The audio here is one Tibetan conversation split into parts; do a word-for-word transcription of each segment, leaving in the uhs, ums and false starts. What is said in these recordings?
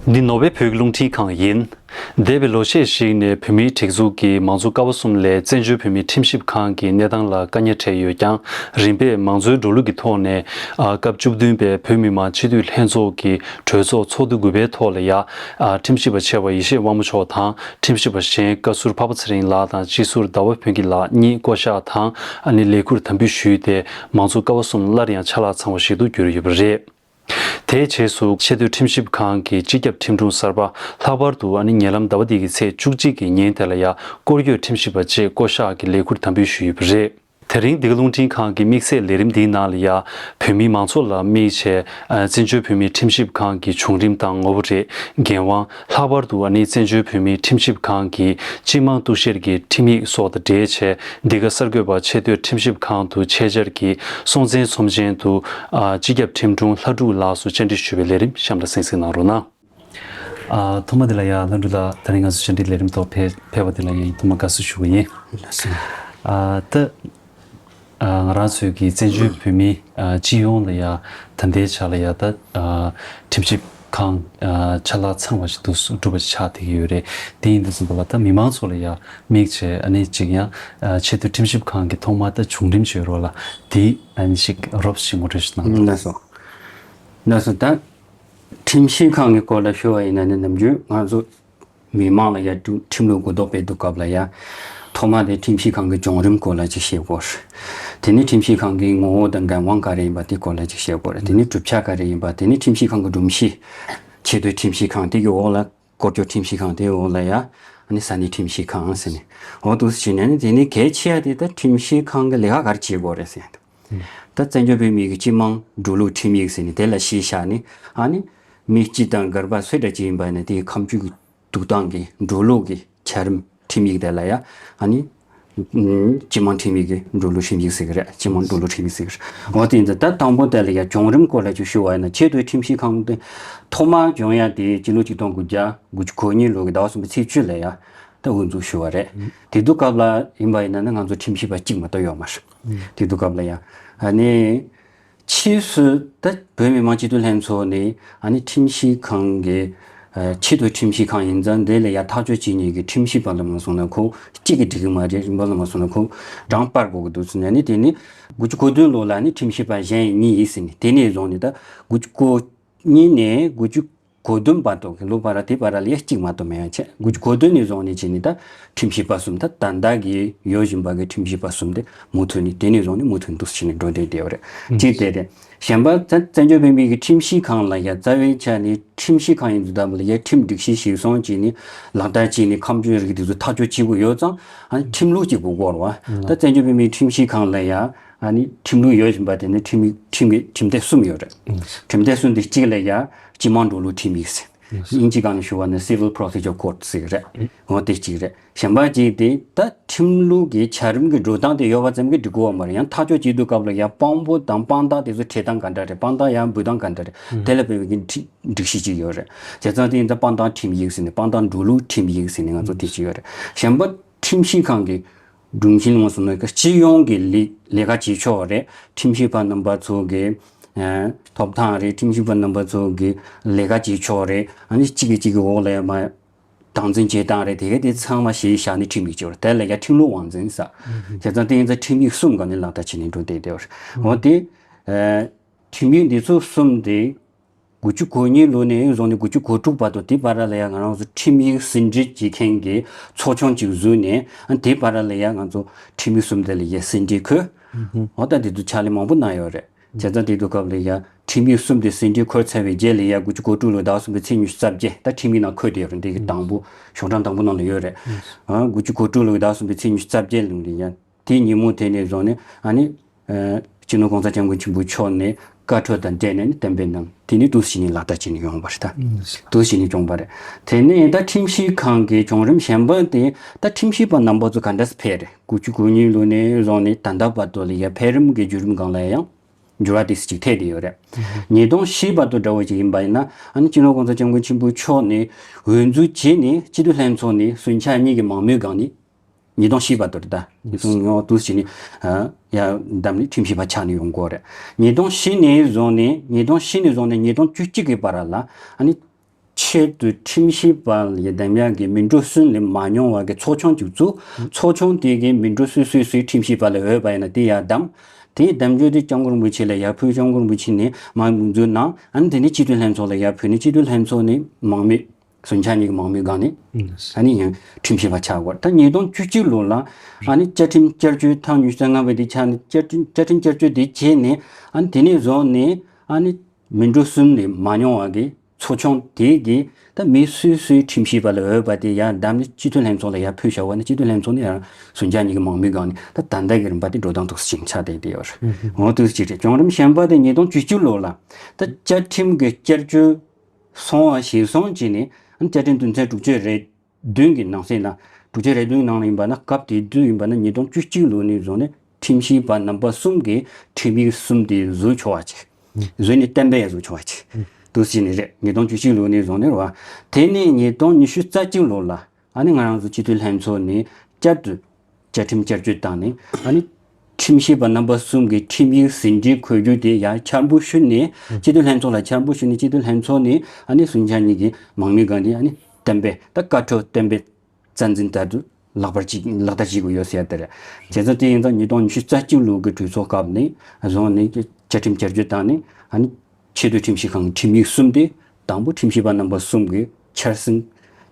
འདི་ནོར་ཝེ་བོད་ཀྱི་རླུང་འཕྲིན་ཁང་ཡིན། འདས་པའི་ལོ་ཤས་ཤིག་ནས་བོད་མིའི་སྒྲིག་འཛུགས་ཀྱིས་མང་གཙོ་ཀ་བ་གསུམ་ལས་བཙན་བྱོལ་བོད་མིའི་ཁྲིམས་ཞིབ་ཁང་གི་གནས་སྟངས་ལ་དཀའ་ངལ་འཕྲད་ཡོད་ཀྱང་། རིམ་པས་མང་གཙོའི་འགྲོ་ལུགས་ཀྱི་ཐོག་ནས། ཨ། སྐབས་བཅུ་བདུན་པའི་བོད་མི་མང་སྤྱི་འཐུས་ལྷན་ཚོགས་ཀྱི་གྲོས་ཚོགས་ཚོགས་དུས་དགུ་པའི་ཐོག་ལ་ཡ། ཨ། ཁྲིམས་ཞིབ་པ་ཆེ་བ་ཡེ་ཤེས་དབང་མོ་མཆོག་དང་། ཁྲིམས་ཞིབ་པ་གཞན་བཀའ་ཟུར་འཕགས་པ་ཚེ་རིང་ལགས་དང་སྤྱི་ཟུར་ཟླ་བ་ཕུན་སྐྱིད་ལགས་གཉིས་བསྐོ་གཞག་དང་། ཨ་ནི་ལས་ཁུར་དམ་འབུལ་ཞུས་ཏེ། མང་གཙོ་ཀ་བ་གསུམ་སླར་ཡང་ཆ་ལག་ཚང་བ་ཞིག་ཏུ་གྱུར་ཡོད་པ་རེད། དེའི་རྗེས་སུ་ཆེས་མཐོའི་ཁྲིམས་ཞིབ་ཁང་གི་སྤྱི་ཁྱབ་ཁྲིམས་དྲུང་གསར་པ་ལྷག་པར་དུ། ཨ་ནི་ཉེ་ལམ་ཟླ་བ་འདི་གི་ཚེས་བཅུ་གཅིག་གི་ཉིན་དེ་ལ་ཡ་སྐོར་སྐྱོད་ཁྲིམས་ཞིབ་པ་བཅས་བསྐོ་གཞག་གི་ལས་ཁུར་དམ་འབུལ་ཞུས་ཡོད་པ་རེད། དེ་རིང་འདི་ག་རླུང་འཕྲིན་ཁང་གི་དམིགས་བསལ་ལས་རིམ་འདིའི་ནང་ལ་ཡ། བོད་མིའི་མང་ཚོགས་ལ་དམིགས་བྱས། ཨ། བཙན་བྱོལ་བོད་མིའི་ཁྲིམས་ཞིབ་ཁང་གི་བྱུང་རིམ་དང་ངོ་བོ་རེད། འགན་དབང་། ལྷག་པར་དུ། ཨ་ནི་བཙན་བྱོལ་བོད་མིའི་ཁྲིམས་ཞིབ་ཁང་གི་སྤྱི་དམངས་གཏུག་བཤེར་གྱི་ཁྲིམས་ཡིག་སོགས་དང་འབྲེལ་བྱས། འདི་ག་གསར་འགོད་པ་ཆེས་མཐོའི་ཁྲིམས་ཞིབ་ཁང་དུ་ཆེད་བཅར་གྱིས་སྲོང་བཙན་ཚོམས་ཆེན་དུ། ཨ། སྤྱི་ཁྱབ་ཁྲིམས་དྲུང་ལྷ་སྒྲུབ་ལགས་སུ་བཅར་འདྲི་ཞུས་པའི་ལས་རིམ་གཤམ་ལ་གསན་གཟིགས་གནང་རོགས་གནང་། ཨ། ཐོག་མ་དེ་ལ་ཡ་ལྷ་སྒྲུབ་ལགས། ད་རིང་ང་ཚོ་བཅར་འདྲི་ལས་རིམ་ཐོག་ཕེབས་ཕེབས་པ་དེ་ལ་ཡ་ཐོག་མ་དགའ་བསུ་ཞུ་གི་ཡིན། ལགས་སོ། ཨ། ད། ཨ། ང་རང་ཚོའི་གི་བཙན་བྱོལ་བོད་མི། ཨ། སྤྱི་ཡོངས་ལ་ཡ་ད་ལྟའི་ཆ་ལ་ཡ་ད། ཨ། ཁྲིམས་ཞིབ་ཁང་། ཨ། ཆ་ལག་ཚང་བ་ཞིག་ཏུ་གྲུབ་པ་ཆགས་བསྡད་ཀྱི་ཡོད་རེད། དེ་ཡིན་དུས་ཙམ་པ་ལ་ད་མི་མང་ཚོ་ལ་ཡ་དམིགས་བྱས། ཨ་ནི་ཅིག་ཡང་། ཨ། ཆེས་མཐོའི་ཁྲིམས་ཞིབ་ཁང་གི་ཐོག་མ་ད་བྱུང་རིམ་བརྗོད་རོགས་ལ། དེ་ཨ་ནི་ཞིག་རོབ་ཞིག་ངོ་སྤྲོད་ཞིག་གནང་རོགས། ལགས་སོ། ལགས་སོ། ད་ཁྲིམས་ཞིབ་ཁང་གི་སྐོར་ལ་ཞུ་བ་ཡིན་ན་ནི། ནམ་རྒྱུན་ང་ཚོ་མི་མང་ལ་ཡ་ཁྲིམས་ལུགས་གོ་རྟོགས་སྤེལ་དུས་སྐབས་ལ་ཡ། ཐོག་མ་དེ་ཁྲིམས་ཞིབ་ཁང་གི་བྱུང་རིམ་སྐོར་ལ་ཅིག་བཤད་དགོས། དེ་ནས་ཁྲིམས་ཞིབ་ཁང་གི་ངོ་བོ་དང་འགན་དབང་ག་རེ་ཡིན་པ་དེ་སྐོར་ལ་ཅིག་བཤད་དགོས་རེད། དེ་ནས་གྲུབ་ཆ་ག་རེ་ཡིན་པ། དེ་ནས་ཁྲིམས་ཞིབ་ཁང་གི་སྒྲོམ་གཞི། ཆེས་མཐོའི་ཁྲིམས་ཞིབ་ཁང་དེ་གི་འོག་ལ། སྐོར་སྐྱོད་ཁྲིམས་ཞིབ་ཁང་དེའི་འོག་ལ་ཡ། ཨ་ནི་ས་གནས་ཁྲིམས་ཞིབ་ཁང་ཟེར་ནས། འོ་འདུག་སེ་བྱས་ནས་ནི། དེ་ནས་གལ་ཆེ་ཡ་དེ་ད་ཁྲིམས་ཞིབ་ཁང་གི་ལས་ཀ་ག་རེ་བྱེད་དགོས་རེད་ཟེར་ཡ་འདུག། ད་བཙན་བྱོལ་བོད་མིའི་གི་སྤྱི་དམངས་འགྲོ་ལུགས་ཁྲིམས་ཡིག་ཟེར་ནས་དེ་ལ་གཞི་བཞག་ནས། ཨ་ནི་མི་སྤྱི་དང་སྒེར་པ་སུ་འདྲ་ཅིག་ཡིན་པ་ནས། དེའི་ཁ་མཆུ་གི་འདུག་སྟངས་ཀྱི་འགྲོ་ལུགས་ཀྱི་འཆར་རིམ་ཁྲིམས་ཡིག་དེ་ལ་ཡ། ཨ་ནི་སྤྱི་དམངས་ཁྲིམས་ཡིག་གི་འགྲོ་ལུགས་ཁྲིམས་ཡིག་ཟེར་གི་རེད། སྤྱི་དམངས་འགྲོ་ལུགས་ཁྲིམས་ཡིག་ཟེར་གི་རེད། འོ་དེ་ཡིན་ཙང་ད་དང་པོ་དེ་ལ་ཡ་བྱུང་རིམ་སྐོར་ལ་ཅིག་ཞུ་བ་ཡིན་ན། ཆེས་མཐོའི་ཁྲིམས་ཞིབ་ཁང་དེ་ཐོག་མར་བྱུང་ཡ་དེ་སྤྱི་ལོ་ཆིག་སྟོང་དགུ་བརྒྱ་དགུ་བཅུ་གོ་གཉིས་ལོ་གི་ཟླ་བ་གསུམ་པའི་ཚེས་བཅུ་ལ་ཡ་ད་དབུ་འཛུགས་ཞུ་བ་རེད། དེ་དུས་སྐབས་ལ་ཡིན་པ་ཡིན་ན་ནི་ང་ཚོ་ཁྲིམས་ཞིབ་པ་གཅིག་མ་གཏོགས་ཡོད་མ་རེད། དེ་དུས་སྐབས་ལ་ཡ། ཨ་ནི་ཕྱིས་སུ་ད་བོད་མི་མང་སྤྱི་འཐུས་ལྷན་ཚོགས་ནས། ཨ་ནི་ཁྲིམས་ཞིབ་ཁང་གི། ཨ། ཆེས་མཐོའི་ཁྲིམས་ཞིབ་ཁང་ཡིན་ཙང་། དེ་ལ་ཡ་ཐག་གཅོད་བྱེད་མཁན་གྱི་ཁྲིམས་ཞིབ་པ་ལ་མ་སོང་ན་ཁོ་གཅིག་གིས་འགྲིག་གི་མ་རེད། རིམ་པ་ལ་མ་སོང་ན་ཁོ་གྲངས་སྤར་དགོས་ཀྱི་འདུག་ཟེར་ནས། ཨ་ནི་དེ་ནི་དགུ་བཅུ་གོ་བདུན་ལོ་ལ་ནི་ཁྲིམས་ཞིབ་པ་གཞན་གཉིས་ཡིན་ཟེར་ནས། དེ་ནས་བཟུང་ནས་ད་དགུ་བཅུ་གོ་གཉིས་ནས་དགུ་བཅུ་གོ་བདུན་བར་དུ་གི་ལོ་བར། དེ་བར་ལ་ཡ་གཅིག་མ་གཏོགས་མེད་ཡ་བྱས། དགུ་བཅུ་གོ་བདུན་ནས་བཟུང་ནས་བྱས་ནས་ད་ཁྲིམས་ཞིབ་པ་གསུམ། ད་ད་ལྟ་གི་ཡོད་བཞིན་པ་གི་ཁྲིམས་ཞིབ་པ་གསུམ་དེ་མུ་མཐུད་ནས། དེ་ནས་བཟུང་ནས་མུ་མཐུད་འདུག་སེ་བྱས་ནས་འགྲོ་བསྡད་བསྡད་ཡོད་རེད། གཅིག་དེ་རེད། གཞན་པ་བཙན་བཙན་བྱོལ་བོད་མིའི་གི་ཁྲིམས་ཞིབ་ཁང་ལ་ཡ་རྩ་བའི་ཆ་ནས། ཁྲིམས་ཞིབ་ཁང་ཡིན་དུས་སྐབས་ལ་ཡ་ཁྲིམས་སྒྲིག་གཞི་གཞིར་བཟུང་བྱས་ནས་ལག་བསྟར་བྱས་ནས། ཁ་མཆུ་རིགས་དེ་ཚོ་ཐག་གཅོད་བྱེད་དགོས་ཡོད་ཙང་། ཨ་ནི་ཁྲིམས་ལུགས་གཅིག་དགོས་ཀྱི་ཡོད་རེད་བ། ད་བཙན་བྱོལ་བོད་མིའི་ཁྲིམས་ཞིབ་ཁང་ལ་ཡ། ཨ་ནི་ཁྲིམས་ལུགས་ཡོད་བཞིན་པ་དེ་ནི་ཁྲིམས་ཁྲིམས་ཀྱི་ཁྲིམས་སྡེ་གསུམ་ཡོད་རེད། ཁྲིམས་སྡེ་གསུམ་དེ་གཅིག་ལ་ཡ་སྤྱི་དམངས་འགྲོ་ལུགས་ཁྲིམས་ཡིག་ཟེར། དབྱིན་ཇི་སྒང་ནས་ཞུ་བ་ན་Civil Procedure Code ཟེར་གི་རེད། འོ་དེ་གཅིག་རེད། གཞན་པ་གཅིག་དེ་ད་ཁྲིམས་ལུགས་ཀྱི་འཆར་རིམ་གྱི་འགྲོ་སྟངས་དེ་ཡོད་པ་ཙམ་གྱིས་འགྲིག་གི་ཡོད་མ་རེད། ཡང་ཐག་གཅོད་བྱེད་དུས་སྐབས་ལ་ཡ་དཔང་པོ་དང་དཔང་རྟགས་དེ་ཚོ་འཁྱེར་སྟངས་ག་འདྲ་རེད། དཔང་རྟགས་ཡར་འབུལ་སྟངས་ག་འདྲ་རེད། དེ་ལ་དཔག་པའི་གི་སྒྲིག་གཞི་གཅིག་ཡོད་རེད། བྱས་ཙང་དེ་ཡིན་ཙང་དཔང་རྟགས་ཁྲིམས་ཡིག་ཟེར་ནས། དཔང་རྟགས་འགྲོ་ལུགས་ཁྲིམས་ཡིག་ཟེར་ནས་ང་ཚོ་དེ་གཅིག་ཡོད་རེད། གཞན་པ་ཁྲིམས་ཞིབ་ཁང་གི་སྒྲོམ་གཞི་ནང་སོང་ན་སྤྱི་ཡོངས་ཀྱི་ལས་ལས་ཀ་བྱེད་ཕྱོགས་རེད། ཁྲིམས་ཞིབ་པ་རྣམ་པ་ཚོ་གི། ཨ། ཐོབ་ཐང་རེད། ཁྲིམས་ཞིབ་པ་རྣམ་པ་ཚོ་གི་ལས་ཀ་བྱེད་ཕྱོགས་རེད། ཨ་ནི་གཅིག་གིས་གཅིག་གི་འོག་ལ་ཡ་མ་སྟངས་འཛིན་བྱེད་སྟངས་རེད། དེ་ག་དེ་ཚང་མ་གཞི་བཞག་ནས་ཁྲིམས་ཡིག་ཅིག་ཡོད་རེད། དེ་ལ་ཡ་ཁྲིམས་ལུགས་དབང་འཛིན་ཟེར། བྱས་ཙང་དེ་ཡིན་ཙང་ཁྲིམས་ཡིག་གསུམ་སྒང་ནས་ལག་བསྟར་བྱས་ནས་འགྲོ་བསྡད་བསྡད་ཡོད་རེད། འོ་དེ། ཨ། ཁྲིམས་ཡིག་འདི་ཚོ་གསུམ་དེ་དགུ་བཅུ་གོ་གཉིས་ལོ་ནས་བཟུང་ནས་དགུ་བཅུ་གོ་དྲུག་བར་དུ། དེ་བར་ལ་ཡ་ང་རང་ཚོ་ཁྲིམས་ཡིག་ཟིན་བྲིས་བྱེད་མཁན་གྱི་ཚོགས་ཆུང་ཅིག་བཟོས་ནས། ཨ། དེ་བར་ལ་ཡ་ང་ཚོ་ཁྲིམས་ཡིག་གསུམ་དེ་ལ་ཡ་ཟིན་བྲིས་འཁོད། འོ་ད་དེ་ཚོ་ཕྱག་ལས་མང་པོ་གནང་ཡོད་རེད། བྱས་ཙང་དེ་དུས་སྐབས་ལ་ཡ་ཁྲིམས་ཡིག་གསུམ་དེ་ཟིན་བྲིས་འཁོད་ཚར་བའི་རྗེས་ལ་ཡ། དགུ་བཅུ་གོ་དྲུག་ལོའི་ཟླ་གསུམ་པའི་ཚེས་ཉི་ཤུ་རྩ་བརྒྱད། ད་ཁྲིམས་ཡིག་ནང་འཁོད་བསྡད་ཡོད་རེད། འདི་གི་དང་པོ་ཤོག་གྲངས་དང་པོ་ནང་ལ་ཡོད་རེད། ཨ། དགུ་བཅུ་གོ་དྲུག་ལོའི་ཟླ་གསུམ་པའི་ཚེས་ཉི་ཤུ་རྩ་བརྒྱད་ལོ་ལ་ཡ། དེའི་ཉིན་མོ་དེ་ནས་བཟུང་ནས། ཨ་ནི། ཨ། སྤྱི་ནོར་གོང་ས་སྐྱབས་མགོན་ཆེན་པོ་མཆོག་ནས་བཀའ་འཁྲོལ་དང་འབྲེལ་ནས་ནི་གཏན་འབེབས་གནང་། དེ་ནས་འདུག་སེ་བྱས་ནས་ལག་བསྟར་བྱས་ནས་ཡོང་བ་རེད། ད་འདུག་སེ་བྱས་ནས་བྱུང་བ་རེད། དེ་ནས་ད་ཁྲིམས་ཞིབ་ཁང་གི་བྱུང་རིམ་གཞན་པ་དེ། ད་ཁྲིམས་ཞིབ་པ་རྣམ་པ་ཚོ་ག་འདྲ་སེ་ཕེབས་རེད། དགུ་བཅུ་གོ་གཉིས་ལོ་ནས་བཟུང་ནས་ད་ལྟ་བར་དུ་ལ་ཡ་ཕེབས་རིམ་གྱི་བརྒྱུད་རིམ་སྒང་ལ་ཡང་འགྱུར་བ་ཏོག་ཙམ་ཅིག་ཐེབས་བསྡད་ཡོད་རེད། ཉིས་སྟོང་བཞི་བར་དུ་འདྲ་བོ་ཅིག་ཡིན་པ་ཡིན་ན། ཨ་ནི་སྤྱི་ནོར་གོང་ས་སྐྱབས་མགོན་ཆེན་པོ་མཆོག་ནས་འོས་འཛུལ་བྱས་ནས་སྤྱི་འཐུས་ལྷན་ཚོགས་ནས་ཟུར་ཆ་གཉིས་ཀྱི་མང་མོས་སྒང་ནས། ཉིས་སྟོང་བཞི་བར་དུ་རེད་ད། ཉིས་སྟོང་ཉི་ཤུ་དུ་ཕྱིན་ནས། ཨ། ཡར་བདམས་ནས་ཁྲིམས་ཞིབ་པ་ཆགས་ནས་ཡོང་གི་ཡོད་རེད། ཉིས་སྟོང་བཞི་ནས་བཟུང་ནས། ཉིས་སྟོང་བཞི་ནས་བཟུང་ནས་ཉིས་སྟོང་བཅུ་གཅིག་གི་བར་ལ། ཨ་ནི་ཆེས་ ཆེད་དུ་ཁྲིམས་ཞིབ་པ་ལ་གདམ་ཡག་གི་མི་འགྲོ་སུན་ལས་མ་མྱོང་བ་གི་ཚོགས་ཆུང་ཅིག་བཙུགས། ཚོགས་ཆུང་དེ་གི་མི་འགྲོ་སུ་སུས་སུས་ཁྲིམས་ཞིབ་པ་ལ་འོས་པ་ཡིན་ན་དེ་ཡར་བདམས། དེའི་བདམས་རྒྱུ་དེ་སྐྱབས་མགོན་རིན་པོ་ཆེ་ལ་ཡར་ཕུལ། སྐྱབས་མགོན་རིན་པོ་ཆེ་ནས་མང་མོས་འཛུགས་གནང་། ཨ་ནི་དེ་ནས་སྤྱི་འཐུས་ལྷན་ཚོགས་ལ་ཡར་ཕུལ་ནས་སྤྱི་འཐུས་ལྷན་ཚོགས་ནས་མང་མོས་ཟུང་ཆ་གཉིས་ཀྱི་མང་མོས་སྒང་ནས་ཨ་ནི་ཡང་ཁྲིམས་ཞིབ་པ་ཆགས་དགོས། ད་ཉིས་སྟོང་བཅུ་གཅིག་ལོ་ལ་ཨ་ནི་བཅའ་ཁྲིམས་བསྐྱར་བཅོས་ཐེངས་ཉི་ཤུ་རྩ་ལྔ་པ་དེ་ཆགས་ནས་བཅའ་ཁྲིམས་བཅའ་ཁྲིམས་བསྐྱར་བཅོས་དེ་བྱས་ནས་ཨ་ནི་དེ་ནས་བཟུང་ནས་ཨ་ནི་མི་འགྲོ་སུན་ལས་མ་མྱོང་བ་གི་ཚོགས་ཆུང་དེ་གིས་ད་མི་སུས་སུའི་ཁྲིམས་ཞིབ་པ་ལ་འོས་པ་དེ་ཡར་བདམས་ནས་སྤྱི་འཐུས་ལྷན་ཚོགས་ལ་ཡར་ཕུལ་བཞག་པ་ནི་སྤྱི་འཐུས་ལྷན་ཚོགས་ནས་ཡང་ཟུང་ཆ་གཉིས་ཀྱི་མང་མོས་སྒང་ནས་ད་ད་ལྟ་གི་རིམ་པ་དེ་འགྲོ་སྟངས་འདུག་སེ་ཅིག་ཆགས་བསྡད་བསྡད་ཡོད་རེད། འོ་འདུག་སེ་ཅིག་རེད། བྱུང་རིམ་གཞན་པ་དེ་ཉིས་སྟོང་བཅུ་གཅིག་ལོ་ལ་ད་བཅའ་ཁྲིམས་ཀྱི་བསྐྱར་བཅོས་སོང་བ་གཞིར་བཟུང་བྱས་ནས་བཅའ་ཁྲིམས་དོན་ཚན་དྲུག་ཅུ་རེ་བདུན་གྱི་ནང་གསེས་ན། དྲུག་ཅུ་རེ་བདུན་ནང་ལ་ཡིན་པ་ན་སྐབས་དེ་དུས་ཡིན་པ་ན་ཉིས་སྟོང་བཅུ་གཅིག་ལོ་ནས་བཟུང་ནས་ཁྲིམས་ཞིབ་པ་རྣམ་པ་གསུམ་གྱིས་ཁྲིམས་ཡིག་གསུམ་དེ་བཟོས་ཆོག་པ་ཅིག་བཟོས་ནས་གཏན་འབེབས་བཟོས་ཆོག་པ་ཅིག་འདུག་སེ་ནས་རེད། ཉིས་སྟོང་བཅུ་གཅིག་ལོ་ནས་བཟུང་ནས་རེད་བ། དེ་ནས་ཉིས་སྟོང་ཉི་ཤུ་རྩ་གཅིག་ལོ་ལ་ཨ་ནི་ང་རང་ཚོ་སྤྱི་འཐུས་ལྷན་ཚོགས་ནས་བསྐྱར་དུ་བཅའ་ཁྲིམས་བསྐྱར་བཅོས་བཏང་ནས་ཨ་ནི་ཁྲིམས་ཞིབ་པ་རྣམ་པ་གསུམ་གྱི་ཁྲིམས་ཡིག་ཟིན་བྲིས་འཁོད་རྒྱུ་དེ་ཡང་འཆར་འབུལ་ཞུས་ནས་སྤྱི་འཐུས་ལྷན་ཚོགས་ལ་འཆར་འབུལ་ཞུས་ནས་སྤྱི་འཐུས་ལྷན་ཚོགས་ནས་ཨ་ནི་ཟུང་ཆ་གཉིས་ཀྱི་མང་མོས་སྒང་ནས་ཨ་ནི་གཏན་འབེབས་ད་བཀའ་འཁྲོལ་གཏན་འབེབས་རྩ་འཛིན་ལྟར་དུ་ལག་བསྟར་ཅིག་ལག་བསྟར་བྱེད་དགོས་ཡོད་ཟེར་ཡ་དེ་རེད། བྱས་ཙང་དེ་ཡིན་ཙང་ཉིས་སྟོང་ཉི་ཤུ་རྩ་གཅིག་ལོ་གི་གྲོས་ཚོགས་སྐབས་ནས་བཟུང་ནས་བཅའ་ཁྲིམས་བསྐྱར་བཅོས་བཏང་ནས་ཨ་ནི་ཆེས་མཐོའི་ཁྲིམས་ཞིབ་ཁང་གི་ཁྲིམས་ཡིག་གསུམ་དེ་དང་པོ་ཁྲིམས་ཞིབ་པ་རྣམ་པ་གསུམ་གྱི་འཆར་ཟིན་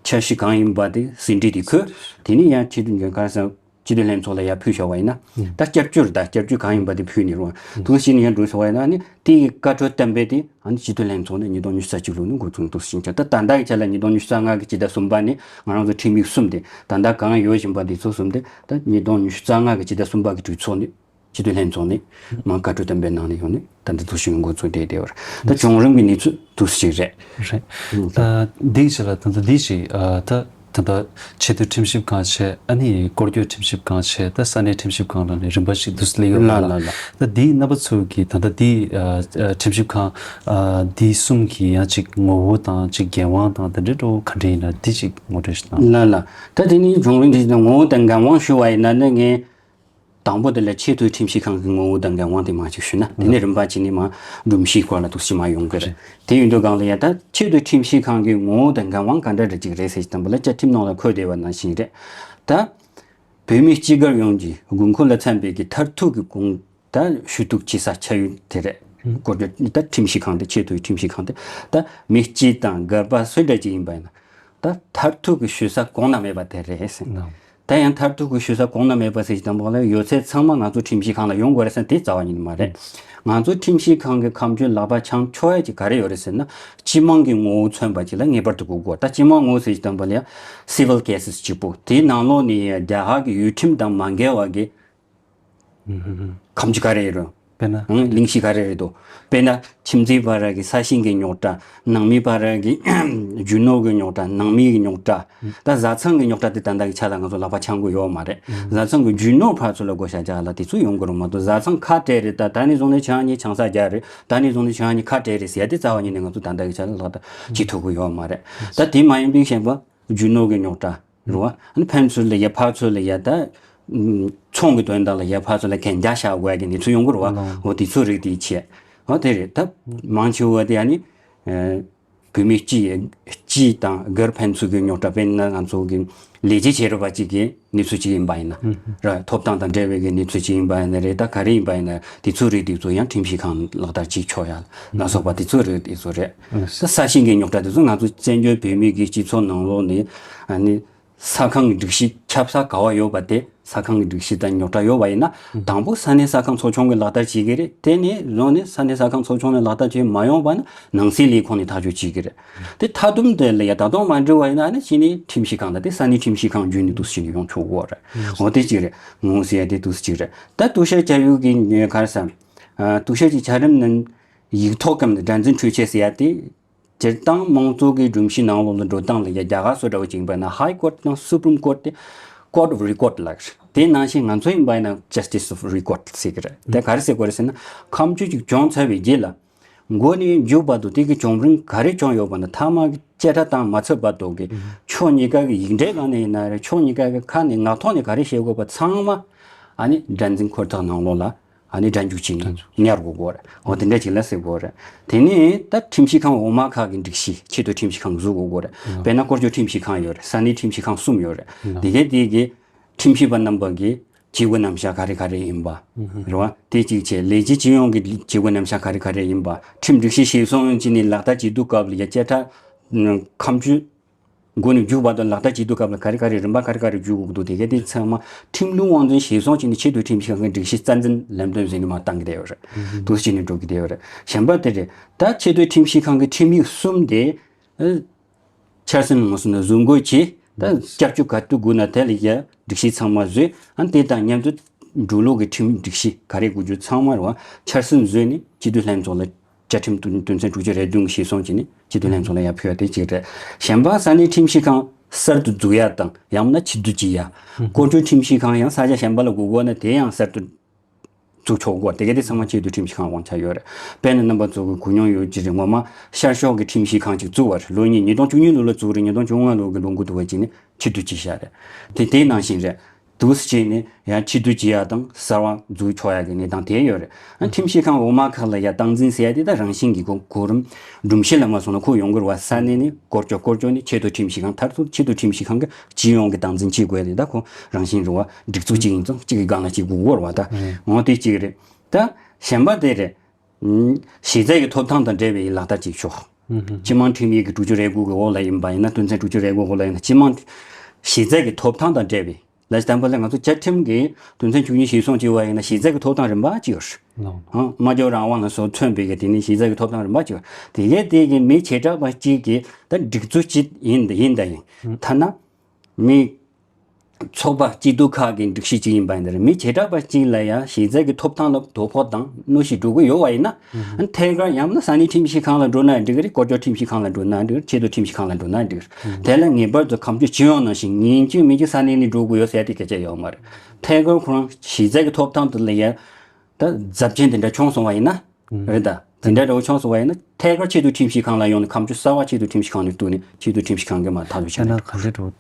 འཆར་གཞི་གང་ཡིན་པ་དེ་ཟིན་བྲིས་དེ་འཁོད། དེ་ནས་ཡང་ཆེས་མཐོའི་ག་རེ་ཟེར་སྤྱི་འཐུས་ལྷན་ཚོགས་ལ་ཡར་ཕུལ་བཞག་པ་ཡིན་ན། ད་བསྐྱར་བཅོས་རེད། ད་བསྐྱར་བཅོས་གང་ཡིན་པ་དེ་ཕུལ་ནས་རུང་དུ་ཕྱིན་ཡང་འགྲོ་བཞག་པ་ཡིན་ན་ཨ་ནི་དེ་ཡི་བཀའ་འཁྲོལ་གཏན་འབེབས་དེ་ཨ་ནི་སྤྱི་འཐུས་ལྷན་ཚོགས་ནས་ཉིས་སྟོང་ཉི་ཤུ་རྩ་གཅིག་ལོ་ནས་འགོ་བཙུགས་འདུག་ཕྱིན་ཀྱང་ད་ད་ལྟ་གི་ཆ་ལ་ཉིས་སྟོང་ཉི་ཤུ་རྩ་ལྔ་གི་སྤྱི་ཟླ་གསུམ་པ་ནས་ང་རང་ཚོ་ཁྲིམས་ཡིག་གསུམ་དེ་ད་ལྟ་གང་ཡོད་བཞིན་པ་དེ་ཚོ་གསུམ་དེ་ད་ཉིས་སྟོང་ཉི་ཤུ་རྩ་ལྔ་གི་སྤྱི་ཟླ་གསུམ་པ་གི་གྲོས་ཚོགས་ནས་སྤྱི་འཐུས་ལྷན་ཚོགས་ནས་མར་བཀའ་འཁྲོལ་གཏན་འབེབས་གནང་ནས་ཡོང་ནས་ད་ལྟ་འདུག་སེ་འགོ་བཙུགས་བསྡད་བསྡད་ཡོད་རེད། ད་བྱུང་རིམ་གྱི་གནས་ཚུལ་འདུག་སེ་ཅིག་རེད། རེད། ད་འདིའི་ཆེད་ལ་ད་ལྟ་འདི་ཞིག་ཨ་ད་ད་ལྟ་ཆེས་མཐོའི་ཁྲིམས་ཞིབ་ཁང་བྱས། ཨ་ནི་སྐོར་སྐྱོད་ཁྲིམས་ཞིབ་ཁང་བྱས། ད་ས་གནས་ཁྲིམས་ཞིབ་ཁང་ལ་ནི་རིམ་པ་ཞིག་འདུག་སེ་སླེབས་ཡོད་ལ་པ་ལ། ལ་ལ། ད་འདིའི་རྣམ་པ་ཚོ་གིས་ད་ལྟ་འདི་ཨ་ཨ་ཁྲིམས་ཞིབ་ཁང་ཨ་འདི་གསུམ་གྱི་ཡང་ཅིག་ངོ་བོ་དང་ཅིག་འགན་དབང་དང་དེ་འདྲའི་འགྲོ་ག་འདྲ་ཡིན་ན་འདི་ཅིག་ངོ་སྤྲོད་ཞིག་གནང་། ལ་ལ། ད་དེ་ནི་བྱུང་རིམ་འདི་ཞིག་དང་ངོ་བོ་དང་འགན་དབང་ཞུ་བ་ཡིན་ན་ནི་ངས། དང་པོ་དེ་ལ་ཆེས་མཐོའི་ཁྲིམས་ཞིབ་ཁང་གི་ངོ་བོ་དང་འགན་དབང་དེ་མང་ཅིག་ཞུས་ན། དེ་ནས་རིམ་པ་བྱས་ནས་མར་སྒྲོམ་གཞིའི་སྐོར་ལ་འདུག་སེ་མར་ཡོང་གི་རེད། དེ་ཡིན་དུས་སྒང་ལ་ཡ་ད་ཆེས་མཐོའི་ཁྲིམས་ཞིབ་ཁང་གི་ངོ་བོ་དང་འགན་དབང་ག་འདྲ་འདྲ་ཅིག་རེད་ཟེར་གྱི་དང་པོ་ལ་བཅའ་ཁྲིམས་ནང་ལ་འཁོད་བསྡད་པ་ནང་བཞིན་རེད། ད་བོད་མི་སྤྱི་སྒེར་ཡོངས་ཀྱི་དགོས་མཁོ་ལ་འཚམ་པའི་གི་མཐར་ཐུག་གི་དགོངས་ད་ཞུ་གཏུག་བྱེད་ས་ཆགས་ཡུལ་དེ་རེད། སྐོར་གྱི་ད་ཁྲིམས་ཞིབ་ཁང་དེ་ཆེས་མཐོའི་ཁྲིམས་ཞིབ་ཁང་དེ་ད་མི་སྤྱི་དང་སྒེར་པ་སུ་འདྲ་ཅིག་ཡིན་པ་ཡིན་ན། ད་མཐར་ཐུག་གི་ཞུ་ས་གོང་ན་མེད་པ་དེ་རེད་ཟེར། ད་ཡང་མཐར་ཐུག་གི་ཞུ་ས་གོང་ན་མེད་པ་ཟེར་གྱི་དང་པོ་ལ་ཡོད་ཚད་ཚང་མ་ང་ཚོ་ཁྲིམས་ཞིབ་ཁང་ལ་ཡོང་དགོས་རེད་ཟེར་ན་དེ་རྩ་བ་ཉིད་ནས་མ་རེད། ང་ཚོ་ཁྲིམས་ཞིབ་ཁང་གི་ཁ་མཆུ་ལག་པ་འཆང་ཆོག་ཡ་ཅིག་ག་རེ་ཡོད་རེད་ཟེར་ན་སྤྱི་དམངས་ཀྱི་ངོ་བོ་མཚོན་པ་ཅིག་ལ་ངེས་པར་དུ་དགོས་དགོས། ད་སྤྱི་དམངས་ངོ་བོ་ཟེར་གྱི་དང་པོ་ལ་ཡ་སི་ཝིལ་ཀེ་སི་གཅིག་པོ་དེའི་ནང་ལོགས་ནས་རྒྱ་གར་གྱི་ཡུལ་ཁྲིམས་དང་མ་འགལ་བ་གི་ཁ་མཆུ་ག་རེ་ཡོད་རུང་། དཔེར་ན། ཨང་། གླེང་གཞི་ག་རེ་རེད་འདུག་དཔེར་ན་ཁྱིམ་མཚེས་བར་གྱི་ས་ཞིང་གི་རྙོག་དྲ། ནང་མི་བར་གྱི་རྒྱུ་ནོར་གྱི་རྙོག་དྲ། ནང་མི་གི་རྙོག་དྲ། ད་བཟའ་ཚང་གི་རྙོག་དྲ་དེ་ད་ལྟ་གི་ཆ་ལ་ང་ཚོ་ལག་པ་འཆང་གི་ཡོད་མ་རེད། བཟའ་ཚང་གི་རྒྱུ་ནོར་ཕར་ཚུར་ལ་བགོ་བཤའ་རྒྱག་ལ་དེ་ཚོ་ཡོང་གི་རེད་མ་གཏོགས། བཟའ་ཚང་ཁ་བྲལ་རེད། ད་ད་ནས་བཟུང་ནས་ཁྱེད་རང་གཉིས་ཆང་ས་རྒྱག་རེད། ད་ནས་བཟུང་ནས་ཁྱེད་རང་གཉིས་ཁ་བྲལ་རེད་ཟེར་ཡ་དེ་རྩ་བ་ཉིད་ནས་ང་ཚོ་ད་ལྟ་གི་ཆ་ལ་ལག་བསྟར་བྱེད་ཐུབ་ཀྱི་ཡོད་མ་རེད། ད་དེ་མ་ཡིན་པའི་གཞན་པ་རྒྱུ་ནོར་གྱི་རྙོག་དྲ། རེད་བ། ཨ་ནི་ཕན་ཚུན་ལ་ཡ་ཕར་ཚུར་ལ་ཡ་ད། ཚོང་གི་དོན་དག་ལ་ཡ་ཕར་ཚུར་ལ་གན་རྒྱ་བཞག་དགོས་ཡ་གི་གནས་ཚུལ་ཡོང་གི་རེད་བ། འོ་དེ་ཚོ་རིགས་དེ་བྱས། འོ་དེ་རེད། ད་མང་ཆེ་བ་དེ་ཨ་ནི། ཨ། བོད་མི་སྤྱི་སྤྱི་དང་སྒེར་ཕན་ཚུན་གྱི་རྙོག་དྲ། དཔེར་ན་ང་ཚོ་གི་ལས་བྱེད་བྱེད་རོགས་པ་གཅིག་གི་གནས་ཚུལ་གཅིག་ཡིན་པ་ཡིན་ན། ར། ཐོབ་ཐང་དང་འབྲེལ་བའི་གི་གནས་ཚུལ་གཅིག་ཡིན་པ་ཡིན་ན་རེད། ད་ག་རེ་ཡིན་པ་ཡིན་ན་དེ་ཚོ་རིགས་དེ་ཚོ་ཡང་ཁྲིམས་ཞིབ་ཁང་ལག་བསྟར་བྱེད་ཆོག་ཡ་ལ་སོགས་པ་དེ་ཚོ་རིགས་དེ་ཚོ་རེད། ད་ས་ཞིང་གི་རྙོག་དྲ་དེ་ཚོ་ང་ཚོ་བཙན་བྱོལ་བོད་མི་གི་སྤྱི་ཚོགས་ནང་ལོགས་ནས་ཨ་ནི། ས་ཁང་གི་སྒྲིག་གཞི་ཁྱབ་ས་ག་བ་ཡོད་པ་དེ། ས་ཁང་གི་སྒྲིག་གཞི་དང་རྙོག་དྲ་ཡོད་པ་ཡིན་ན། དང་པོ་ས་གནས་ས་ཁང་ཚོགས་ཆུང་གིས་ལག་བསྟར་བྱེད་ཀྱི་རེད། དེ་ནས་བཟུང་ནས་ས་གནས་ས་ཁང་ཚོགས་ཆུང་ནས་ལག་བསྟར་བྱེད་མ་ཡོང་བ་ན་ནང་སྲིད་ལས་ཁུངས་ནས་ཐག་གཅོད་བྱེད་ཀྱི་རེད། དེ་མཐའ་སྡོམ་དེ་ལ་ཡ་ད་དུང་མ་འགྲིག་པ་ཡིན་ན་ནི་ཕྱི་ནས་ཁྲིམས་ཞིབ་ཁང་ལ། དེ་ས་གནས་ཁྲིམས་ཞིབ་ཁང་བརྒྱུད་ནས་འདུག་སེ་ནས་ཡོང་ཆོག་གི་རེད། འོ་དེ་གཅིག་རེད། ངོ་ཟེར་ཡ་དེ་འདུག་སེ་གཅིག་རེད། ད་གཏུག་བཤེར་བྱ་ཡུལ་གྱི་ག་རེ་ཟེར། གཏུག་བཤེར་གྱི་བྱ་རིམ་ནི་ཡིག་ཐོག་གམ་སྒྲ་འཛིན་འཕྲུལ་ཆས་ཟེར་ཡ་དེ། སྤྱིར་བཏང་དམངས་གཙོ་གི་སྒྲོམ་གཞི་ནང་ལོགས་ལ་འགྲོ་སྟངས་ལ་ཡ་རྒྱ་གར་སོགས་འདྲ་བོ་ཅིག་ཡིན་པ་ན་High Court་དང་Supreme Court་དེ་Court of Record་ལབ་རེད། དེ་ནང་བཞིན་ང་ཚོ་ཡིན་པ་ཡིན་ན་Justice of Record་ཟེར་གི་རེད། དེ་ག་རེ་ཟེར་དགོས་རེད་ཟེར་ན་ཁ་མཆུ་ཅིག་བྱུང་ཚར་བའི་རྗེས་ལ་མགོ་ནས་མཇུག་བར་དུ་དེ་གི་བྱུང་རིམ་ག་རེ་བྱུང་ཡོད་པ་ན་མཐའ་མ་གི་བཅད་ཁྲ་བཏང་མ་ཚར་བར་དུ་གི་ཕྱོགས་གཉིས་ཀ་གི་ཡིག་འབྲེལ་སྒང་ནས་ཡིན་ན་རེད། ཕྱོགས་གཉིས་ཀ་གི་ཁ་ནས་ངག་ཐོག་ནས་ག་རེ་བཤད་དགོས་པ་ཚང་མ་ཨ་ནི་སྒྲ་འཛིན་འཁོར་ཐག་ནང་ལོགས་ལ། ཨ་ནི་སྒྲ་འཇུག་བྱས་ནས་ཉར་དགོས་ཀྱི་རེད། འོ་དེ་འདྲ་ཅིག་ལ་ཟེར་དགོས་རེད། དེ་ནས་ད་ཁྲིམས་ཞིབ་ཁང་འོག་མ་ཁག་གི་སྒྲིག་གཞི་ཆེས་མཐོའི་ཁྲིམས་ཞིབ་ཁང་བཟོ་དགོས་རེད། དཔེར་ན་སྐོར་སྐྱོད་ཁྲིམས་ཞིབ་ཁང་ཡོད་རེད། ས་གནས་ཁྲིམས་ཞིབ་ཁང་གསུམ་ཡོད་རེད། དེ་གའི་དེ་གི་ཁྲིམས་ཞིབ་པ་རྣམ་པ་གི་བྱེད་སྒོ་རྣམ་གཞག་ག་རེ་ག་རེ་ཡིན་པ། རེད་བ། དེ་གཅིག་བྱས། ལས་བྱེད་སྤྱི་ཡོངས་ཀྱི་བྱེད་སྒོ་རྣམ་གཞག་ག་རེ་ག་རེ་ཡིན་པ། ཁྲིམས་སྒྲིག་གཞི་གཞིར་བཟུང་བྱས་ནས་ལག་བསྟར་བྱེད་དུས་སྐབས་ལ་ཡ་བཅད་ཁྲ་ཁ་མཆུ་འགོ་ནས་མཇུག་བར་དུ་ལག་བསྟར་བྱེད་དུས་སྐབས་ལ་ག་རེ་ག་རེ་རིམ་པ་ག་རེ་ག་རེ་འཇུག་དགོས་འདུག་དེ་ག་དེ་ཚང་མ་ཁྲིམས་ལུགས་དབང་འཛིན་གཞིར་བཟུང་བྱས་ནས་ཆེས་མཐོའི་ཁྲིམས་ཞིབ་ཁང་གི་སྒྲིག་གཞི་རྩ་འཛིན་ལམ་སྟོན་ཟེར་ནས་མར་བཏང་གི་བསྡད་ཡོད་རེད། འདུག་སེ་བྱས་ནས་འགྲོ་གི་བསྡད་ཡོད་རེད། གཞན་པ་དེ་རེད། ད་ཆེས་མཐོའི་ཁྲིམས་ཞིབ་ཁང་གི་ཁྲིམས་ཡིག་གསུམ་དེ། ཨ། འཆར་ཟིན་མ་སོང་ན་བཟོ་འགོད་བྱས། ད་བསྐྱར་བཅོས་ག་དུས་དགོས་ན་དེ་ལ་ཡ་སྒྲིག་གཞི་ཚང་མ་བཟོས། ཨ་ནི་དེ་དང་མཉམ་དུ་འབྲུག་ལུགས་ཀྱི་ཁྲིམས་སྒྲིག་གཞི་ག་རེ་དགོས་རྒྱུ་ཚང་མ་རེད་བ། འཆར་ཟིན་བཟོས་ནས་སྤྱི་འཐུས་ལྷན་ཚོགས་ལ་བཅའ་ཁྲིམས་དོན་དོན་ཚན་དྲུག་ཅུ་རེ་བདུན་གྱི་གཞིར་བཟུང་བྱས་ནས་སྤྱི་འཐུས་ལྷན་ཚོགས་ལ་ཡར་ཕུལ་བ་དེ་གཅིག་རེད། གཞན་པ་ས་གནས་ཁྲིམས་ཞིབ་ཁང་གསར་དུ་འཛུགས་ཡ་དང་ཡང་ན་ཕྱིར་བསྡུ་བྱེད་ཡ། སྐོར་སྐྱོད་ཁྲིམས་ཞིབ་ཁང་ཡང་ས་ཆ་གཞན་པ་ལ་དགོས་དགོས་ན་དེ་ཡང་གསར་དུ་བཙུགས་ཆོག་གོ། དེ་ག་དེ་ཚང་མ་ཆེས་མཐོའི་ཁྲིམས་ཞིབ་ཁང་དབང་ཆ་ཡོད་རེད། དཔེར་ན་རྣམ་པ་ཚོ་གི་གོ་མྱོང་ཡོད་ཀྱི་རེད། ངོ་མ་ཤར་ཕྱོགས་ཀྱི་ཁྲིམས་ཞིབ་ཁང་ཅིག་བཙུགས་པ་རེད། ལོ་གཉིས་ཉིས་སྟོང་བཅུ་གཉིས་ལོ་ལ་བཙུགས་རེད། ཉིས་སྟོང་བཅོ་ལྔ་ལོ་གི་ལོ་འགོ་དུ་བ་ཅིག་ནས་ཕྱིར་བསྡུ་བྱས་བཞག་རེད། དེ་དེའི་ནང་བཞིན་རེད། འདུག་སེ་བྱས་ནས་ཡང་ཕྱིར་བསྡུ་བྱེད་ཡ་དང་གསར་བ་འཛུགས་ཆོག་ཡ་གི་གནས་སྟངས་དེ་ཡོད་རེད། ཨ། ཁྲིམས་ཞིབ་ཁང་འོག་མ་ཁག་ལ་ཡ་སྟངས་འཛིན་ཟེར་ཡ་དེ་ད་རང་བཞིན་གྱི་གོ་གོ་རིམ་སྒྲོམ་གཞི་ལ་མ་སོང་ན་ཁོ་ཡོང་གི་རེད་བ། ས་གནས་ནས་སྐོར་སྐྱོད། སྐོར་སྐྱོད་ནས་ཆེས་མཐོའི་ཁྲིམས་ཞིབ་ཁང་། མཐར་ཐུག་ཆེས་མཐོའི་ཁྲིམས་ཞིབ་ཁང་གི་སྤྱི་ཡོངས་ཀྱི་སྟངས་འཛིན་བྱེད་དགོས་ཡ་དེ་ད་ཁོ་རང་བཞིན་རེད་བ། སྒྲིག་འཛུགས་གཅིག་ཡིན་ཙང་གཅིག་གི་སྒང་ལ་གཅིག་དགོས་ཀྱི་རེད་བ། ད་འོ་དེ་གཅིག་རེད། ད་གཞན་པ་དེ་རེད། གཞི་རྩའི་གི་ཐོབ་ཐང་དང་འབྲེལ་བའི་ལག་བསྟར་བྱེད་ཕྱོགས། སྤྱི་དམངས་ཁྲིམས་ཡིག་གི་དྲུག་ཅུ་རེ་དགུ་གི་འོག་ལ་ཡིན་པ་ཡིན་ན། དོན་ཚན་དྲུག་ཅུ་རེ་དགུ་འོག་ལ་ཡིན་ན། སྤྱི་དམངས་གཞི་རྩའི་གི་ཐོབ་ཐང་དང་འབྲེལ་བའི། ལ་དང་པོ་ལ་ང་ཚོ་བཅའ་ཁྲིམས་ཀྱི་དོན་ཚན་བཅུ་གཉིས་གཞིར་བཟུང་བྱས་པ་ཡིན་ན་གཞི་རྩའི་གི་ཐོབ་ཐང་རིམ་པ་གཅིག་ཡོད་རེད། ལགས། ཨང་། སྨྲ་བརྗོད་རང་དབང་ལ་སོགས་མཚོན་པའི་གི་དེ་ནི་གཞི་རྩའི་གི་ཐོབ་ཐང་རིམ་པ་གཅིག་ཡོད་རེད། དེ་གའི་དེ་གི་མི་བྱེ་བྲག་པ་གཅིག་གི་ད་སྒྲིག་འཛུགས་གཅིག་ཡིན་ཡིན་ད་ཡིན། ཐ་ན་མི་ཚོགས་པ་སྐྱིད་སྡུག་ཁག་གི་སྒྲིག་གཞི་གཅིག་ཡིན་པ་ཡིན་ན་རེད། མི་བྱེ་བྲག་པ་གཅིག་ལ་ཡང་གཞི་རྩའི་གི་ཐོབ་ཐང་ལ་དོ་ཕོག་དང་གནོད་གཞི་འགྲོ་གི་ཡོད་པ་ཡིན་ན། ཨ་ནི་ཐད་ཀར་ཡང་ན་ས་གནས་ཁྲིམས་ཞིབ་ཁང་ལ་འགྲོ་ན་འགྲིག་གི་རེད། སྐོར་སྐྱོད་ཁྲིམས་ཞིབ་ཁང་ལ་འགྲོ་ན་འགྲིག་གི་རེད། ཆེས་མཐོའི་ཁྲིམས་ཞིབ་ཁང་ལ་འགྲོ་ན་འགྲིག་གི་རེད། དེ་ལ་ངེས་པར་དུ་ཁ་མཆུ་སྤྱི་ཡོངས་ནང་བཞིན་ཡིན་གཅིག་མིན་གཅིག་ས་གནས་ནས་འགྲོ་དགོས་ཡོད་ཟེར་ཡ་དེ་སྐད་ཆ་ཡོད་མ་རེད། ཐད་ཀར་ཁོ་རང་གཞི་རྩའི་གི་ཐོབ་ཐང་དེ་ལ་ཡ་ད་རྫབ་ཆེན་དེ་འདྲ་བྱུང་སོང་བ་ཡིན་ན། རེད་ད། དེ་འདྲ་འདྲ་བོ་བྱུང་སོང་བ་ཡིན་ན་ཐད་ཀར་ཆེས་མཐོའི་ཁྲིམས་ཞིབ་ཁང་ལ་ཡོང་ནས་ཁ་མཆུ་གསར་བ་ཆེས་མཐོའི་ཁྲིམས་ཞིབ་ཁང་ནས་བཏུགས་ནས་ཆེས་མཐོའི་ཁྲིམས་ཞིབ་ཁང་གིས་མར་ཐག་གཅོད་བྱས་ན། ད་ག་འདྲ་འགྲོ།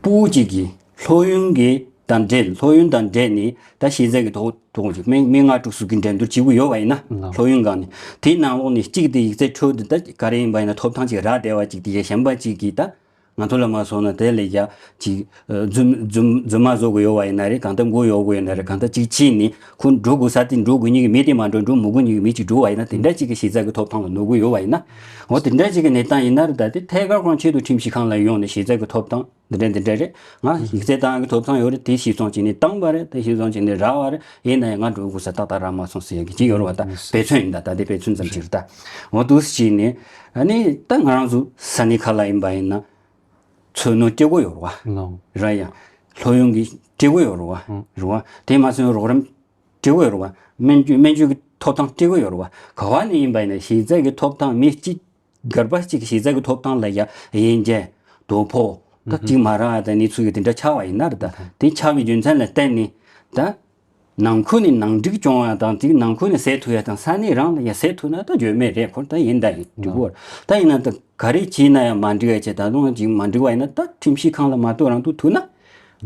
ཕྲུ་གུ་གཅིག་གིས་སློབ་ཡོན་གྱི་དང་འབྲེལ། སློབ་ཡོན་དང་འབྲེལ་ནས་ད་གཞི་རྩའི་གི་ཐོབ་ཐང་ཅིག་མི་མི་ལྔ་དྲུག་ཙམ་གྱིས་འགྲན་བསྡུར་བྱེད་ཀྱི་ཡོད་པ་ཡིན་ན། ལགས། སློབ་ཡོན་སྒང་ནས་དེའི་ནང་ལོགས་ནས་གཅིག་དེ་ཡིག་ཚད་འཕྲོད་དེ་ད་ག་རེ་ཡིན་པ་ཡིན་ན་ཐོབ་ཐང་ཅིག་རག་བསྡད་པ་ཅིག་དེ་གཞན་པ་གཅིག་གིས་ད་ང་ཚོ་ལ་མ་སོང་ན་དེ་ལས་ཡ་ཅིག་རྫུན་རྫུན་རྫུན་མ་བཟོ་དགོས་ཡོད་པ་ཡིན་ན་རེད། གང་ལྟར་མགོ་གཡོག་དགོས་ཡོད་ན་རེད། གང་ལྟར་ཅིག་བྱས་ནས་ཁོ་འགྲོ་དགོས་ས་དེ་འགྲོ་དགོས་མཁན་གྱི་མི་དེ་མ་འགྲོ། འགྲོ་མི་དགོས་མཁན་གྱི་མི་ཅིག་འགྲོ་བ་ཡིན་ན། དེ་འདྲ་ཅིག་གི་གཞི་རྩ་གི་ཐོབ་ཐང་ལ་གནོད་དགོས་ཡོད་པ་ཡིན་ན། འོ་དེ་འདྲ་ཅིག་གི་གནས་སྟངས་ཡིན་ན་རེད། ད་དེ་ཐད་ཀར་ཁོང་ཆེས་མཐོའི་ཁྲིམས་ཞིབ་ཁང་ལ་ཡོང་ནས་གཞི་རྩ་གི་ཐོབ་ཐང་འདི་འདྲ་འདི་འདྲ་རེད། ང་ཡིག་ཚད་བཏང་གི་ཐོབ་ཐང་ཡོད་རེད། དེ་གཞིར་བཟུང་བྱས་ནས་བཏང་བ་རེད། དེ་གཞིར་བཟུང་བྱས་ནས་རག་པ་རེད། ཡིན་ན་ཡང་ང་འགྲོ་དགོས་ས་ཏག་ཏག་རག་མ་སོང་ཟེར་ཡ་གི་ཅིག་ཡོད་རེད་བ། ད་འབད་བརྩོན་ཡིན། ད་ད་དེ་འབད་བརྩོན་ཙམ་ཅིག་རེད། ད་འོ་འདུག་སེ་བྱས་ནས་ཨ་ནི་ད་ང་རང་ཚོ་ས་གནས་ཁག་ལ་ཡིན་པ་ཡིན་ན། འཚོ་སྣོན་སྤྲད་དགོས་ཡོད་རེད་བ། ལགས། རེད་ཡ། སློབ་ཡོན་གྱི་སྤྲད་དགོས་ཡོད་རེད་བ། ཨང་། རེད་བ། དེ་མ་ཟད་རོགས་རམ་སྤྲད་དགོས་ཡོད་རེད་བ། སྨན་བཅོས་སྨན་བཅོས་ཀྱི་ཐོབ་ཐང་སྤྲད་དགོས་ཡོད་རེད་བ། ག་བ་ནས་ཡིན་པ་ཡིན་ན་གཞི་རྩ་གི་ཐོབ་ཐང་མི་གཅིག་སྒེར་པ་གཅིག་གི་གཞི་རྩ་གི་ཐོབ་ཐང་ལ་ཡ་དབྱེ་འབྱེད་དོ་ཕོག་ད་ཨུ་གཅིག་མ་རག་ཡ་དང་གནས་ཚུལ་གྱི་དེ་འདྲ་ཆགས་པ་ཡིན་ན་རེད། ད་དེ་ཆགས་པའི་རྒྱུ་མཚན་ལ་བརྟེན་ནས་ད། ནང་ཁུལ་ནས་ནང་འགྲིག་བྱུང་ཡ་དང་དེ་ནང་ཁུལ་ནས་སེལ་ཐུབ་ཡ་དང་ས་གནས་རང་ལ་ཡ་སེལ་ཐུབ་ན་ད་འཇོན་མེད་རེད། ཁོ་ད་ཡིན་ད་ཡིན་འགྲིག་གོ། ད་ཡིན་ན་ད་ག་རེ་བྱས་ན་ཡང་མ་འགྲིག་ཡ་བྱས། ད་དུང་ཅིག་མ་འགྲིག་པ་ཡིན་ན་ད་ཁྲིམས་ཞིབ་ཁང་ལ་མ་གཏོགས་རང་ཐུག་ཐུབ་ན།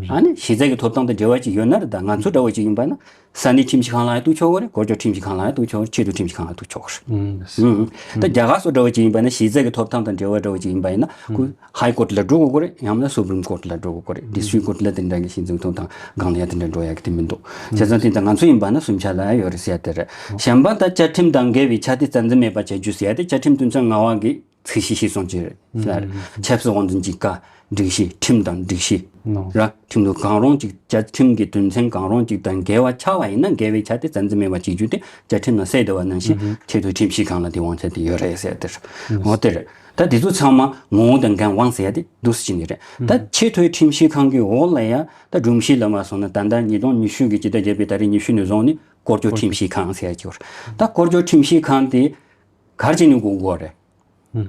ཨ་ནི་གཞི་རྩ་གི་ཐོབ་ཐང་དང་འབྲེལ་བ་ཅིག་ཡོད་ན་རེད། ད་ང་ཚོ་འདྲ་བོ་ཅིག་ཡིན་པ་ན་ས་གནས་ཁྲིམས་ཞིབ་ཁང་ལ་ཡང་གཏུག་ཆོག་གི་རེད། སྐོར་སྐྱོད་ཁྲིམས་ཞིབ་ཁང་ལ་ཡང་གཏུག་ཆོག་གི་རེད། ཆེས་མཐོའི་ཁྲིམས་ཞིབ་ཁང་ལ་གཏུག་ཆོག་གི་རེད། ད་རྒྱ་གར་སོགས་འདྲ་བོ་ཅིག་ཡིན་པ་ན་གཞི་རྩ་གི་ཐོབ་ཐང་དང་འབྲེལ་བ་འདྲ་བོ་ཅིག་ཡིན་པ་ཡིན་ན་ཁོ། ཧའི་ཀོར་ལ་འགྲོ་དགོས་ཀྱི་རེད། ཡང་ན་སུ་པྲིམ་ཀོར་ལ་འགྲོ་དགོས་ཀྱི་རེད། ཌི་སི་ཊིག་ཀོར་ལ་དེ་འདྲ་གི་ཞིབ་འཚོལ་ཐོབ་ཐང་སྒང་ལ་ཡ་དེ་འདྲ་འགྲོ་ཡ་གི་དེ་མི་འདུག་བྱས་ཙང་དེ་ད་ང་ཚོ་ཡིན་པ་ན་སུམ་ཆ་ལ་ཡ་ཡོད་རེད་ཟེར་ཡ་དེ་རེད། གཞན་པ་ད་བཅའ་ཁྲིམས་དང་འགལ་བའི་ཆ་དེ་རྩ་འཛིན་མེད་པ་བྱ་རྒྱུ་ཟེར་ཡ་དེ་བཅའ་ཁྲིམས་དོན་ཚན་ལྔ་པ་གི་ཚིག་གཞི་གཞིར་བཟུང་བྱས་རེད་ཟེར་ཡ་རེད། ཆབ་སྲིད་དབང་འཛིན་གྱི་བཀའ། སྒྲིག་གཞི། ཁྲིམས་དང་སྒྲིག་གཞི། ར། ཁྲིམས་ལུགས་གང་རུང་གཅིག་བཅའ་ཁྲིམས་ཀྱི་དོན་ཚན་གང་རུང་གཅིག་དང་འགལ་བ་ཆགས་པ་ཡིན་ན་འགལ་བའི་ཆ་དེ་རྩ་འཛིན་མེད་པ་བྱེད་རྒྱུ་དེ་བཅའ་ཁྲིམས་ནང་གསལ་བསྡད་པ་ནང་བཞིན་ཆེས་མཐོའི་ཁྲིམས་ཞིབ་ཁང་ལ་དེ་དབང་ཆ་དེ་ཡོད་རེད་ཟེར་དེ་རེད། འོ་དེ་རེད། ད་དེ་ཚོ་ཚང་མ་ངོ་བོ་དང་འགལ་དབང་ཟེར་ཡ་དེ་འདུག་སེ་བྱས་ནས་རེད། ད་ཆེས་མཐོའི་ཁྲིམས་ཞིབ་ཁང་གི་འོག་ལ་ཡ་ད་སྒྲོམ་གཞི་ལ་མ་སོང་ན་ད་ལྟ་ཉིས་སྟོང་ཉི་ཤུ་གི་སྤྱི་ཟླ་བརྒྱད་པའི་ཏ་རིག་ཉི་ཤུ་ནས་བཟུང་ནས་སྐོར་སྐྱོད་ཁྲིམས་ཞིབ་ཁང་ཟེར་ཡ་ཅིག་ཡོད་རེད། ད་སྐོར་སྐྱོད་ཁྲིམས་ཞིབ་ཁང་དེ་ག་རེ་བྱས་ནས་དགོས་དགོས་རེད།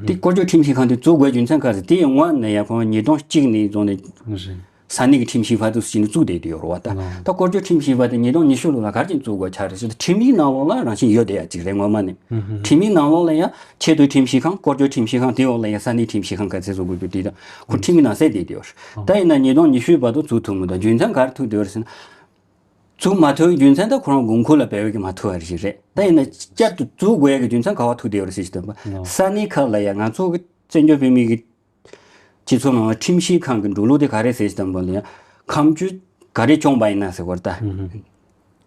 དེ་སྐོར་སྐྱོད་ཁྲིམས་ཞིབ་ཁང་དེ་བཙུགས་དགོས་རྒྱུ་མཚན་ག་རེ་ཟེར། དེ་ཡི་སྔོན་ནས་ཡ་ཁོང་ཉིས་སྟོང་གཅིག་ནས་བཟུང་ནས་ས་གནས་ཀྱི་ཁྲིམས་ཞིབ་པ་དེ་ཚོ་ཞིག་ནས་བཙུགས་བསྡད་དེ་ཡོད་རེད་བ། ད་ད་སྐོར་སྐྱོད་ཁྲིམས་ཞིབ་པ་དེ་ཉིས་སྟོང་ཉི་ཤུ་ལོ་ལ་ག་རེ་བྱས་ནས་བཙུགས་དགོས་ཆགས་རེད་ཟེར་ན་ཁྲིམས་ཡིག་ནང་ལོགས་ལ་རང་བཞིན་ཡོད་བསྡད་ཡ་ཅིག་རེད་སྔོན་མ་ནས། ཁྲིམས་ཡིག་ནང་ལོགས་ལ་ཡ་ཆེས་མཐོའི་ཁྲིམས་ཞིབ་ཁང་སྐོར་སྐྱོད་ཁྲིམས་ཞིབ་ཁང་དེའི་འོག་ལ་ཡ་ས་གནས་ཁྲིམས་ཞིབ་ཁང་ག་ཚད་བཟོ་དགོས་རྒྱུ་དེ་དང་ཁོ་ཁྲིམས་ཡིག་ནང་གསལ་བསྡད་དེ་ཡོད་རེད། ད་ཡིན་ན་ཉིས་སྟོང་ཉི་ཤུ་བར་དུ་བཙུགས་ཐུབ་མི་འདུག་རྒྱུ་མཚན་ག་རེ་ཐུག་བསྡད་ཡོད་རེད་ཟེར་ན། བཙུགས་མ་ཐུབ་པའི་རྒྱུ་མཚན་ད་ཁོ་རང་དགོས་མཁོ་ལ་བབས་ཡོད་ཀྱི་མ་ཐུབ་པ་ཞིག་རེད། ད་ཡིན་ན་བསྐྱར་དུ་བཙུགས་དགོས་ཡ་གི་རྒྱུ་མཚན་ག་པར་ཐུག་བསྡད་ཡོད་རེད་ཟེར་ཞིག་དང་པོ། ཨོ། ས་གནས་ཁག་ལ་ཡ་ང་ཚོ་གི་བཙན་བྱོལ་བོད་མིའི་གི་སྤྱི་ཚོགས་ནང་ལ་ཁྲིམས་ཞིབ་ཁང་གི་འགྲོ་ལུགས་དེ་ག་རེ་ཟེར་ཞིག་དང་པོ་ལ་ཡ། ཁ་མཆུ་ག་རེ་བྱུང་པ་ཡིན་ན་ཟེར་བར་ད། ཨུ་ཧུ།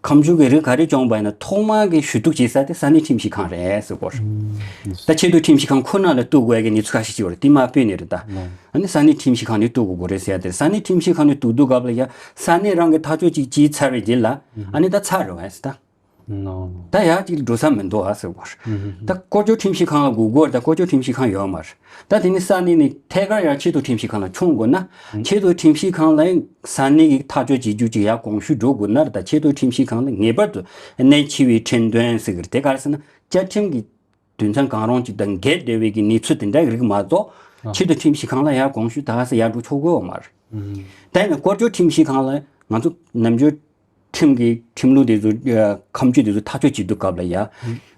ཁ་མཆུ་གི་རིགས་ག་རེ་བྱུང་པ་ཡིན་ན་ཐོག་མར་གི་ཞུ་གཏུག་བྱེད་ས་དེ་ས་གནས་ཁྲིམས་ཞིབ་ཁང་རེད་ཟེར་གོ། ད་ཆེས་མཐོའི་ཁྲིམས་ཞིབ་ཁང་ཁོ་ན་ལ་གཏུག་དགོས་ཀྱི་གནས་ཚུལ་ཁ་ཤས་ཅིག་ཡོད་རེད། དེ་མར་སྤེལ་ནས་རེད་ད། ཨ་ནི་ས་གནས་ཁྲིམས་ཞིབ་ཁང་ནས་གཏུག་དགོས་རེད་ཟེར་ཡ་དེ་རེད། ས་གནས་ཁྲིམས་ཞིབ་ཁང་ནས་གཏུག་དུས་སྐབས་ལ་ཡ་ས་གནས་རང་གི་ཐག་གཅོད་ཅིག་བྱས་ཚར་བའི་རྗེས་ལ་ཨ་ནི་ད་ཚར་རེད་བས་ད། ད་ཡ་གཅིག་འགྲོ་ས་མི་འདུག་ཨ་ཟེར་གོ། ད་སྐོར་སྐྱོད་ཁྲིམས་ཞིབ་ཁང་ལ་སྒུག་དགོས་རེད་ད། སྐོར་སྐྱོད་ཁྲིམས་ཞིབ་ཁང་ཡོད་མ་རེད། ད་དེ་ནི་ས་གནས་ནས་ཐད་ཀར་ཡར་ཆེས་མཐོའི་ཁྲིམས་ཞིབ་ཁང་ལ་མཆོང་དགོས་ན། ཆེས་མཐོའི་ཁྲིམས་ཞིབ་ཁང་ལ་ས་གནས་ཀྱི་ཐག་གཅོད་བྱེད་རྒྱུ་ཅིག་ཡར་དགོངས་ཞུ་འགྲོ་དགོས་ན་རེད་ད། ཆེས་མཐོའི་ཁྲིམས་ཞིབ་ཁང་ལ་ངེས་པར་དུ་གནད་ཆེ་བའི་ཁྲིམས་དོན་ཟེར་གི་རེད། དེ་ག་རེ་ཟེར་ན་བཅའ་ཁྲིམས་ཀྱི་དོན་ཚན་གང་རུང་ཅིག་དང་འགལ་བསྡད་པའི་གི་གནས་ཚུལ་དེ་འདྲ་གི་རིགས་མ་གཏོགས། ཆེས་མཐོའི་ཁྲིམས་ཞིབ་ཁང་ལ་ཡར་དགོངས་ཞུ་ད་ག་ས་ཡར་འགྲོ་ཆོག་གི་ཡོད་མ་རེད། ད་ཡིན་ན་སྐོར་སྐྱོད་ཁྲིམས་ཞིབ་ཁང་ལ་ང་ཚོ་ནམ་རྒྱུན་ཁྲིམས་ཀྱི་ཁྲིམས་ལུགས་དེ་ཚོ་ཨ། ཁ་མཆུ་དེ་ཚོ་ཐག་གཅོད་བྱེད་དུས་སྐབས་ལ་ཡ།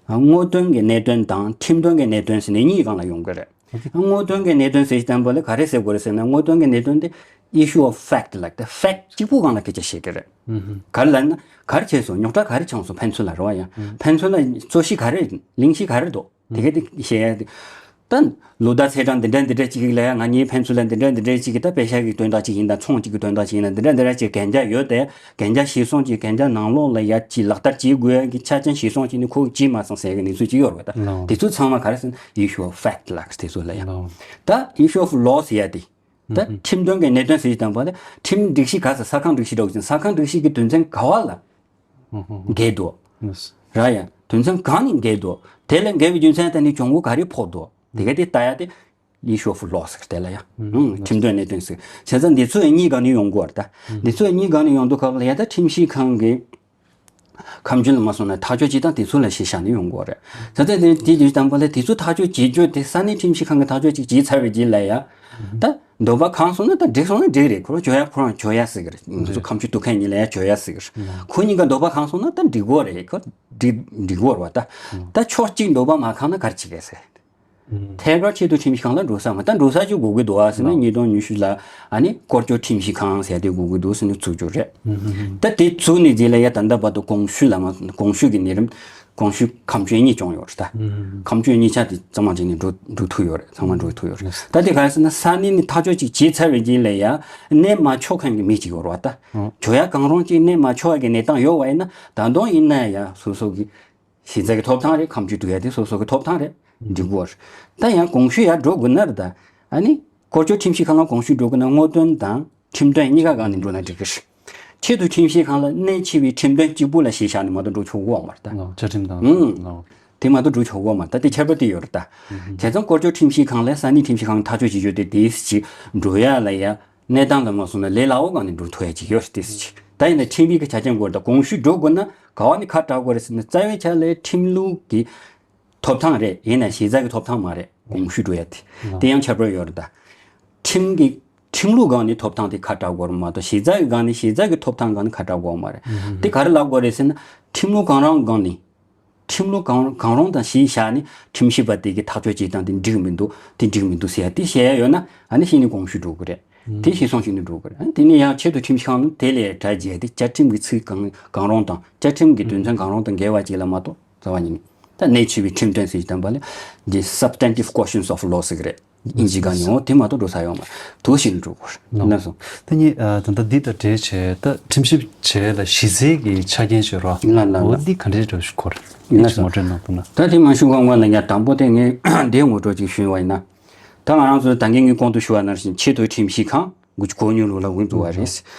དངོས་དོན་གྱི་གནད་དོན་དང་ཁྲིམས་དོན་གྱི་གནད་དོན་ཟེར་ནས་གཉིས་སྒང་ལ་ཡོང་གི་རེད། དངོས་དོན་གྱི་གནད་དོན་ཟེར་བསྟན་པ་ལ་ག་རེ་ཟེར་དགོས་རེད་ཟེར་ན། དངོས་དོན་གྱི་གནད་དོན་དེ་issue of fact ལབ་སྟེ་fact གཅིག་པུ་སྒང་ལ་སྐད་ཆ་བཤད་ཀྱི་རེད། ག་རེ་ལབ་ན་ག་རེ་བྱས་སོང་། རྙོག་དྲ་ག་རེ་བྱུང་སོང་། ཕན་ཚུན་ལ་རེད་བ། ཡང་ཕན་ཚུན་ལ་རྩོད་གཞི་ག་རེ་གླེང་གཞི་ག་རེ་འདུག་དེ་ག་དེ་བཤད་ཡ་དེ། ད་ལོ་ཟླ་ཚེས་གྲངས་འདི་འདྲ་འདི་འདྲ་ཅིག་ལ་ཡ་ང་གཉིས་ཕན་ཚུན་ལ་འདི་འདྲ་འདི་འདྲ་ཅིག་གི་ད་པེ་ཤག་གི་དོན་དག་ཅིག་ཡིན་ད། ཚོང་གཅིག་གི་དོན་དག་ཅིག་ཡིན་ད། འདི་འདྲ་འདི་འདྲ་ཅིག་གན་རྒྱ་ཡོད་དེ། གན་རྒྱ་གཞིར་བཟུང་ཅིག་གན་རྒྱ་ནང་ལོགས་ལ་ཡ་ཅིག་ལག་བསྟར་བྱེད་དགོས་ཡ་གི་ཆ་རྐྱེན་གཞིར་བཟུང་ཅིག་ནི་ཁོ་བྱེད་མ་སོང་ཟེར་གི་གནས་ཚུལ་ཅིག་ཡོད་རེད་པ་ད། དེ་ཚོ་ཚང་མ་ག་རེ་ཟེར་ན་issue of fact ལབ་དེ་ཚོ་ལ་ཡ། ད་issue of law ཟེར་ཡ་དེ། ད་ཁྲིམས་དོན་གྱི་གནད་དོན་ཟེར་གྱི་དང་པོ་ལ་ཁྲིམས་སྒྲིག་གཞི་ག་ས་ས་ཁང་སྒྲིག་གཞི་འདྲ་བོ་ཅིག་ས་ཁང་སྒྲིག་གཞི་གི་དོན་ཚན་ག་བ་ལ་འགལ་འདུག་ར་ཡ། དོན་ཚན་གང་ནས་འགལ་འདུག་དེ་ལས་འགལ་བའི་རྒྱུ་མཚན་དེ་ནི་གྱོང་གུན་ག་རེ་ཕོག་འདུག་དེ་ག་དེ་ལྟ་ཡ་དེ་issue of law ཟེར་དེ་ལ་ཡ། ཁྲིམས་དོན་གནད་དོན་ཟེར། བྱས་ཙང་འདི་ཚོ་ཡ་གཉིས་སྒང་ནས་ཡོང་དགོས་རེད་ད། འདི་ཚོ་ཡ་གཉིས་སྒང་ནས་ཡོང་དུས་སྐབས་ལ་ཡ་ད་ཁྲིམས་ཞིབ་ཁང་གི་ཁ་མཆུ་ལ་མ་སོང་ན་ཐག་གཅོད་བྱེད་སྟངས་དེ་ཚོ་ལ་གཞི་བཞག་ནས་ཡོང་དགོས་རེད། ད་ལྟ་དེ་དེ་དུས་དང་པོ་ལ་དེ་ཚོ་ཐག་གཅོད་བྱེད་རྒྱུ་དེ་ས་གནས་ཁྲིམས་ཞིབ་ཁང་གི་ཐག་གཅོད་ཅིག་བྱས་ཚར་བའི་རྗེས་ལ་ཡ། ད་འདོད་པ་ཁེངས་སོང་ན་ད་འགྲིག་སོང་ན་འགྲིག་རེད། ཁོ་རང་བྱོས་ཡ་ཁོ་རང་བྱོས་ཡ་ཟེར་གི་རེད། ང་ཚོ་ཁ་མཆུ་གཏུག་མཁན་གཉིས་ལ་ཡ་བྱོས་ཡ་ཟེར་གི་རེད། ཁོ་གཉིས་ཀ་འདོད་པ་ཁེངས་སོང་ན་ད་འགྲིག་གི་རེད། ཁོ་འགྲིག་འགྲིག་གི་རེད་བ་ད། ད་ཕྱོགས་གཅིག་འདོད་པ་མ་ཁེངས་ན་ག་རེ་བྱེད་གི་ཟེར། ཐད་ཀར་ཆེས་མཐོའི་ཁྲིམས་ཞིབ་ཁང་ལ་འགྲོ་ས་མ། ད་འགྲོ་ས་ཅིག་དགོས་ཀྱི་འདུག་ཨ་ཟེར་ན། ཉིས་སྟོང་ཉི་ཤུ་ལ་ཨ་ནི་སྐོར་སྐྱོད་ཁྲིམས་ཞིབ་ཁང་ཟེར་དེ་དགོས་ཀྱི་འདུག་ཟེར་ནས་བཙུགས་རྒྱུ་རེད། ད་དེ་བཙུགས་ནས་རྗེས་ལ་ཡ་ད་ལྟ་བར་དུ་གོང་ཞུས་ལ་མ་གོང་ཞུས་ཀྱི་གནས་རིམ་གོང་ཞུས་ཁ་མཆུ་གཉིས་བྱུང་ཡོད་རེད་ད། ཁ་མཆུ་གཉིས་ཆ་དེ་ཚང་མ་བྱས་ནས་འགྲོ་འགྲོ་ཐུབ་ཡོད་རེད། ཚང་མ་འགྲོ་ཐུབ་ཡོད་རེད། ད་དེ་ག་རེ་ཟེར་ན་ས་གནས་ནས་ཐག་གཅོད་ཅིག་བྱས་ཚར་བའི་རྗེས་ལ་ཡ་གནས་མ་ཆོག་མཁན་གྱི་མི་གཅིག་ཡོད་རེད་བ་ད། བྱོས་ཡ་གང་རུང་ཅིག་གནས་མ་ཆོག་ཡ་གི་གནས་སྟངས་ཡོད་པ་ཡིན་ན་ད་དུང་ཡིན་ན་ཡ་སོ་སོ་གི་གཞི་རྩ་གི་ཐོབ་ཐང་རེད། ཁ་མཆུ་གཏུག་ཡ་དེ་སོ་སོ་གི་ཐོབ་ཐང་རེད། འགྲིག་གོ་རེད། ད་ཡང་གོང་ཞུས་ཡར་འགྲོ་དགོས་ན་རེད་ད། ཨ་ནི་སྐོར་སྐྱོད་ཁྲིམས་ཞིབ་ཁང་ལ་གོང་ཞུས་འགྲོ་དགོས་ན་དངོས་དོན་དང་ཁྲིམས་དོན་གཉིས་ཀ་སྒང་ནས་འགྲོ་ན་འགྲིག་གི་རེད། ཆེས་མཐོའི་ཁྲིམས་ཞིབ་ཁང་ལ་གནད་ཆེ་བའི་ཁྲིམས་དོན་གཅིག་པུ་ལ་གཞི་བཞག་ནས་མ་གཏོགས་འགྲོ་ཆོག་གི་ཡོད་མ་རེད་ད། ལགས། བཅའ་ཁྲིམས་དང་། ཨང་། ལགས། དེ་མ་གཏོགས་འགྲོ་ཆོག་གི་ཡོད་མ་རེད་ད། དེ་ཁྱད་པར་དེ་ཡོད་རེད་ད། བྱས་ཙང་སྐོར་སྐྱོད་ཁྲིམས་ཞིབ་ཁང་ལ་ས་གནས་ཁྲིམས་ཞིབ་ཁང་ཐག་གཅོད་བྱེད་རྒྱུ་དེ་དེའི་ཕྱིར་འགྲོ་ཡ་ལ་ཡ། གནས་སྟངས་ལ་མ་སོང་ན་ལས་སླ་བོ་སྒང་ནས་འགྲོ་ཐུབ་ཡ་ཅིག་ཡོད་རེད་དེ་ཟེར་ཅིག་ད་ཡིན་ན་ཁྲིམས་ཡིག་གི་ཆ་རྐྱེན་སྐོར་དང་གོང་ཞུས་འགྲོ་དགོས་ན་ག་བ་ནས་ཁ་གྲག་དགོས་རེད་ཟེར་ན། རྩ་བའི་ཆ་ལ་ཁྲིམས་ལུགས་ཀྱི་ཐོབ་ཐང་རེད། ཡིན་ན་གཞི་རྩ་གི་ཐོབ་ཐང་མ་རེད། གོང་ཞུས་འགྲོ་ཡ་དེ་དེ་ཡང་ཁྱད་པར་ཡོད་རེད་ད། ཁྲིམས་ཀྱི་ཁྲིམས་ལུགས་སྒང་ནས་ཐོབ་ཐང་དེ་ཁ་གྲག་དགོས་རེད་མ་གཏོགས་གཞི་རྩ་གི་སྒང་ནས་གཞི་རྩ་གི་ཐོབ་ཐང་སྒང་ནས་ཁ་གྲག་དགོས་མ་རེད། དེ་ག་རེ་ལབ་དགོས་རེད་ཟེར་ན་ཁྲིམས་ལུགས་གང་རུང་སྒང་ནས། ཁྲིམས་ལུགས་གང་གང་རུང་དང་གཞི་བཞག་ནས་ཁྲིམས་ཞིབ་པ་དེ་གི་ཐག་གཅོད་བྱེད་སྟངས་དེ་འགྲིག་མི་འདུག་དེ་འགྲིག་མི་འདུག་ཟེར་ཡ་དེ་བཤད་ཡ་ཡོད་ན་ཨ་ནི་གཞི་ནས་གོང་ཞུས་འགྲོ་གི་རེད། དེ་གཞི་བཟུང་བྱས་ནས་འགྲོ་གི་རེད། ཨ་ནི་དེ་ནས་ཡང་ཆེས་མཐོའི་ཁྲིམས་ཞིབ་ཁང་ནི་དེ་ལས་གྲ་རྒྱས་ཏེ་བཅའ་ཁྲིམས་ཀྱི་ཚིག་གང་གང་རུང་དང་བཅའ་ཁྲིམས་ཀྱི་དོན་ཚན་གང་རུང་དང་འགལ་བ་ཅིག་ལ་མ་གཏོགས་རྩ་བ་ཉིད་ནས་ད་གནད་ཆེ་བའི་ཁྲིམས་དོན་ཟེར་གྱི་དང་པོ་ལ་འདི་substantive questions of law ཟེར་གི་རེད། ཨིན་ཇི་སྒང་ནས་འོ་དེ་མ་གཏོགས་འགྲོ་ས་ཡོད་མ་རེད། དུ་ཞིག་འགྲོ་དགོས་རེད། ལགས་སོ། ད་ནི་ཨ་ད་ལྟ་འདི་དང་འབྲེལ་བྱས་ད་ཁྲིམས་ཞིབ་བྱས་ལ་གཞི་རྩའི་གི་ཆ་རྐྱེན་ཞིག་རོ། ལགས་ལགས་འོ་ལགས། འདི་ག་འདྲའི་འདྲ་ཞིག་གོ་རེད། ལགས་སོ། ངོ་སྤྲོད་གནང་ཐུབ་ན། ད་དེ་མ་ཞུ་གོང་གོང་ལ་ཡང་དང་པོ་དེ་ངས་འདིའི་ངོ་སྤྲོད་ཅིག་ཞུས་པ་ཡིན་ན། ད་ང་རང་ཚོ་ད་གིན་ངས་གོང་དུ་ཞུ་བ་ནང་བཞིན་ཆེས་མཐོའི་ཁྲིམས་ཞིབ་ཁང་དགུ་བཅུ་གོ་གཉིས་ལོ་ལ་འགོ་བཙུགས་པ་རེད།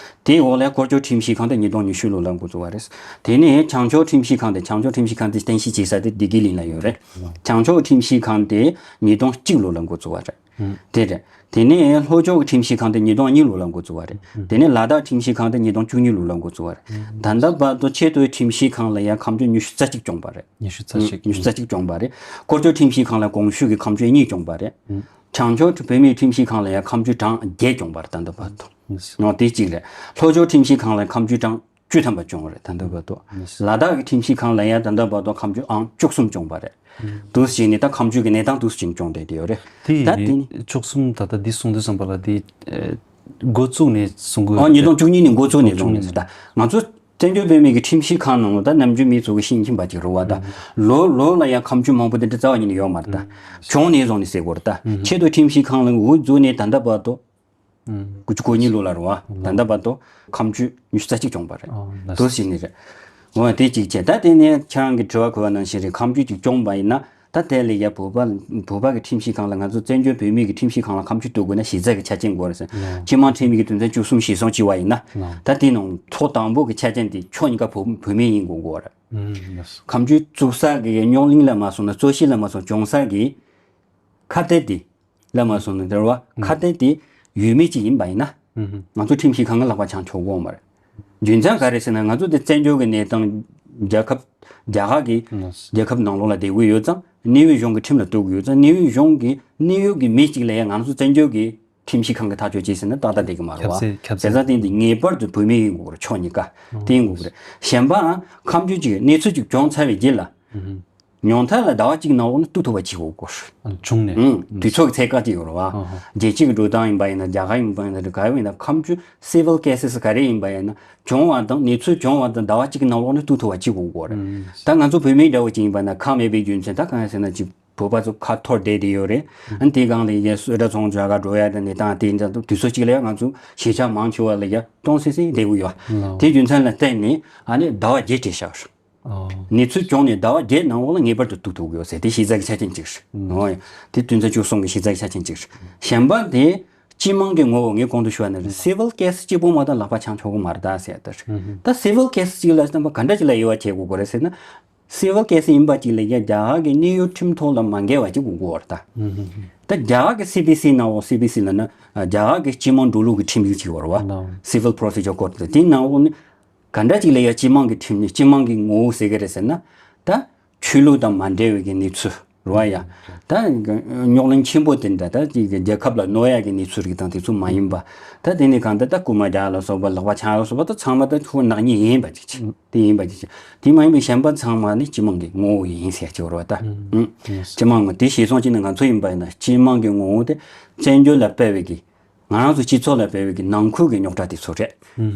དེའི་འོག་ལ་སྐོར་སྐྱོད་ཁྲིམས་ཞིབ་ཁང་དེ་ཉིས་སྟོང་ཉི་ཤུ་ལོ་ལ་འགོ་བཙུགས་པ་རེད། དེ་ནས་བྱང་ཕྱོགས་ཁྲིམས་ཞིབ་ཁང་དེ་བྱང་ཕྱོགས་ཁྲིམས་ཞིབ་ཁང་དེ་རྟེན་གཞི་བྱེད་ས་དེ་བདེ་སྐྱིད་གླིང་ལ་ཡོད་རེད། བྱང་ཕྱོགས་ཁྲིམས་ཞིབ་ཁང་དེ་ཉིས་སྟོང་གཅིག་ལོ་ལ་འགོ་བཙུགས་པ་རེད། དེ་རེད། དེ་ནས་ལྷོ་ཕྱོགས་ཁྲིམས་ཞིབ་ཁང་དེ་ཉིས་སྟོང་གཉིས་ལོ་ལ་འགོ་བཙུགས་པ་རེད། དེ་ནས་ལ་དྭགས་ཁྲིམས་ཞིབ་ཁང་དེ་ཉིས་སྟོང་བཅུ་གཉིས་ལོ་ལ་འགོ་བཙུགས་པ་རེད། ད་ལྟ་བར་དུ་ཆེས་མཐོའི་ཁྲིམས་ཞིབ་ཁང་ལ་ཡང་ཁ་མཆུ་ཉི་ཤུ་རྩ་གཅིག་བྱུང་པ་རེད། ཉི་ཤུ་རྩ་གཅིག་ཉི་ཤུ་རྩ་གཅིག་བྱུང་པ་རེད། སྐོར་སྐྱོད་ཁྲིམས་ཞིབ་ཁང་ལ་གོང་ཞུས་ཀྱི་ཁ་མཆུ་གཉིས་བྱུང་པ་རེད། བྱང་ཕྱོགས་བོད་མིའི་ཁྲིམས་ཞིབ་ཁང་ལ་ཡང་ཁ་མཆུ་གྲངས་བརྒྱད་བྱུང་པ་རེད་ད་ལྟ་བར་དུ། ཨང་དེ་གཅིག་རེད། ལྷོ་ཕྱོགས་ཁྲིམས་ཞིབ་ཁང་ལ་ཁ་མཆུ་གྲངས་བཅུ་ཐམ་པ་བྱུང་བ་རེད་ད་ལྟ་བར་དུ། ལ་དྭགས་ཀྱི་ཁྲིམས་ཞིབ་ཁང་ལ་ཡང་ད་ལྟ་བར་དུ་ཁ་མཆུ་ཨང་བཅུ་གསུམ་བྱུང་བ་རེད། འདུག་སེ་བྱས་ནས་ད་ཁ་མཆུ་གི་གནས་སྟངས་འདུག་སེ་བྱས་ནས་བྱུང་བསྡད་དེ་ཡོད་རེད། དེ་ད་དེ་ཡིན་ནི་བཅུ་གསུམ་ད་ལྟ་འདི་གསུང་དུས་ཙམ་པ་ལ་དེ་འགོ་བཙུགས་ནས་གསུང་གི་ཨང་ཉིས་སྟོང་བཅུ་གཉིས་ནས་འགོ་བཙུགས་ནས་བྱུང་བསྡད་ད་ང་ཚོ། བཙན་བྱོལ་བོད་མིའི་གི་ཁྲིམས་ཞིབ་ཁང་ནང་ལ་ད་ནམ་རྒྱུན་མི་ཚོ་གི་ཤེས་ཀྱིན་པ་ཅིག་རེད་བ། ད་ལོ་ལོ་ལ་ཡང་ཁ་མཆུ་མང་པོ་དེ་འདྲ་རྩ་བ་ཉིད་ནས་ཡོད་མ་རེད། ད་བྱུང་ནས་བཟུང་ནས་ཟེར་དགོས་རེད། ད་ཆེད་དུ་ཁྲིམས་ཞིབ་ཁང་ལ་འུ་འཛུལ་ནས་ད་ལྟ་བར་དུ་དགུ་བཅུ་གོ་གཉིས་ལོ་ལ་རེད་བ། ད་ལྟ་བར་དུ་ཁ་མཆུ་ཉི་ཤུ་རྩ་གཅིག་བྱུང་བ་རེད། འདུག་ཟེར་ནི་རེད། འོ་དེ་གཅིག་བྱས། ད་དེ་ནས་ཁྱེད་རང་གི་དྲི་བ་གོ་བ་ནང་བཞིན་རེད། ཁ་མཆུ་གཅིག་བྱུང་བ་ཡིན་ན། ད་དེ་ལས་ཡ་བོད་པ་བོད་པ་གི་ཁྲིམས་ཞིབ་ཁང་ལ་ང་ཚོ་བཙན་བྱོལ་བོད་མིའི་གི་ཁྲིམས་ཞིབ་ཁང་ལ་ཁ་མཆུ་གཏུག་དགོས་ན་གཞི་རྩ་གི་ཆ་རྐྱེན་དགོས་རེད་ཟེར། སྤྱི་དམངས་ཁྲིམས་ཡིག་གི་དོན་ཚན་བཅུ་གསུམ་ཞེས་སོགས་བྱས་པ་ཡིན་ན། ད་དེ་ནང་ཐོག་དང་པོ་གི་ཆ་རྐྱེན་དེ་ཕྱོགས་གཉིས་ཀ་བོད་བོད་མི་ཡིན་དགོས་དགོས་རེད། ཁ་མཆུ་བཙུགས་ས་གི་རྙོག་གླེང་ལ་མ་སོང་ན་རྩོད་གཞི་ལ་མ་སོང་བྱུང་ས་གི་ཁ་གཏད་དེ་ལ་མ་སོང་ན་རེད་བ། ཁ་གཏད་དེ་ཡོད་མེད་ཅིག་ཡིན་པ་ཡིན་ན། ང་ཚོ་ཁྲིམས་ཞིབ་ཁང་གི་ལག་པ་འཆང་ཆོག་གི་ཡོད་མ་རེད། རྒྱུ་མཚན་ག་རེ་ཟེར་ན། ང་ཚོ་དེ་བཙན་བྱོལ་གྱི་གནས་སྟངས། རྒྱལ་ཁབ་རྒྱ་གར་གྱི་རྒྱལ་ཁབ་ནང་ལོགས་ལ་བསྡད་ཀྱི་ཡོད་ཙང་། གནས་ཡུལ་གཞུང་གི་ཁྲིམས་ལ་གཏུག་གི་ཡོད་ཙང་། གནས་ཡུལ་གཞུང་གི་གནས་ཡུལ་གྱི་མི་གཅིག་ལ་ཡང་ང་ཚོ་བཙན་བྱོལ་གྱི་ཁྲིམས་ཞིབ་ཁང་གི་ཐག་གཅོད་བྱེད་ཟེར་ན་ཏག་ཏག་བསྡད་ཀྱི་མ་རེད་བ། ཁྱབ་ཚད་ཁྱབ་ཚད། བྱས་ཙང་དེ་འདི་ངེས་པར་དུ་བོད་མི་ཡིན་དགོས་རེད། ཕྱོགས་གཉིས་ཀ་དེ་ཡིན་དགོས་རེད། གཞན་པའང་ཁ་མཆུ་གཅིག་གནས་ཚུལ་གཅིག་བྱུང་ཚར་བའི་རྗེས་ལ། ཉུང་མཐའ་ལ་ཟླ་བ་གཅིག་ནང་ལོགས་ནས་གཏུག་ཐུབ་པ་བྱེད་དགོས་སྐོར། བྱུང་ནས། ཨང་། དུས་ཚོད་ཀྱི་ཚད་བཀག་ཅིག་ཡོད་རེད་བ། རྒྱལ་སྤྱི་གི་འགྲོ་སྟངས་ཡིན་པ་ཡིན་ན། རྒྱ་གར་ཡིན་པ་ཡིན་ན། ག་ཡིན་ན། ཁ་མཆུ་civil cases ག་རེ་ཡིན་པ་ཡིན་ན། བྱུང་བ་དང་གནས་ཚུལ་བྱུང་བ་དང་ཟླ་བ་གཅིག་གི་ནང་ལོགས་ནས་གཏུག་ཐུབ་པ་བྱེད་དགོས་སྐོར། ད་ང་ཚོ་བོད་མི་འདྲ་བོ་ཅིག་ཡིན་པ་ན་ཁག་མེད་པའི་རྒྱུ་མཚན་ད་གང་ཡིན་ཟེར་ན། ཅིག་བོད་པ་ཚོ་ཁ་འཐོར་བསྡད་དེ་ཡོད་རེད། ཨ་ནི་དེའི་སྒང་ལ་ཡ་གསོལ་རས་ཚོང་རྒྱག་ག་འགྲོ་ཡ་དང་། གནས་སྟངས་དེ་འདྲ་དུས་ཚོད་གཅིག་ལ་ཡ་ང་ཚོ་གཞིས་ཆགས་མང་ཆེ་བ་ལ་ཡ་སྟོང་སེ་སེ་བསྡད་ཀྱི་ཡོད། དེའི་རྒྱུ་མཚན་ལ་བརྟེན་ནས་ཨ་ནི་ཟླ་བ་བརྒྱད་སྤྲད་བཞག་རེད། གནས་ཚུལ་བྱུང་ནས་ཟླ་བ་བརྒྱད་ནང་ལོགས་ལ་ངེས་པར་དུ་གཏུག་ཐུབ་ཀྱི་ཡོད་ཟེར། དེ་གཞི་རྩ་གི་ཆ་རྐྱེན་གཅིག་རེད། འོ་ཡ། དེ་དོན་ཚན་བཅུ་གསུམ་གྱི་གཞི་རྩ་གི་ཆ་རྐྱེན་གཅིག་རེད། གཞན་པ་དེ་སྤྱི་དམངས་ཀྱི་ངོ་བོ། ངས་གོང་དུ་ཞུས་པ་ནང་བཞིན་civil case གཅིག་པོ་མ་གཏོགས་ལག་པ་འཆང་ཆོག་གི་མ་རེད་ད་ཟེར་ཡ་དེ་རེད། ད་civil case གཅིག་ལ་བསམ་པ་ག་འདྲ་ཅིག་ལ་དབྱེ་བ་ཕྱེ་དགོས་ཀྱི་རེད་ཟེར་ན། civil case ཡིན་པ་གཅིག་ལ་ཡ་རྒྱ་གར་གྱི་གནས་ཡུལ་ཁྲིམས་ཐོག་ལ་མ་འགལ་བ་ཅིག་དགོས་ཀྱི་ཡོད་རེད་ད། ད་རྒྱ་གར་གྱི་སི་པི་སི་ནང་འོག་སི་པི་སི་ལབ་ན་རྒྱ་གར་གྱི་སྤྱི་དམངས་འགྲོ་ལུགས་ཀྱི་ཁྲིམས་ཡིག་ཅིག་ཡོད་རེད་བ། Civil Procedure Code དེ་ནང་འོག་ནས་ག་འདྲ་ཅིག་ལ་ཡ་སྤྱི་དམངས་ཀྱི་ཁྲིམས་ནི་སྤྱི་དམངས་ཀྱི་ངོ་བོ་ཟེར་གྱི་རེད་ཟེར་ན། ད་ཆོས་ལུགས་དང་མ་འབྲེལ་བའི་གི་གནས་ཚུལ་རེད་བ་ཡ། ད་རྙོག་གླེང་ཆེན་པོ་དེ་འདྲ། ད་ཅིག་རྒྱལ་ཁབ་ལ་གནོད་ཡ་གི་གནས་ཚུལ་རིགས་དང་དེ་ཚོ་མ་ཡིན་པ། ད་དེ་ནས་གང་ལྟར་ད་རྐུན་མ་རྒྱག་ལ་སོགས་པ། ལག་པ་འཆང་ལ་སོགས་པ། ད་ཚང་མ་ད་ཁོ་ནག་ཉེས་ཡིན་པ་ཅིག་བྱས། དེ་ཡིན་པ་ཅིག་བྱས། དེ་མ་ཡིན་པའི་གཞན་པ་ཚང་མ་ནི་སྤྱི་དམངས་ཀྱི་ངོ་བོ་ཡིན་ཟེར་ཡ་ཅིག་ཡོད་རེད་བ་ད། ཨུ། སྤྱི་དམངས་ངོ་། དེ་གཞིར་བཟུང་བྱས་ནས་ང་ཚོ་ཡིན་པ་ཡིན་ན་སྤྱི་དམངས་ཀྱི་ངོ་བོ་དེ་བཙན་བྱོལ་ལ་སྤེལ་བའི་གི། ང་རང་ཚོ་སྤྱི་ཚོགས་ལ་སྤེལ་བའི་གི་ནང་ཁུལ་གྱི་རྙོག་དྲ་དེ་ཚོ་རེད།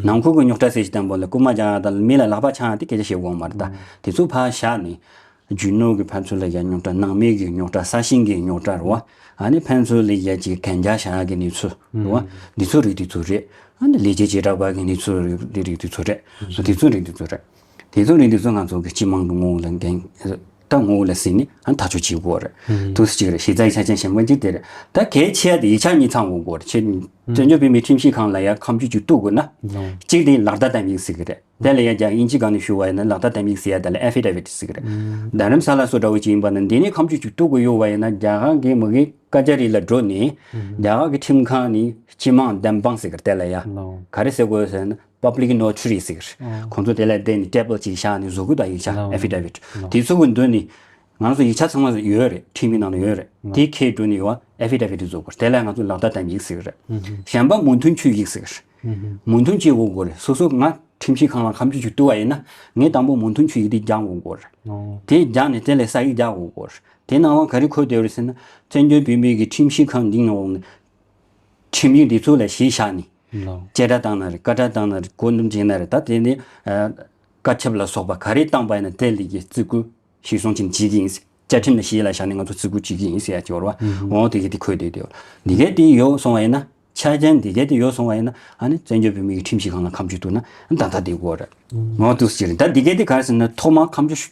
ནང་ཁུལ་གྱི་རྙོག་དྲ་ཟེར་གྱི་དང་པོ་ལ་རྐུན་མ་རྒྱག་ཡ་དང་མི་ལ་ལག་པ་འཆང་ཡ་དེ་སྐད་ཆ་བཤད་དགོས་མ་རེད་ད། དེ་ཚོ་ཕར་བཞག་ནས། རྒྱུ་ནོར་གྱི་ཕན་ཚུན་ལ་ཡ་རྙོག་དྲ། ནང་མི་གི་རྙོག་དྲ། ས་ཞིང་གི་རྙོག་དྲ་རེད་བ། ཨ་ནི་ཕན་ཚུན་ལ་ཡ་ཅིག་གན་རྒྱ་བཞག་ཡ་གི་གནས་ཚུལ་རེད་བ། འདི་ཚོ་རིགས་དེ་ཚོ་རེད། ཨ་ནི་ལས་བྱེད་བྱེ་བྲག་པ་གི་གནས་ཚུལ་རིགས་དེ་རིགས་དེ་ཚོ་རེད། དེ་ཚོ་རིགས་དེ་ཚོ་རེད། དེ་ཚོ་རིགས་དེ་ཚོ་ང་ཚོ་གི་སྤྱི་དམངས་ཀྱི་ངོ་བོ་ལ་འགན། ད་ངོ་བོ་ལ་ཟིན་ནས་ཨ་ཐག་གཅོད་བྱེད་དགོས་རེད། འདུག་སེ་གཅིག་རེད། གཞི་རྩའི་ཆ་རྐྱེན་གཞན་པ་གཅིག་དེ་རེད། ད་གལ་ཆེ་བ་དེ་ཡིག་ཆ་གཉིས་ཚང་དགོས་དགོས་རེད། ཆེ་བཙན་བྱོལ་བོད་མིའི་ཁྲིམས་ཞིབ་ཁང་ལ་ཡ་ཁ་མཆུ་གཅིག་གཏུག་དགོས་ན། གཅིག་དེ་ལག་བརྡ་དམ་ཡིག་ཟེར་གི་རེད། དེ་ལ་ཡ་རྒྱ་དབྱིན་ཇི་སྒང་ནས་ཞུ་བ་ཡིན་ན་ལག་བརྡ་དམ་ཡིག་ཟེར་ཡ་དེ་ལ་affidavit ཟེར་གི་རེད། རྡ་རམ་ས་ལ་སོགས་འདྲ་བོ་ཅིག་ཡིན་པ་ན་འདི་ནས་ཁ་མཆུ་གཅིག་གཏུག་དགོས་ཡོད་པ་ཡིན་ན། རྒྱ་གར་གྱི་མི་གི་ཀ་ཅ་རི་ལ་འགྲོ་ནས་རྒྱ་གར་གྱི་ཁྲིམས་ཁང་ནས་སྤྱི་དམངས་བདེན་དཔང་ཟེར་གི་རེད། དེ་ལ་ཡ་ག་རེ་ཟེར་དགོས་ཟེར་ན། Public Notary ཟེར་གི་རེད། ཁོང་ཚོ་དེ་ལ་བསྡད་ནས་ཊེ་བལ་ཅིག་བཞག་ནས་བཟོ་དགོས་ད། ཡིག་ཆ། Affidavit དེ་ཚོ་གི་མདུན་ནས། ང་ཚོ་ཡིག་ཆ་ཚང་མ་ཡོད་རེད། ཁྲིམས་ཡིག་ནང་ལ་ཡོད་རེད། དེ་ཁྱེར་འགྲོ་ནས་ཡོད་ཨ་ཨེ་ཕི་ཌེ་བིད་བཟོ་དགོས་རེད། དེ་ལ་ང་ཚོ་ལག་བརྡ་དམ་ཡིག་ཟེར་གི་རེད། གཞན་པ་མོས་མཐུན་ཆོད་ཡིག་ཟེར་གི་རེད། མོས་མཐུན་བྱེད་དགོས་དགོས་རེད། སོ་སོ་ང་ཁྲིམས་ཞིབ་ཁང་ལ་ཁ་མཆུ་ཅིག་གཏུག་པ་ཡིན་ན། ངས་དང་པོ་མོས་མཐུན་ཆོད་ཡིག་དེ་རྒྱག་དགོས་དགོས་རེད། དེ་རྒྱག་ནས་དེ་ལ་ས་ཡིག་རྒྱག་དགོས་དགོས་རེད། དེ་ནང་ལ་ག་རེ་འཁོད་བསྡད་ཡོད་རེད་ཟེར་ན། བཙན་བྱོལ་བོད་མིའི་གི་ཁྲིམས་ཞིབ་ཁང་འདིའི་ནང་ལ་ཁྲིམས་ཡིག་འདི་ཚོ་ལ་གཞི་བཞག་ནས། བཅད་ཁྲ་བཏང་ན་རེད། བཀའ་ཁྲ་བཏང་ན་རེད། བཀོད་འདོམས་བྱས་ན་རེད། ད་དེ་ནས་ཨ་བཀའ་ཁྱབ་ལ་སོགས་པ་ག་རེ་བཏང་པ་ཡིན་ན་དེ་ལ་གི་བརྩི་བཀུར་གཞིར་བཟུང་བྱས་ནས་བྱེད་ཀྱི་ཡིན། བཅའ་ཁྲིམས་ལ་གཞི་ལ་བཞག་ནས་ང་ཚོ་བརྩི་བཀུར་བྱེད་ཀྱི་ཡིན་ཟེར་ཡ་ཅིག་ཡོད་རེད་བ། འོ་དེ་གི་དེ་འཁོད་བསྡད་དེ། འདི་གའི་དེ་ཡོད་སོང་བ་ཡིན་ན། ཆ་རྐྱེན་འདི་གའི་དེ་ཡོད་སོང་བ་ཡིན་ན། ཨ་ནི་བཙན་བྱོལ་བོད་མི་གི་ཁྲིམས་ཞིབ་ཁང་ལ་ཁ་མཆུ་གཏུག་ན་ད་ལྟ་བསྡད་དགོས་རེད། འོ་འདུག་སེ་རེད། ད་འདི་གའི་དེ་ག་རེ་ཟེར་ན། ཐོག་མར་ཁ་མཆུ་ཞུ་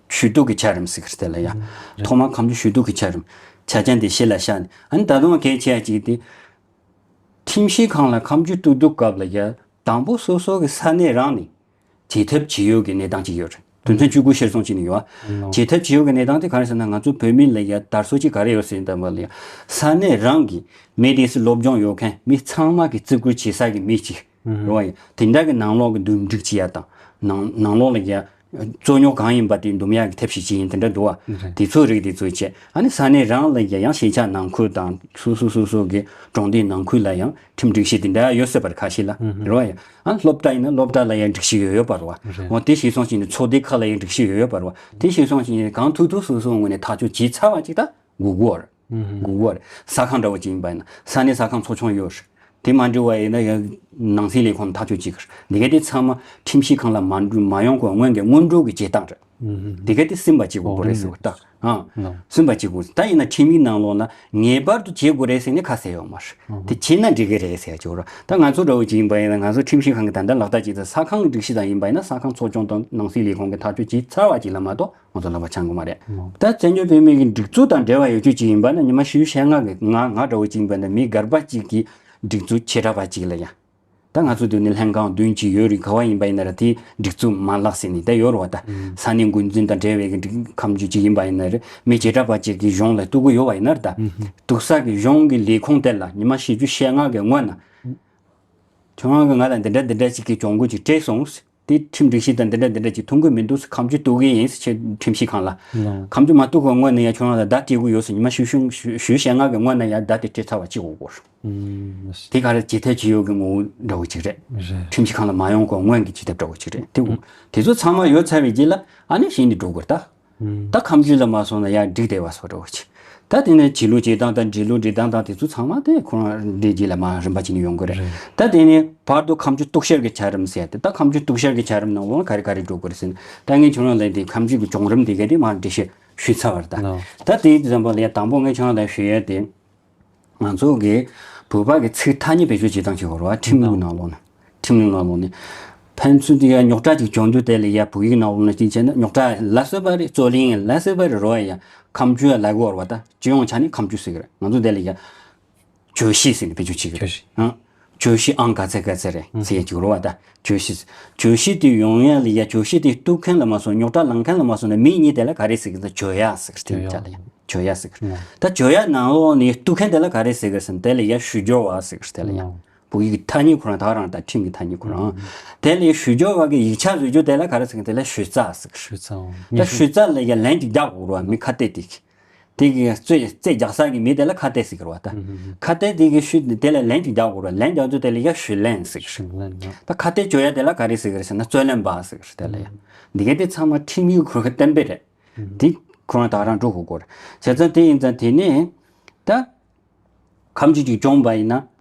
ཞུ་གཏུག་གི་ཆ་རིམ་ཟེར་གི་རེད། དེ་ལ་ཡ། ཐོག་མར་ཁ་མཆུ་ཞུ་གཏུག་གི་ཆ་རིམ། ཆ་རྐྱེན་དེ་གཞི་ལ་བཞག་ནས། ཨ་ནི་ད་དུང་གལ་ཆེ་ཡ་གཅིག་དེ། ཁྲིམས་ཞིབ་ཁང་ལ་ཁ་མཆུ་གཏུག་གཏུག་སྐབས་ལ་ཡ། དང་པོ་སོ་སོ་གི་ས་གནས་རང་ནས་བྱེད་ཐབས་བྱེད་ཡུལ་གྱི་གནས་སྟངས་ཅིག་ཡོད་རེད། དོན་ཚན་བཅུ་དགུ་གཞིར་བཟུང་བྱས་ནས་ཡོད། བྱེད་ཐབས་བྱེད་ཡུལ་གྱི་གནས་སྟངས་དེ་ག་རེ་ཟེར་ན། ང་ཚོ་བོད་མི་ལ་ཡ་དར་སྲོལ་ཅིག་ག་རེ་ཡོད་ཟེར་ན། ད་བར་ལ་ཡ་ས་གནས་རང་གི་མི་དེ་སུ་སློབ་སྦྱོང་ཡོད་མཁན་མི་ཚང་མ་གི་བརྩི་བཀུར་བྱེད་ས་གི་མི་ཅིག་རེད་བ། ཡ་དེ་འདྲ་གི་ནང་ལོགས་གི་འདུམ་འགྲིག་བྱེད་ཡ་དང་། ནང་ནང་ལོགས་ལ་ཡ་རྩོད་རྙོག་གང་ཡིན་པ་དེ་འདུམ་ཡག་གི་ཐབས་ཤེས་ཅིག་ཡིན། དེ་འདྲ་འདུག་བ། དེ་ཚོ་རིགས་དེ་ཚོ་བྱས། ཨ་ནི་ས་གནས་རང་ལ་ཡ་ཡང་གཞིས་ཆགས་ནང་ཁུལ་དང་སོ་སོ་སོ་སོ་གི་གྲོང་སྡེ་ནང་ཁུལ་ལ་ཡང་ཁྲིམས་སྒྲིག་གཞི་དེ་འདྲ་ཡོད་སྲིད་པ་རེད། ཁ་ཤས་ལ་རེད་བ། ཡ་ཨ་སློབ་གྲྭ་ཡིན་ན་སློབ་གྲྭ་ལ་ཡང་སྒྲིག་གཞི་ཡོད་ཡོད་པ་རེད་བ། འོ་དེ་གཞིར་བཟུང་བྱས་ནས་ཚོགས་སྡེ་ཁག་ལ་ཡང་སྒྲིག་གཞི་ཡོད་ཡོད་པ་རེད་བ། དེ་གཞིར་བཟུང་བྱས་ནས་གང་ཐུབ་ཐུབ་སོ་སོའི་ངོས་ནས་ཐག་གཅོད་བྱས་ཚར་བ་ཅིག་ད་དགོས་དགོས་རེད། དགོས་དགོས་རེད། ཟ་ཁང་འདྲ་བོ་ཅིག་ཡིན་པ་ཡིན་ན་ས་གནས་ཟ་ཁང་ཚོགས་ཆུང་ཡོད་རེད། དེ་མ་འགྲིག་པ་ཡིན་ན་ཡང་ནང་སྲིད་ལས་ཁུངས་ཐག་གཅོད་བྱེད་དགོས། འདི་ག་དེ་ཚང་མ་ཁྲིམས་ཞིབ་ཁང་ལ་མ་འགྲོ་མ་ཡོང་གོང་སྔོན་གྱི་སྔོན་འགྲོ་གི་བྱེད་སྟངས་རེད། ཨུ་ཧུམ། འདི་ག་དེ་སེམས་པ་གཅིག་དགོས་ཨོ་རེད་ཟེར་བ་ད། ཨང་། ལོ། སེམས་པ་གཅིག་དགོས། ད་ཡིན་ན་ཁྲིམས་ཡིག་ནང་ལོགས་ན་ངེས་པར་དུ་བྱེད་དགོས་རེད་ཟེར་ནས་ཁ་གསལ་ཡོད་མ་རེད། ཨང་། དེ་བྱེད་ན་འགྲིག་གི་རེད་ཟེར་ཡ་ཅིག་ཡོད་རེད། ད་ང་ཚོ་འདྲ་བོ་ཅིག་ཡིན་པ་ཡིན་ན་ང་ཚོ་ཁྲིམས་ཞིབ་ཁང་གི་ད་ལྟ་ལག་བསྟར་བྱེད་ས་ས་ཁང་སྒྲིག་གཞི་དང་ཡིན་པ་ཡིན་ན་ས་ཁང་ཚོགས་ཆུང་དང་ནང་སྲིད་ལས་ཁུངས་ཀྱིས་ཐག་གཅོད་བྱས་ཚར་བ་ཅིག་ལ་མ་གཏོགས། ང་ཚོ་ལབ་པ་ཆགས་ཀྱི་མ་རེད། ད་བཙན་བྱོལ་བོད་མི་གི་སྒྲིག་འཛུགས་དང་འབྲེལ་བ་ཡོད་རྒྱུ་ཅིག་ཡིན་པ་ན་ཉི་མ་བཞི་བཅུ་ཞེ་ལྔ་གི་ང་ང་འདྲ་བོ་ཅིག་ཡིན་པ་ན་མི་སྒེར་པ་ཅིག་གི་སྒྲིག་འཛུགས་བྱེ་བྲག་པ་ཅིག་ལ་ཡང་། ད་ང་ཚོ་འདི་ནས་ལྷན་ཁང་བདུན་ཅིག་ཡོད་རེད། ག་བ་ཡིན་པ་ཡིན་ན་ར་དེའི་སྒྲིག་འཛུགས་མ་ལག་ཟེར་ནས་ད་ཡོད་རེད་བ། ད་ས་གནས་འགོ་འཛིན་དང་འབྲེལ་བའི་གི་སྒྲིག་ཁམས་ཅིག་ཅིག་ཡིན་པ་ཡིན་ན་རེད། མི་བྱེ་བྲག་པ་ཅིག་གི་གཞུང་ལ་གཏུག་གི་ཡོད་བ་ཡིན་ན་ར། ད་གཏུག་ས་གི་གཞུང་གི་ལས་ཁུངས་དེ་ལ་ཉི་མ་བཞི་བཅུ་ཞེ་ལྔ་གི་སྔོན་ན་ཁྱོད་རང་གི་ང་ལ་འདི་འདྲ་འདི་འདྲ་ཅིག་གི་གྱོང་གུད་ཅིག་སྤྲད་སོང་། དེ་ཁྲིམས་སྒྲིག་གཞི་དང་འདི་འདྲ་འདི་འདྲ་ཅིག་མཐུན་གྱི་མི་འདུག་ཟེར་ཁ་མཆུ་གཏུག་གི་ཡིན་ཟེར་ཁྲིམས་ཞིབ་ཁང་ལ། ལགས། ཁ་མཆུ་མ་གཏུག་གོང་སྔོན་ནས་ཡང་ཁྱོད་རང་ལ་བརྡ་སྤྲད་དགོས་ཡོད་ཟེར་ཉི་མ་བཞི་བཅུ་ཞེ་ལྔ་གི་སྔོན་ནས་ཡང་བརྡ་དེ་སྤྲད་ཚར་བ་གཅིག་དགོས་སྐོར། ཨུམ། དེ་ག་རེ་ཇི་ཐད་ཇི་ཡོད་ཀྱི་ངོ་བོ་འདྲ་བོ་ཅིག་རེད། རེད། ཁྲིམས་ཞིབ་ཁང་ལ་མ་ཡོང་གོང་སྔོན་གྱི་ཇི་ཐད་འདྲ་བོ་ཅིག་རེད་དེ། ཨུམ། དེ་ཚོ་ཚང་མ་ཡོད་ཚར་བའི་རྗེས་ལ་ཨ་ནི་གཞན་དེ་འགྲོ་དགོས་རེད་ད། ད་ཁ་མཆུ་ལ་མ་སོང་ན་ཡར་འགྲིག་བསྡད་པ་སོགས་འདྲ་བོ་ཅིག་ད་དེ་ནས་བྱེད་ལུགས་བྱེད་སྟངས་དང་འབྲི་ལུགས་འབྲི་སྟངས་དང་དེ་ཚོ་ཚང་མ་དེ་ཁོ་རང་འདྲི་རྗེས་ལ་མ་རིམ་པ་བྱས་ནས་ཡོང་གི་རེད། རེད། ད་དེ་ནས་བར་དུ་ཁ་མཆུ་གཏུག་བཤེར་གྱི་བྱ་རིམ་ཟེར་ཏེ། ད་ཁ་མཆུ་གཏུག་བཤེར་གྱི་བྱ་རིམ་ནང་ལོགས་ལ་ག་རེ་ག་རེ་འགྲོ་དགོས་རེད་ཟེར་ན། ད་ངས་ཁྱོད་རང་ལ་དེ་ཁ་མཆུ་གི་བྱུང་རིམ་དེ་ག་དེ་མར་འགྲེལ་བཤད་ཞུས་ཚར་བ་རེད་ད། ལགས། ད་དེའི་ཙམ་པ་ལ་ཡ་དང་པོ་ངས་ཁྱོད་རང་ལ་ཞུ་ཡ་དེ། ང་ཚོ་གི་བོད་པ་གི་ཚིག་ཐ་སྙད་བེད་སྤྱོད་བྱེད་སྟངས་ཤིག་ཡོད་རེད་བ། ཁྲིམས་ལུགས་ནང་ལོགས་ན། ཁྲིམས་ལུགས་ནང་ལོགས་ནས། ཕན་ཚུན་དེ་ཡ་རྙོག་དྲ་ཅིག་བྱུང་དུས་དེ་ལ་ཡ་བོད་ཡིག་ནང་ལོགས་ན་ཅིག་བྱས་ན་རྙོག་དྲ་ལ་སོས་པ་རེད། རྩོད་གླེང་ལ་སོས་པ་རེད་རོ། ཡ་ཁ་མཆུ་ཡ་ལབ་དགོས་རེད་བ། ད་སྤྱི་ཡོངས་ཆ་ནས་ཁ་མཆུ་ཟེར་གི་རེད། ང་ཚོ་དེ་ལ་ཡ་བརྗོད་གཞི་ཟེར་ནས་བེད་སྤྱོད་བྱེད་གི་རེད། བརྗོད་གཞི། ཨང་། བརྗོད་གཞི་ཨང་ག་ཚད་ག་ཚད་རེད་ཟེར་ཡ་ཅིག་རེད་བ། ད་བརྗོད་གཞི། བརྗོད་གཞི་དེ་ཡོང་ཡ་ལ་ཡ་བརྗོད་གཞི་དེ་གཏུག་མཁན་ལ་མ་སོང་རྙོག་དྲ་ལངས་མཁན་ལ་མ་སོང་ན་མི་གཉིས་དེ་ལ་ག་རེ་ཟེར་གི་ཟེར་ན་བརྗོད་ཡ་ཟེར་གི་རེད། བརྗོད་ཡ། དེ་ལ་ཡ་བརྗོད་ཡ་ཟེར་གི་རེད། ད་བརྗོད་ཡ་ནང་ལོགས་ནས་གཏུག་མཁན་དེ་ལ་ག་རེ་ཟེར་གི་ཟེར་ན་དེ་ལ་ཡ་ཞུ་སྦྱོར་བ་ཟེར་གི་རེད། དེ་ལ་ཡ། བོད་ཡིག་གི་ཐ་སྙད་ཁོ་རང་ད་ག་རང་དང་ཁྲིམས་ཀྱི་ཐ་སྙད་ཁོ་རང་། དེ་ལ་ཡ་ཞུ་སྦྱོར་བ་གི་ཡིག་ཆ་བཟོ་རྒྱུ་དེ་ལ་ག་རེ་ཟེར་གི་དེ་ལ་ཞུ་རྩ་ཟེར་གི་རེད། ཞུ་རྩ། ཨོ། ད་ཞུ་རྩ་ལ་ཡ་ལན་ཅིག་རྒྱག་དགོས་རེད་བ། མི་ཁ་གཏད་དེ་གི། དེ་གི་རྩོད་རྩོད་རྒྱག་ས་གི་མི་དེ་ལ་ཁ་གཏད་ཟེར་གི་རེད་བ་ད། ཨུ་ཧུ་ཧུ། ཁ་གཏད་དེ་གི་ཞུ་དེ་ལ་ལན་ཅིག་རྒྱག་དགོས་རེད། ལན་རྒྱག་དུས་དེ་ལ་ཡ་ཞུ་ལན་ཟེར་གི་རེད། ཞུ་ལན་ཡ། ད་ཁ་གཏད་གཅོག་ཡ་དེ་ལ་ག་རེ་ཟེར་གི་རེད་ཟེར་ན་རྩོད་ལན་པ་ཟེར་གི་རེད། དེ་ལ་ཡ། འདི་ག་དེ་ཚང་མ་ཁྲིམས་ཡིག་ཁོ་རང་གཏན་འབེབས་རེད། ཨུ་ཧུ། དེ་ཁོ་རང་ད་ག་རང་འགྲོ་དགོས་སྐོར། བྱས་ཙང་དེ་ཡིན་ཙང་དེ་ནས་ད་ཁ་མཆུ་ཅིག་བྱུང་བ་ཡིན་ན།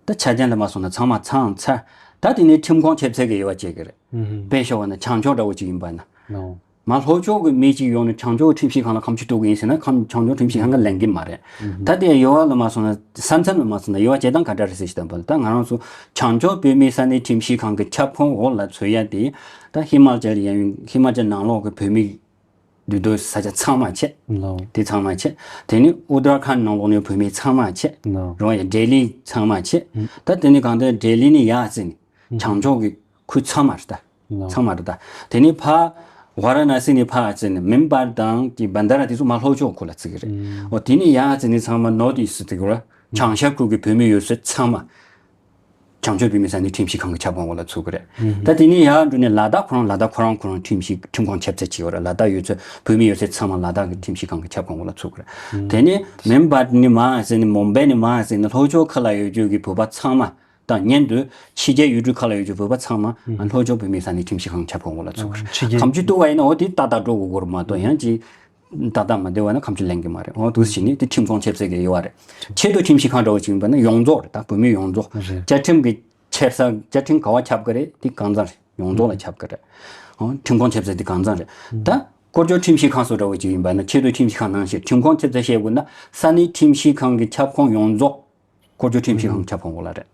ད་ཆ་རྐྱེན་ལ་མ་སོང་ན་ཚང་མ་ཚང་ཚར། ད་དེ་ནས་ཁྲིམས་ཁང་ཆབ་སྲིད་ཀྱི་དབྱེ་བ་བྱེད་ཀྱི་རེད། ཨུ་ཧུ། དཔེ་བཞག་པ་ན་བྱང་ཕྱོགས་འདྲ་བོ་ཅིག་ཡིན་པ་ན། ནོ། མར་ལྷོ་ཕྱོགས་ཀྱི་མི་ཅིག་ཡོང་ནས་བྱང་ཕྱོགས་ཁྲིམས་ཞིབ་ཁང་ལ་ཁ་མཆུ་གཏུག་གི་ཡིན་ཟེར་ན་ཁམ་བྱང་ཕྱོགས་ཁྲིམས་ཞིབ་ཁང་གིས་ལེན་གྱི་མ་རེད། ཨུ་ཧུ། ད་དེ་དབྱེ་བ་ལ་མ་སོང་ན་ས་མཚམས་ལ་མ་སོང་ན་དབྱེ་བ་བྱེད་སྟངས་ག་འདྲ་རེད་ཟེར་ཞིག་དང་པོ་ལ་ད་ང་རང་ཚོ་བྱང་ཕྱོགས་བོད་མིའི་ས་གནས་ཁྲིམས་ཞིབ་ཁང་གི་ཁྱབ་ཁོངས་འོག་ལ་ཚུད་ཡ་དེ་ད་ཧི་མ་ཅལ་ཡིན། ཧི་མ་ཅལ་ནང་ལོགས་ཀྱི་བོད་མི། འདུས་སྡོད་ས་ཆ་ཚང་མ་བྱས། ལོ། དེ་ཚང་མ་བྱས། དེ་ནི་ཨུ་ཏར་ཁཱན་ནང་ལོགས་ནས་བོད་མི་ཚང་མ་བྱས། ལོ། རོ་ཡ་ལྡི་ལི་ཚང་མ་བྱས། ཨུ། ད་དེ་ནི་གང་ལྟར་ལྡི་ལི་ནས་ཡར་བརྩིས་ནས་ཨུ། བྱང་ཕྱོགས་ཀྱི་ཁུལ་ཚང་མ་རེད་ད། ལོ། ཚང་མ་རེད་ད། དེ་ནི་ཕར་ཝཱ་ར་ཎ་སི་ནས་ཕར་བརྩིས་ནས་མིམ་པར་དང་གི་བན་དྷ་ར་དེ་ཚོ་མར་ལྷོ་ཕྱོགས་ཁུལ་ལ་བརྩི་གི་རེད། ཨུ། འོ་དེ་ནི་ཡར་བརྩིས་ནས་ཚང་མ་ནོར་ཐི་ཨིསྟ་ཟེར་གི་རེད། བྱང་ཤར་ཁུལ་གྱི་བོད་མི་ཡོད་ས་ཚང་མ། བྱང་ཕྱོགས་བོད་མིའི་ས་གནས་ཁྲིམས་ཞིབ་ཁང་གི་ཁྱབ་ཁོངས་འོག་ལ་ཚུད་ཀྱི་རེད། ཨུ་ཧུ། ད་དེ་ནས་ཡར་འགྲོ་ནས་ལ་དྭགས་ཁོ་རང་ལ་དྭགས་ཁོ་རང་ཁོ་རང་ཁྲིམས་ཞིབ་ཁྲིམས་ཁང་ཆབ་སྲིད་ཅིག་ཡོད་རེད། ལ་དྭགས་ཡོད་ཚད་བོད་མི་ཡོད་ཚད་ཚང་མ་ལ་དྭགས་ཀྱི་ཁྲིམས་ཞིབ་ཁང་གི་ཁྱབ་ཁོངས་འོག་ལ་ཚུད་ཀྱི་རེད། ཨུ་ཧུ། དེ་ནས་མུམ་བྷའི་ནས་མར་ཟེར་ནས་མུམ་བྷའི་ནས་མར་ཟེར་ནས་ལྷོ་ཕྱོགས་ཁག་ལ་ཡོད་རྒྱུ་གི་བོད་པ་ཚང་མ་དང་མཉམ་དུ་ཕྱི་རྒྱལ་ཡུལ་གྲུ་ཁག་ལ་ཡོད་རྒྱུ་བོད་པ་ཚང་མ་ཨུ་ཧུ། ལྷོ་ཕྱོགས་བོད་མིའི་ས་གནས་ཁྲིམས་ཞིབ་ཁང་ཁྱབ་ཁོངས་འོག་ལ་ཚུད་ཀྱི་རེད། ཨུ་ཧུ། ཕྱི་རྒྱལ་ཁ་མཆུ་གཏུག་པ་ཡིན་ན་འོ་དེ་ཏག་ཏག་འགྲོ་དགོས་ཀྱི་རེད་མ་གཏོགས་ཡང་ཅིག་ཏག་ཏག་མ་བསྡད་པ་ན་ཁ་མཆུ་ལེན་གྱི་མ་རེད། འོ་འདུག་སེ་བྱས་ནས་དེ་ཁྲིམས་ཁང་ཆབ་སྲིད་ཀྱི་དབྱེ་བ་རེད། ཆེས་མཐོའི་ཁྲིམས་ཞིབ་ཁང་འདྲ་བོ་ཅིག་ཡིན་པ་ན་ཡོངས་རྫོགས་རེད། ད་བོད་མི་ཡོངས་རྫོགས་རེད། བཅའ་ཁྲིམས་ཀྱི་ཆབ་ས་བཅའ་ཁྲིམས་ག་བ་ཁྱབ་ཀྱི་རེད་དེ་གང་ཚང་རེད། ཡོངས་རྫོགས་ལ་ཁྱབ་ཀྱི་རེད། འོ་ཁྲིམས་ཁང་ཆབ་སྲིད་དེ་གང་ཚང་རེད། ད་སྐོར་སྐྱོད་ཁྲིམས་ཞིབ་ཁང་སོགས་འདྲ་བོ་ཅིག་ཡིན་པ་ན་ཆེས་མཐོའི་ཁྲིམས་ཞིབ་ཁང་ནང་བཞིན་ཁྲིམས་ཁང་ཆབ་སྲིད་བཤད་དགོས་ན་ས་གནས་ཁྲིམས་ཞིབ་ཁང་གི་ཁྱབ་ཁོངས་ཡོངས་རྫོགས། སྐོར་སྐྱོད་ཁྲིམས་ཞིབ་ཁང་ཁྱབ་ཁོངས་འོག་ལ་རེད།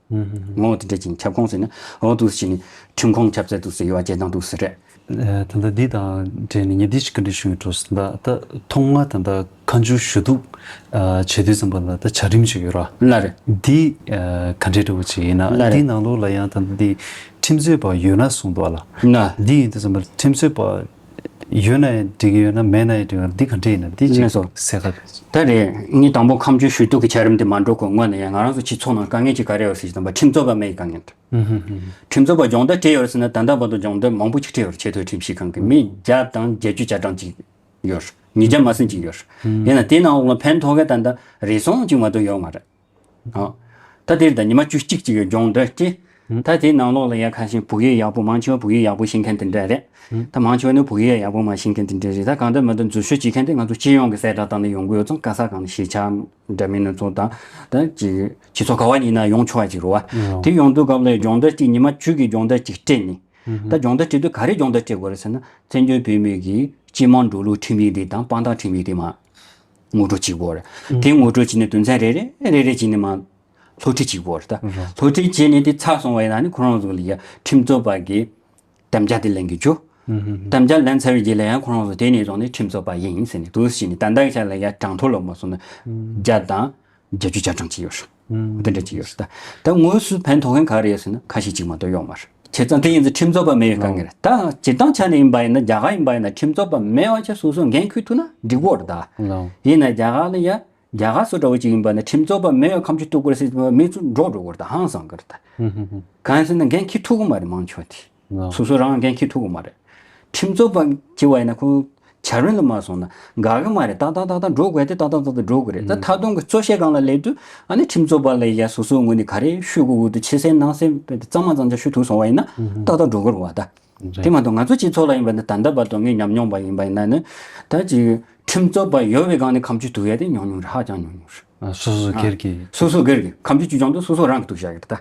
ངོ་བོ་དེ་འདྲ་ཅིག་ཁྱབ་ཁོངས་ཟེར་ན་འོ་འདུག་སེ་བྱས་ནས་ཁྲིམས་ཁང་ཆབ་སྲིད་འདུག་སེ་དབྱེ་བ་འབྱེད་སྟངས་འདུག་སེ་རེད། ད་ལྟ་འདི་དང་འབྲེལ་ནས་ངས་འདི་ཞིག་བཀའ་འདྲི་ཞུ་ཡི་འགྲོ་ཟིན་ད་ད་ཐོག་མ་ད་ལྟ་ཁ་མཆུ་ཞུ་གཏུག་བྱེད་དུས་ཙམ་པ་ལ་ད་བྱ་རིམ་ཞིག་ཡོད་ར། ལ་རེད། འདི་ག་འདྲའི་འདྲ་བོ་ཅིག་ཡིན་ན་ལ་རེད། འདི་ནང་ལོགས་ལ་ཡང་ད་ལྟ་འདི་ཁྲིམས་རྩོད་པ་ཡོད་ན་གསུངས་འདུག་ལ། ལ། འདི་ཡིན་དུས་ཙམ་པ་ཁྲིམས་རྩོད་པ། ཡོད་ན་ཡང་འགྲིག་གི་ཡོད་ན་མེད་ན་ཡང་འགྲིག་གི་འདི་ག་འདྲ་ཡིན་ན་འདི་ཅིག་ལགས་སོ། གསལ་ཁ། ད་རེད་ངས་དང་པོ་ཁ་མཆུ་ཞུ་གཏུག་གི་བྱ་རིམ་དེ་མ་འགྲོ་གོང་སྔོན་ནས་ཡང་ང་རང་ཚོ་སྤྱི་ཚོགས་ནང་དཀའ་ངལ་ཅིག་ག་རེ་ཡོད་ཟེར་ཞིག་དང་པ་ཁྲིམས་རྩོད་པ་མེད་དཀའ་ངལ་འདུག་ཨུ་ཧུ་ཧུ། ཁྲིམས་རྩོད་པ་སྦྱོང་བརྡར་སྤྲད་ཡོད་རེད་ཟེར་ན་ད་ལྟ་བར་དུ་སྦྱོང་བརྡར་མང་པོ་ཅིག་སྤྲད་ཡོད་རེད། ཆེས་མཐོའི་ཁྲིམས་ཞིབ་ཁང་གི་མི་བརྒྱ་དང་བརྒྱད་ཅུ་གྱ་གྲངས་ཅིག་ཡོད་རེད། ཉིས་བརྒྱ་མ་ཟིན་ཅིག་ཡོད་རེད། ཡིན་ན་དེའི་ནང་འོག་ལ་ཕན་ཐོགས་མཁན་ད་ལྟ་རེ་ཟུང་ཅིག་མ་གཏོགས་ཡོད་མ་རེད། ཨ། ད་དེར་ད་ཉི་མ་བཅུ་གཅིག་ཅིག་གི་སྦྱོང་བརྡར་སྤྲད། ད་དེའི་ནང་ལོགས་ལ་ཡ་ཁ་ཤས་བོད་ཡིག་ཡག་པོ་མང་ཆེ་བ་བོད་ཡིག་ཡག་པོ་ཤེས་མཁན་དེ་འདྲ་རེད། ད་མང་ཆེ་བ་ནི་བོད་ཡིག་ཡག་པོ་མ་ཤེས་མཁན་དེ་འདྲ་རེད། ད་གང་ལྟར་མ་གཏོགས་འཛུལ་ཞུགས་བྱེད་མཁན་དེ་ང་ཚོ་སྤྱི་ཡོངས་ཀྱི་གསལ་བསྒྲགས་སྟེང་ནས་ཡོང་གི་ཡོད་ཙང་ག་ས་གང་ནས་གཞིས་ཆགས་འདྲ་མིན་སྣ་ཚོགས་དང་ད་ཅིག་སྤྱི་ཚོགས་ག་བ་ཡིན་ན་ཡོང་ཆོག་པ་ཅིག་རེད་བ། དེ་ཡོང་དུས་སྐབས་ལ་སྦྱོང་བརྡར་གཅིག་ཉི་མ་བཅུ་གི་སྦྱོང་བརྡར་གཅིག་སྤྲད་ནས། ད་སྦྱོང་བརྡར་སྤྲད་དུས་ག་རེ་སྦྱོང་བརྡར་སྤྲད་དགོས་རེད་ཟེར་ན། བཙན་བྱོལ་བོད་མིའི་གི་སྤྱི་དམངས་འབྲེལ་གཏུག་ཁྲིམས་ཡིག་དེ་དང་དཔང་རྟགས་ཁྲིམས་ཡིག་དེ་མར་ངོ་སྤྲོད་བྱེད་དགོས་རེད། དེ་ངོ་སྤྲོད་བྱས་ནས་དོན་ཚན་རེ་རེ་རེ་རེ་བྱས་ནས་མར་སློབ་ཁྲིད་བྱེད་དགོས་རེད་ད། སློབ་ཁྲིད་བྱས་ནས་དེ་ཚར་སོང་བ་ཡིན་ན་ནི་ཁོ་རང་ཚོ་ལ་ཡ་ཁྲིམས་རྩོད་པ་གི་དམ་བཅའ་དེ་ལེན་གི་འཇུག་དམ་བཅའ་ལེན་ཚར་བའི་རྗེས་ལ་ཡང་ཁོ་རང་ཚོ་དེ་ནས་བཟུང་ནས་ཁྲིམས་རྩོད་པ་ཡིན་ཟེར་ནས་འདུག་སེ་བྱས་ནས་ད་ལྟ་གི་ཆ་ལ་ཡ་གྲངས་ཐོ་ལ་མ་སོང་ན་བརྒྱ་དང་། བརྒྱད་ཅུ་གྱ་གྲངས་ཅིག་ཡོད་རེད། དེ་འདྲ་ཅིག་ཡོད་རེད་ད། ད་དངོས་སུ་ཕན་ཐོགས་མཁན་ག་རེ་ཡོད་ཟེར་ན་ཁ་ཤས་ཅིག་མ་གཏོགས་ཡོད་མ་རེད། བྱས་ཙང་དེ་ཡིན་ཙང་ཁྲིམས་རྩོད་པ་མེད་པའི་དཀའ་ངལ་རེད་ད། སྤྱིར་བཏང་ཆ་ནས་ཡིན་པ་ཡིན་ན་རྒྱ་གར་ཡིན་པ་ཡིན་ན་ཁྲིམས་རྩོད་པ་མེད་པ་བྱས་སོ་སོ་འགན་འཁུར་ཐུབ་ན་འགྲིག་གི་རེད་ད། ཡིན་ན་རྒྱ་གར་ལ་ཡ་རྒྱ་གར་སུ་འདྲ་བོ་ཅིག་ཡིན་པ་ན་ཁྲིམས་རྩོད་པ་མེད་པའི་ཁ་མཆུ་གཏུག་དགོས་རེད་ཟེར་མི་ཚོ་འགྲོ་འགྲོ་གི་རེད་ད་ཧང་སང་གི་རེད་ད། གང་ཡིན་ཟེར་ན་འགན་འཁུར་ཐུབ་གི་མ་རེད་མང་ཆེ་བ་དེ། སོ་སོ་རང་འགན་འཁྱེར་ཐུབ་ཀྱི་མ་རེད། ཁྲིམས་རྩོད་པ་བྱེད་པ་ཡིན་ན་ཁོ་བྱ་རིམ་ལ་མ་སོང་ན་འགག་གི་མ་རེད། ཏག་ཏག་ཏག་ཏག་འགྲོ་དགོས་དེ་ཏག་ཏག་ཏག་ཏག་འགྲོ་དགོས་རེད། ད་མཐའ་སྡོམ་གྱི་རྩོད་བཤེར་སྒང་ལ་སླེབས་དུས་ཨ་ནི་ཁྲིམས་རྩོད་པ་ལ་ཡ་སོ་སོའི་ངོས་ནས་ག་རེ་ཤོད་དགོས་ཀྱི་འདུག་ཕྱི་གསལ་ནང་གསལ་གཙང་མ་གཙང་རྐྱང་ཤོད་ཐུབ་སོང་བ་ཡིན་ན་ཏག་ཏག་འགྲོ་གི་རེད་བ་ད། དེ་མ་གཏོགས་ང་ཚོ་སྤྱི་ཚོགས་ལ་ཡིན་པ་ན་ད་ལྟ་བར་དུ་ངས་ཉམས་མྱོང་པ་ཡིན་པ་ཡིན་ན་ནི་ད་ཅིག་ཁྲིམས་རྩོད་པ་ཡོད་པའི་སྒང་ནས་ཁ་མཆུ་གཏུག་ཡ་དེ་ཉུང་ཉུང་རེད། ཧ་ཅང་ཉུང་ཉུང་རེད། ཨ། སོ་སོ་སྒེར་གྱི། སོ་སོ་སྒེར་གྱི་ཁ་མཆུ་གཅིག་བྱུང་དུས་སོ་སོ་རང་གིས་གཏུག་བཞག་གི་རེད་ད།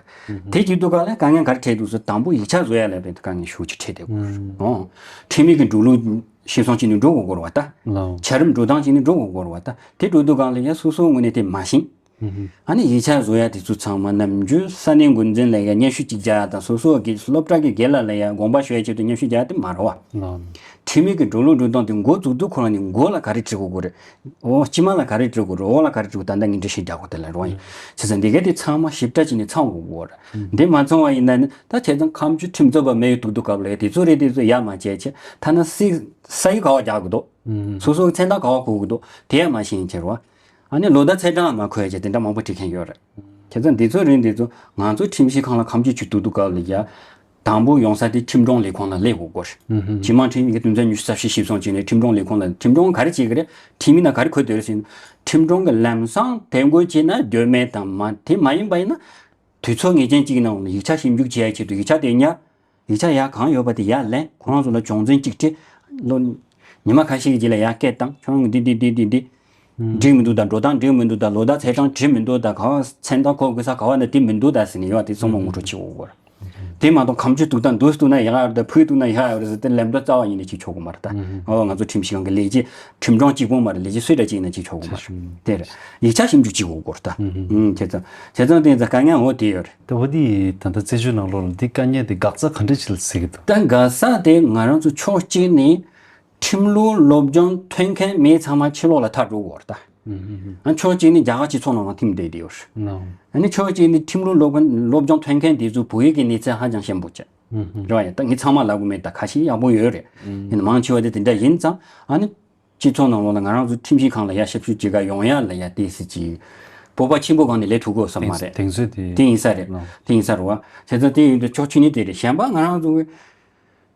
དེ་བྱེད་དུས་སྒང་ལ་དཀའ་ངལ་ག་རེ་འཕྲད་འདུག་ཟེར་དང་པོ་ཡིག་ཆ་བཟོ་ཡ་ལ་དཔེ་དཀའ་ངལ་ཤུགས་ཆེ་འཕྲད་བསྡད་ཡོད་རེད། ཨོ། ཁྲིམས་ཡིག་གི་འགྲོ་ལུགས་ཤེས་སོང་བྱས་ནས་འགྲོ་དགོས་ཀྱི་རེད་བ་ད། བྱ་རིམ་འགྲོ་སྟངས་བྱས་ནས་འགྲོ་དགོས་ཀྱི་རེད་བ་ད། དེ་འགྲོ་དུས་སྒང་ལ་ཡ་སོ་སོའི་ངོས་ནས་དེ་མ་ཤེས། ཨ་ནི་ཡིག་ཆ་བཟོ་ཡ་དེ་ཚོ་ཚང་མ་ནམ་རྒྱུན་ས་གནས་འགོ་འཛིན་ལ་ཡ་སྙན་ཞུ་གཅིག་རྒྱག་ཡ་དང་སོ་སོ་གི་སློབ་གྲྭ་གི་སྒེར་ལ་ལ་ཡ་དགོངས་པ་ཞུ་ཡ་ཆེད་དུ་སྙན་ཞུ་རྒྱག་ཡ་དེ་མ་རེད་བ། ཁྲིམས་ཡིག་གི་འགྲོ་ལུགས་འགྲོ་སྟངས་དེ་འགོ་འཛུགས་དུས་ཁོ་རང་ནས་མགོ་ལ་ག་རེ་འབྲི་དགོས་ཀྱི་རེད། འོ་སྤྱི་དམངས་ལ་ག་རེ་འབྲི་དགོས་རེད། འོག་ལ་ག་རེ་འབྲི་དགོས། ད་ལྟ་ངས་འགྲེལ་བཤད་རྒྱག་དགོས་དེ་ལ་རོགས་ཡིན། བྱས་ཙང་འདི་ག་དེ་ཚང་མ་ཞིབ་ཕྲ་བྱས་ནས་ཚང་དགོས་ཀྱི་རེད། འདི་མ་ཚང་བ་ཡིན་ན་ནི་ད་བྱས་ཙང་ཁ་མཆུ་ཁྲིམས་རྩོད་པ་མེད་ཡོད་འདུག་འདུག་སྐབས་ལ་དེ་ཚོ་རེད་དེ་ཚོ་ཡ་མ་བྱས་བྱས་ཐ་ན་སི་ས་ཡིག་ག་བ་རྒྱག་དགོས་འདུག་སོ་སོའི་མཚན་རྟགས་ག་བ་དགོས་ཀྱི་འདུག་དེ་ཡ་མ་ཤེས་ཡིན་ཁྱེར་བ། ཨ་ནི་ལོ་ཟླ་ཚེས་གྲངས་མ་འཁོད་བྱས་དེ་འདྲ་མང་པོ་བྲིས་མཁན་ཡོད་རེད། བྱས་ཙང་འདི་ཚོ་རིང་འདི་ཚོ་ང་ཚོ་ཁྲིམས་ཞིབ་ཁང་ལ་ཁ་མཆུ་ཅིག་གཏུག་དུས་སྐབས་ལ་ཡ། དང་པོ་ཡོང་ས་དེ་ཁྲིམས་དྲུང་ལས་ཁུངས་ལ་སླེབས་དགོས་སྐོར། སྤྱི་དམངས་ཁྲིམས་ཀྱི་དོན་ཚན་ཉི་ཤུ་རྩ་བཞི་ཞིབ་སོང་བྱས་ནས་ཁྲིམས་དྲུང་ལས་ཁུངས་ལ་ཁྲིམས་དྲུང་ག་རེ་བྱེད་ཀྱི་རེད། ཁྲིམས་ཡིག་ནང་ག་རེ་འཁོད་བསྡད་རེད་ཟེར་ན། ཁྲིམས་དྲུང་གི་ལམ་སང་དེ་འགོད་བྱས་ན་འགྱོད་མེད་དང་མ་དེ་མ་ཡིན་པ་ཡིན་ན། དུས་ཚོད་ངེས་ཅན་གཅིག་ནང་ཡིག་ཆ་ཞིབ་འཇུག་བྱེད་ཡ་ཆེད་དུ་ཡིག་ཆ་དེ་ཉར། ཡིག་ཆ་ཡར་གང་ཡོད་པ་དེ་ཡར་ལེན། ཁོ་རང་ཚོ་ལ་སྦྱོང་ཚན་གཅིག་སྤྲད། ལོ། ཉི་མ་ཁ་ཤས་ཀྱི་རྗེས་ལ་ཡར་སྐད་བཏང་། ཁྱོད་རང་གི་འདི་འདི་འདི་འདི་འདི། འགྲིག་མི་འདུག་ད། འགྲོ་སྟངས་འགྲིག་མི་འདུག་ད། ལོ་ཟླ་ཚེས་གྲངས་འགྲིག་མི་འདུག་ད། ག་བ་མཚན་རྟགས་འཁོད་དགོས་ས་ག་བ་ན་དེ་མི་འདུག་ད་ཟེར་ནས་ཡོད་དེ་ཚང་མ་ངོ་སྤྲོད་བྱེད་དགོས་རེད། དེ་མ་གཏོགས་ཁ་མཆུ་གཏུག་སྟངས་འདུག་གཏུག་ན་ཡག་ཡོད་རེད་ཟེར་ཏེ་ལམ་འགྲོ་རྩ་བ་ཉིད་ནས་བྱེད་ཆོག་གི་མ་རེད་ད། ཨོ་ང་ཚོ་ཁྲིམས་ཞིབ་ཁང་གི་ལས་བྱེད་ཁྲིམས་དྲུང་གཅིག་པོ་མ་རེད། ལས་བྱེད་སུ་འདྲ་གཅིག་ཡིན་ན་བྱེད་ཆོག་གི་མ་རེད། དེ་རེད། ཡིག་ཆ་ཞིབ་འཇུག་བྱེད་དགོས་རེད་ད། ཨུམ་བྱས་ཙང་བྱས་ཙང་དེ་ཡིན་ཙང་དཀའ་ངལ་འོ་དེ་ཡོད་རེད། ད་འོ་དེ་ད་ལྟ་རྩད་གཅོད་ནང་ལོགས་ལ་འདི་དཀའ་ངལ་དེ་འགག་རྩ་ག་འདྲ་ཞིག་ལ་ཟེར་གི་འདུག་ད་འགག་རྩ་དེ་ང་རང་ཚོ་ཕྱོགས་གཅིག་ནས་ཁྲིམས་ལུགས་སློབ་སྦྱོང་ཐོན་མཁན་མི་ཚང་མ་ཕྱི་ལོགས་ལ་ཐར་འགྲོ་དགོས་རེད་ད། ཨ་ཕྱོགས་གཅིག་ནས་རྒྱ་གར་སྤྱི་ཚོགས་ནང་ལ་ཐིམ་བསྡད་དེ་ཡོད་རེད། ཨ་ནི་ཕྱོགས་གཅིག་ནས་ཁྲིམས་ལུགས་སློབ་སློབ་སྦྱོང་ཐོན་མཁན་དེ་ཚོ་བོད་ཡིག་གི་གནས་ཚད་ཧ་ཅང་ཞན་པོ་བྱས། རེད་བ་ཡ། ད་ངས་ཚང་མ་ལབ་གི་མེད། ད་ཁ་ཤས་ཡག་པོ་ཡོད་རེད། ཡིན་ན་མང་ཆེ་བ་དེ་དེ་འདྲ་ཡིན་ཙང་ཨ་ནི། སྤྱི་ཚོགས་ནང་ལོགས་ལ་ང་རང་ཚོ་ཁྲིམས་ཞིབ་ཁང་ལ་ཡར་ཞབས་ཞུ་བྱེད་ག་ཡོང་ཡ་ལ་ཡ་ཏོག་ཙམ་ཅིག་སྤོབས་པ་ཆེན་པོ་སྒང་ནས་སླེབས་ཐུབ་ཀྱི་ཡོད་ས་མ་རེད། གདེང་ཚོད་དེ། དེ་ཡིན་ས་རེད། ལགས། དེ་ཡིན་ས་རེད་བ། བྱས་ཙང་དེ་ཡིན་དུས་ཕྱོགས་གཅིག་ནས་དེ་རེད། གཞན་པ་ང་རང་ཚོ་གི་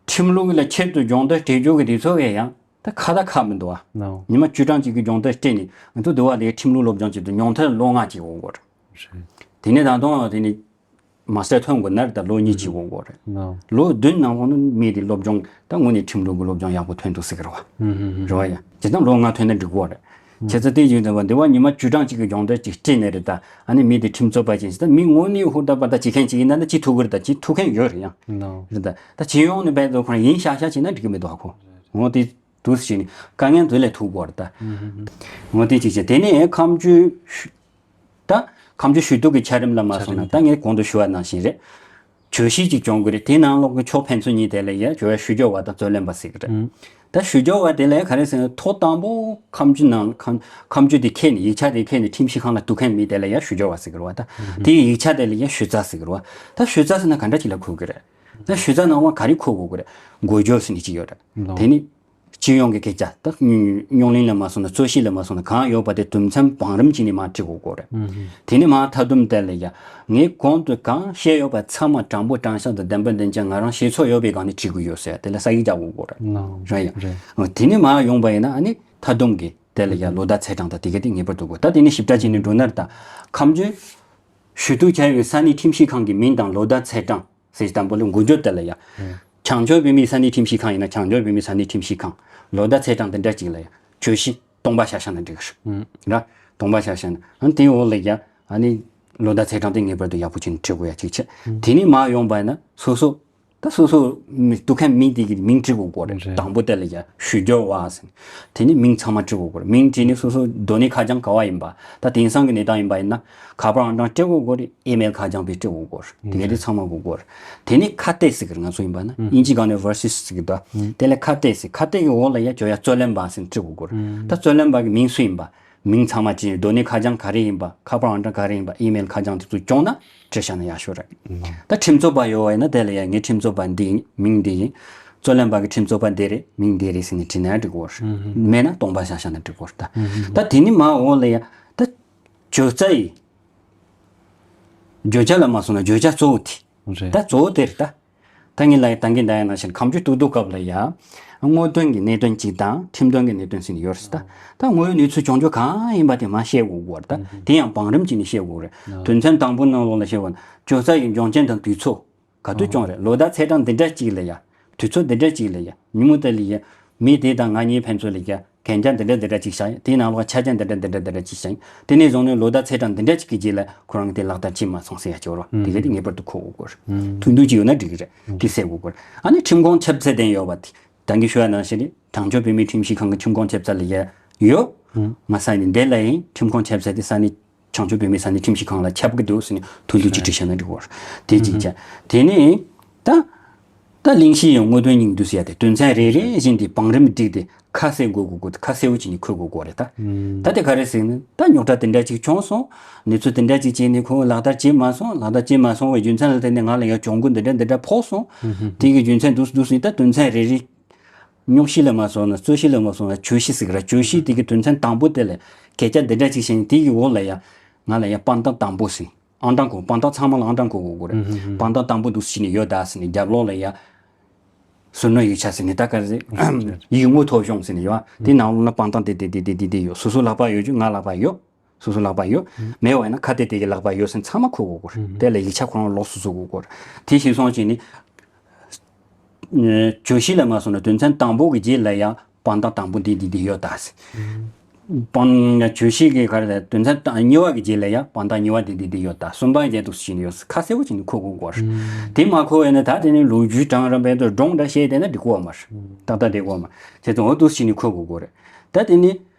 ཁྲིམས་ལུགས་ལ་ཁྱད་དུ་སྦྱོང་བརྡར་སྤྲད་རྒྱུ་གི་དེ་ཚོ་གས་ཡང་ད་ཁ་ད་ཁག་མི་འདུག་བ། ལགས། ཉི་མ་བཅུ་གྲངས་ཅིག་གི་སྦྱོང་བརྡར་སྤྲད་ནས་ང་ཚོ་འདི་བ་ལ་ཁྲིམས་ལུགས་སློབ་སྦྱོང་བྱེད་དུས་ཉུང་མཐར་ལོ་ལྔ་ཅིག་འོང་དགོས་རེད། རེད། དེ་ནས་ད་དུང་དེ་ནས། མ་སྟེར་ཐོན་དགོས་ན་ད་ལོ་གཉིས་ཀྱི་འོང་དགོས་རེད། ལོ་བདུན་ནང་ལོགས་ནི་མི་དེ་སློབ་སྦྱོང་ད་དངོས་གནས་ཁྲིམས་ལུགས་ཀྱི་སློབ་སྦྱོང་ཡག་པོ་ཐོན་འདུག་ཟེར་གི་རེད་བ། རེད་བ་ཡ། བྱས་ཙང་ལོ་ལྔ་ཐོན་ན་འགྲིག་གི་རེད། བྱས་ཙང་དེ་བཞིན་དུ་བ་འདི་བ་ཉི་མ་བཅུ་གྲངས་གཅིག་གི་སྦྱོང་བརྡར་གཅིག་སྤྲད་ནས་རེད་ད། ཨ་ནི་མི་དེ་ཁྲིམས་རྩོད་པ་ཅན་ཞིག་ད་མི་དངོས་གནས་ཧུར་ཐག་པ་ད་བྱེད་མཁན་ཅིག་ཡིན་ན་ད་བྱེད་ཐུབ་གི་རེད། ད་བྱེད་ཐུབ་མཁན་ཡོད་རེད་ཡང་། རེད་ད། ད་བྱེད་ཡོང་ནས་བས་ད་ཁོ་རང་ཡིན་ཤག་ཤག་བྱས་ན་འགྲིག་གི་མི་འདུག་ཨ་ཁོ། འོ་དེ། འདུག་སེ་བྱས་ནས་དཀའ་ངལ་དེ་ལས་ཐུག་གི་རེད་ད། འོ་དེ་གཅིག་བྱས། དེ་ནས་ཁ་མཆུ་ཞུ། ད་ཁ་མཆུ་ཞུ་གཏུག་གི་འཆར་རིམ་ལ་མ་སོང་ན་ད་ངས་གོང་དུ་ཞུ་བ་ནང་བཞིན་རེད། བརྗོད་གཞི་གཅིག་སྦྱོང་དགོས་རེད། དེ་ནང་ལོགས་ཀྱི་ཕྱོགས་ཕན་ཚུན་གཉིས་དེ་ལ་ཡ་བརྗོད་ཞུ་སྦྱོར་བ་དང་རྩོད་ལེན་པ་ཟེར་གི་རེད། ད་ཞུ་སྦྱོར་བ་དེ་ལ་ཡ་ག་རེ་ཟེར་ན་ཐོག་དང་པོ་ཁ་མཆུ་ནང་ཁ་ཁ་མཆུ་དེ་ཁྱེར་ནས་ཡིག་ཆ་དེ་ཁྱེར་ནས་ཁྲིམས་ཞིབ་ཁང་ལ་གཏུག་མཁན་མི་དེ་ལ་ཡ་ཞུ་སྦྱོར་བ་ཟེར་གི་རེད་བ། ད་དེ་ཡིག་ཆ་དེ་ལ་ཡ་ཞུ་རྩ་ཟེར་གི་རེད་བ། ད་ཞུ་རྩ་ཟེར་ན་ག་འདྲ་ཅིག་ལ་གོ་གི་རེད། ད་ཞུ་རྩ་ནང་བ་ག་རེ་གོ་དགོས་གི་རེད། འགོ་བརྗོད་ཟེར་ནས་ཅིག་ཡོད་རེད། དེ་ནི། སྤྱི་ཡོངས་ཀྱི་སྐད་ཆ་ད་རྙོག་གླེང་ལ་མ་སོང་ན་རྩོད་གཞི་ལ་མ་སོང་ན་གང་ཡོད་པ་དེ་དུམ་མཚམས་བང་རིམ་བྱས་ནས་མར་འབྲི་དགོས་ཀྱི་རེད། དེ་ནས་མར་མཐའ་སྡོམ་དེ་ལ་ཡ་ངས་གོང་དུ་གང་བཤད་ཡོད་པ་ཚང་མ་དྲང་པོ་དྲང་གཞག་དང་བདེན་པ་བདེན་རྐྱང་ང་རང་ཤེས་ཚོད་ཡོད་པའི་སྒང་ནས་བྲིས་དགོས་ཡོད་ཟེར་དེ་ལ་ས་ཡིག་རྒྱག་དགོས་ཀྱི་རེད། རེད་ཡ། དེ་ནས་མར་ཡོང་པ་ཡིན་ན་ཨ་ནི་མཐའ་སྡོམ་གྱི་དེ་ལ་ཡ་ལོ་ཟླ་ཚེས་གྲངས་དང་དེ་ག་དེ་ངེས་པར་དུ་དགོས། ད་དེ་ནས་ཞིབ་ཕྲ་བྱས་ནས་འགྲོ་ན་ད་ཁ་མཆུ། ཞུ་གཏུག་བྱ་བའི་ས་གནས་ཁྲིམས་ཞིབ་ཁང་གི་མིང་དང་ལོ་ཟླ་ཚེས་གྲངས་ཟེར་དང་པོ་ལ་འགོ་འཇོག་དེ་ལ་ཡ། བྱང་ཕྱོགས་བོད་མིའི་ས་གནས་ཁྲིམས་ཞིབ་ཁང་ཡིན་ན་བྱང་ཕྱོགས་བོད་མིའི་ས་གནས་ཁྲིམས་ཞིབ་ཁང་། ལོ་ཟླ་ཚེས་གྲངས་དེ་འདྲ་ཅིག་ལ་ཡ་བརྗོད་གཞི་སྟོང་པ་ཤ་ཤ་ན་འགྲིག་གི་རེད། ར། སྟོང་པ་ཤ་ཤ་ན། ཨ་ནི་དེའི་འོག་ལ་ཡ། ཨ་ནི་ལོ་ཟླ་ཚེས་གྲངས་དེ་ངེས་པར་དུ་ཡག་པོ་བྱས་ནས་བྲི་དགོས་ཡ་གཅིག་བྱས། དེ་ནས་མར་ཡོང་པ་ཡིན་ན་སོ་སོ། ད་སོ་སོ་མི་གཏུག་མཁན་མི་དེ་གི་མིང་བྲི་དགོས་ཀྱི་རེད། རེད། དང་པོ་དེ་ལ་ཡ་ཞུ་སྦྱོར་བ་ཟེར། དེ་ནས་མིང་ཚང་མ་བྲི་དགོས་ཀྱི་རེད། མིང་བྲིས་ནས་སོ་སོ་སྡོད་གནས་ཁ་བྱང་ག་བ་ཡིན་པ། ད་དེང་སང་གི་གནས་སྟངས་ཡིན་པ་ཡིན་ན་ཁ་པར་ཨང་གྲངས་སྤྲད་དགོས་ཀྱི་རེད། ཨི་མེལ་ཁ་བྱང་དཔེ་སྤྲད་དགོས་ཀྱི་རེད། དེ་ག་དེ་ཚང་མ་དགོས་ཀྱི་རེད། དེ་ནས་ཁ་གཏད་ཟེར་གི་རེད། ང་ཚོ་ཡིན་པ་ན་ཨིན་ཇི་སྒང་ནས་བར་སིས་ཟེར་གི་འདུག་དེ་ལ་ཁ་གཏད་ཟེར། ཁ་གཏད་ཀྱི་འོག་ལ་ཡ་བརྗོད་ཡ་རྩོད་ལེན་པ་ཟེར་བྲི་དགོས་ཀྱི་རེད། ད་རྩོད་ལེན་པ་གི་མིང་སུ་ཡིན་པ། མིང་ཚང་མ་ཅི་ཡིན། སྡོད་གནས་ཁ་བྱང་ག་རེ་ཡིན་པ། ཁ་པར་ཨང་གྲངས་ག་རེ་ཡིན་པ། ཨི་མེལ་ཁ་བྱང་དེ་ཚོ་སྐྱོང་ན་བྲིས་བཞག་ན་ཡག་ཤོས་རེད། ད་ཁྲིམས་རྩོད་པ་ཡོད་པ་ཡིན་ན་དེ་ལ་ཡ་ངའི་ཁྲིམས་རྩོད་པ་འདི་ཡིན། མིང་འདི་ཡིན། རྩོད་ལེན་པ་གི་ཁྲིམས་རྩོད་པ་འདི་རེད། མིང་འདི་རེད་ཟེར་ནས་བྲིས་ན་འགྲིག་གི་རེད། མེད་ན་སྟོང་པ་བཞག་བཞག་ན་འགྲིག་གི་རེད། ད་ད་དེ་ནི་མ་འོག་ལ་ཡ་ད་བརྗོད་རྩ་ཡིན། བརྗོད་བྱ་ལ་མ་སོང་ན་བརྗོད་བྱ་གཙོ་བོ་དེ། རེད། ད་གཙོ་བོ་དེ་རེད་ད། ད་ངས་ལབ་ཡ་ད་གིན་ད་ཡ་ནང་བཞིན་གང་བྱུང་གཏུག་གཏུག་སྐབས་ལ་ཡ། དངོས་དོན་གྱི་གནད་དོན་གཅིག་དང་ཁྲིམས་དོན་གྱི་གནད་དོན་ཟེར་ནས་ཡོད་རེད་ད། ད་དངོས་ཡོད་གནས་ཚུལ་བྱུང་རྒྱུ་གང་ཡིན་པ་དེ་མར་བཤད་དགོས་ཀྱི་རེད་ད། དེ་ཡང་བང་རིམ་བྱས་ནས་བཤད་དགོས་རེད། དོན་ཚན་དང་པོ་ནང་ལོགས་ལ་བཤད་དགོས་ན་བརྗོད་རྩ་ཡི་འབྱུང་རྐྱེན་དང་དུས་ཚོད། ག་དུས་བྱུང་རེད། ལོ་ཟླ་ཚེས་གྲངས་འདི་འདྲ་གཅིག་ལ་ཡ། དུས་ཚོད་འདི་འདྲ་གཅིག་ལ་ཡ། ཉིན་མོ་དེ་ལ་ཡ། མི་དེ་དང་ང་གཉིས་ཕན་ཚུན་ལ་ཡ། གན་རྒྱ་འདི་འདྲ་འདི་འདྲ་གཅིག་བཞག་ཡིན། དེའི་ནང་ལོགས་ཆ་རྐྱེན་འདི་འདྲ་འདི་འདྲ་འདི་འདྲ་གཅིག་བཞག་ཡིན། དེ་ནས་བཟུང་ནས་ལོ་ཟླ་ཚེས་གྲངས་འདི་འདྲ་གཅིག་གི་རྗེས་ལ་ཁོ་རང་གིས་དེ་ལག་བསྟར་བྱས་མ་སོང་ཟེར་ཡ་ཅིག་ཡོད་རེད་བ། དེ་ག་དེ་ངེས་པར་དུ་འཁོད་དགོས་ཀྱི་རེད། ཐུག་འདུན་ཅིག་ཡོད་ན་འགྲིག་གི་རེད། དེ་གསལ་དགོས་ཀྱི་རེད། ཨ་ནི་ཁྲིམས་ཁང་ཁྱབ་ཚད་ལྡན་ཡོད་པ་དེ། ད་གིན་ཞུ་ཡ་ནང་བཞིན་རེད། བྱང་ཕྱོགས་བོད་མིའི་ཁྲིམས་ཞིབ་ཁང་གི་ཁྲིམས་ཁང་ཁྱབ་ཚད་ལ་ཡ་ཡོད། ང་ས་ནས་འདི་ལ་ཡིན། ཁྲིམས་ཁང་ཁྱབ་ཚད་དེ་ས་གནས་བྱང་ཕྱོགས་བོད་མིའི་ས་གནས་ཁྲིམས་ཞིབ་ཁང་ལ་ཁྱབ་ཀྱི་འདུག་ཟེར་ནས་ཐུགས་འདུན་ཅིག་བྲིས་བཞག་ན་འགྲིག་གི་རེད། དེ་གཅིག་བྱས། དེ་ནས་ད་ད་གླེང་གཞི་ཡང་དངོས་དོན་སྙིང་བསྡུས་ཟེར་ཡ་དེ་དོན་ཚན་རེ་རེ་བཞིན་དེ་བང་རིམ་བསྒྲིགས་ཏེ་ཁ་གསལ་དགོས་དགོས་དགོས་ཁ་གསལ་བོ་བྱས་ནས་འཁོད་དགོས་དགོས་རེད་ད། ད་དེ་ག་རེ་ཟེར་ན་ད་རྙོག་དྲ་དེ་འདྲ་ཅིག་བྱུང་སོང་། གནས་ཚུལ་དེ་འདྲ་ཅིག་བྱས་ནས་ཁོ་ལག་བསྟར་བྱས་མ་སོང་། ལག་བསྟར་བྱས་མ་སོང་བའི་རྒྱུ་མཚན་ལ་བརྟེན་ནས་ང་ལ་ཡང་གྱོང་གུན་འདི་འདྲ་འདི་འདྲ་ཕོག་སོང་། དེ་གི་རྒྱུ་མཚན་འདུག་འདུག་ཟེར་ད་དོན་ཚན་རེ་རེ། རྙོག་གཞི་ལ་མ་སོང་ན་རྩོད་གཞི་ལ་མ་སོང་ན་བརྗོད་གཞི་ཟེར་གི་ར། བརྗོད་གཞི་དེ་གི་དོན་ཚན་དང་པོ་དེ་ལ་སྐད་ཆ་འདི་འདྲ་ཅིག་བཤད་ནས་དེ་གི་འོག་ལ་ཡ་ང་ལ་ཡ་དཔང་རྟགས་དང་པོ་ཟེར། ཨང་གྲངས་གོ་དཔང་རྟགས་ཚང་མ་ལ་ཨང་གྲངས་གོ་དགོས་དགོས་རེད། དཔང་རྟགས་དང་པོ་འདུག་ཟེར་ནས་ཡོད་ད་ཟེར་ནས་རྒྱབ་ལོགས་ལ་ཡ་ཟུར་སྣོན་ཡིག་ཆ་ཟེར་ནས་ད་ག་རེ་ཟེར། ཡིག་ངོ་ཐོ་གཞུང་ཟེར་ནས་ཡོད། དེ་ནང་ལོགས་ལ་དཔང་རྟགས་དེ་དེ་དེ་དེ་དེ་དེ་ཡོད། སོ་སོ་ལག་པ་ཡོད་རྒྱུ་ང་ལག་པ་ཡོད། སོ་སོ་ལག་པ་ཡོད། མེད་པ་ཡིན་ན་ཁ་གཏད་དེ་གི་ལག་པ་ཡོད་ཟེར་ཚང་མ་འཁོད་དགོས་ཀྱི་རེད། དེ་ལ་ཡིག་ཆ་ཁོ་རང་ལོགས་སུ་བཟོ་དགོས་ཀྱི་རེད། དེ་ཞིག་སོང་བྱས་ནས། བརྗོད་གཞི་ལ་མ་སོང་ན་དོན་ཚན་དང་པོ་གི་རྗེས་ལ་ཡང་དཔང་རྟགས་དང་པོ་འདི་འདི་འདི་ཡོད་ད་ཟེར། དཔང་བརྗོད་གཞི་གི་ག་རེ་ལ་དོན་ཚན་གཉིས་པ་གི་རྗེས་ལ་ཡང་དཔང་རྟགས་གཉིས་པ་འདི་འདི་འདི་ཡོད་ད། གསུམ་པ་རྗེས་འདུག་ཟེར་ནས་ཡོད་ཟེར་ཁ་གསལ་པོ་བྱས་ནས་འཁོད་དགོས་ཀྱི་རེད། དེ་མ་འཁོད་པ་ཡིན་ན་ད་དེ་ནི་ལོ་རྒྱུས་གྲངས་རིམ་པའི་ཐོག་སྒྲུང་འདྲ་བཤད་བསྡད་ན་འགྲིག་གི་ཡོད་མ་རེད། ཏག་ཏག་འགྲིག་གི་ཡོད་མ་རེད། བྱས་ཙང་འོ་འདུག་ཟེར་ནས་འཁོད་དགོས་ཀྱི་རེད། ད་དེ་ནི་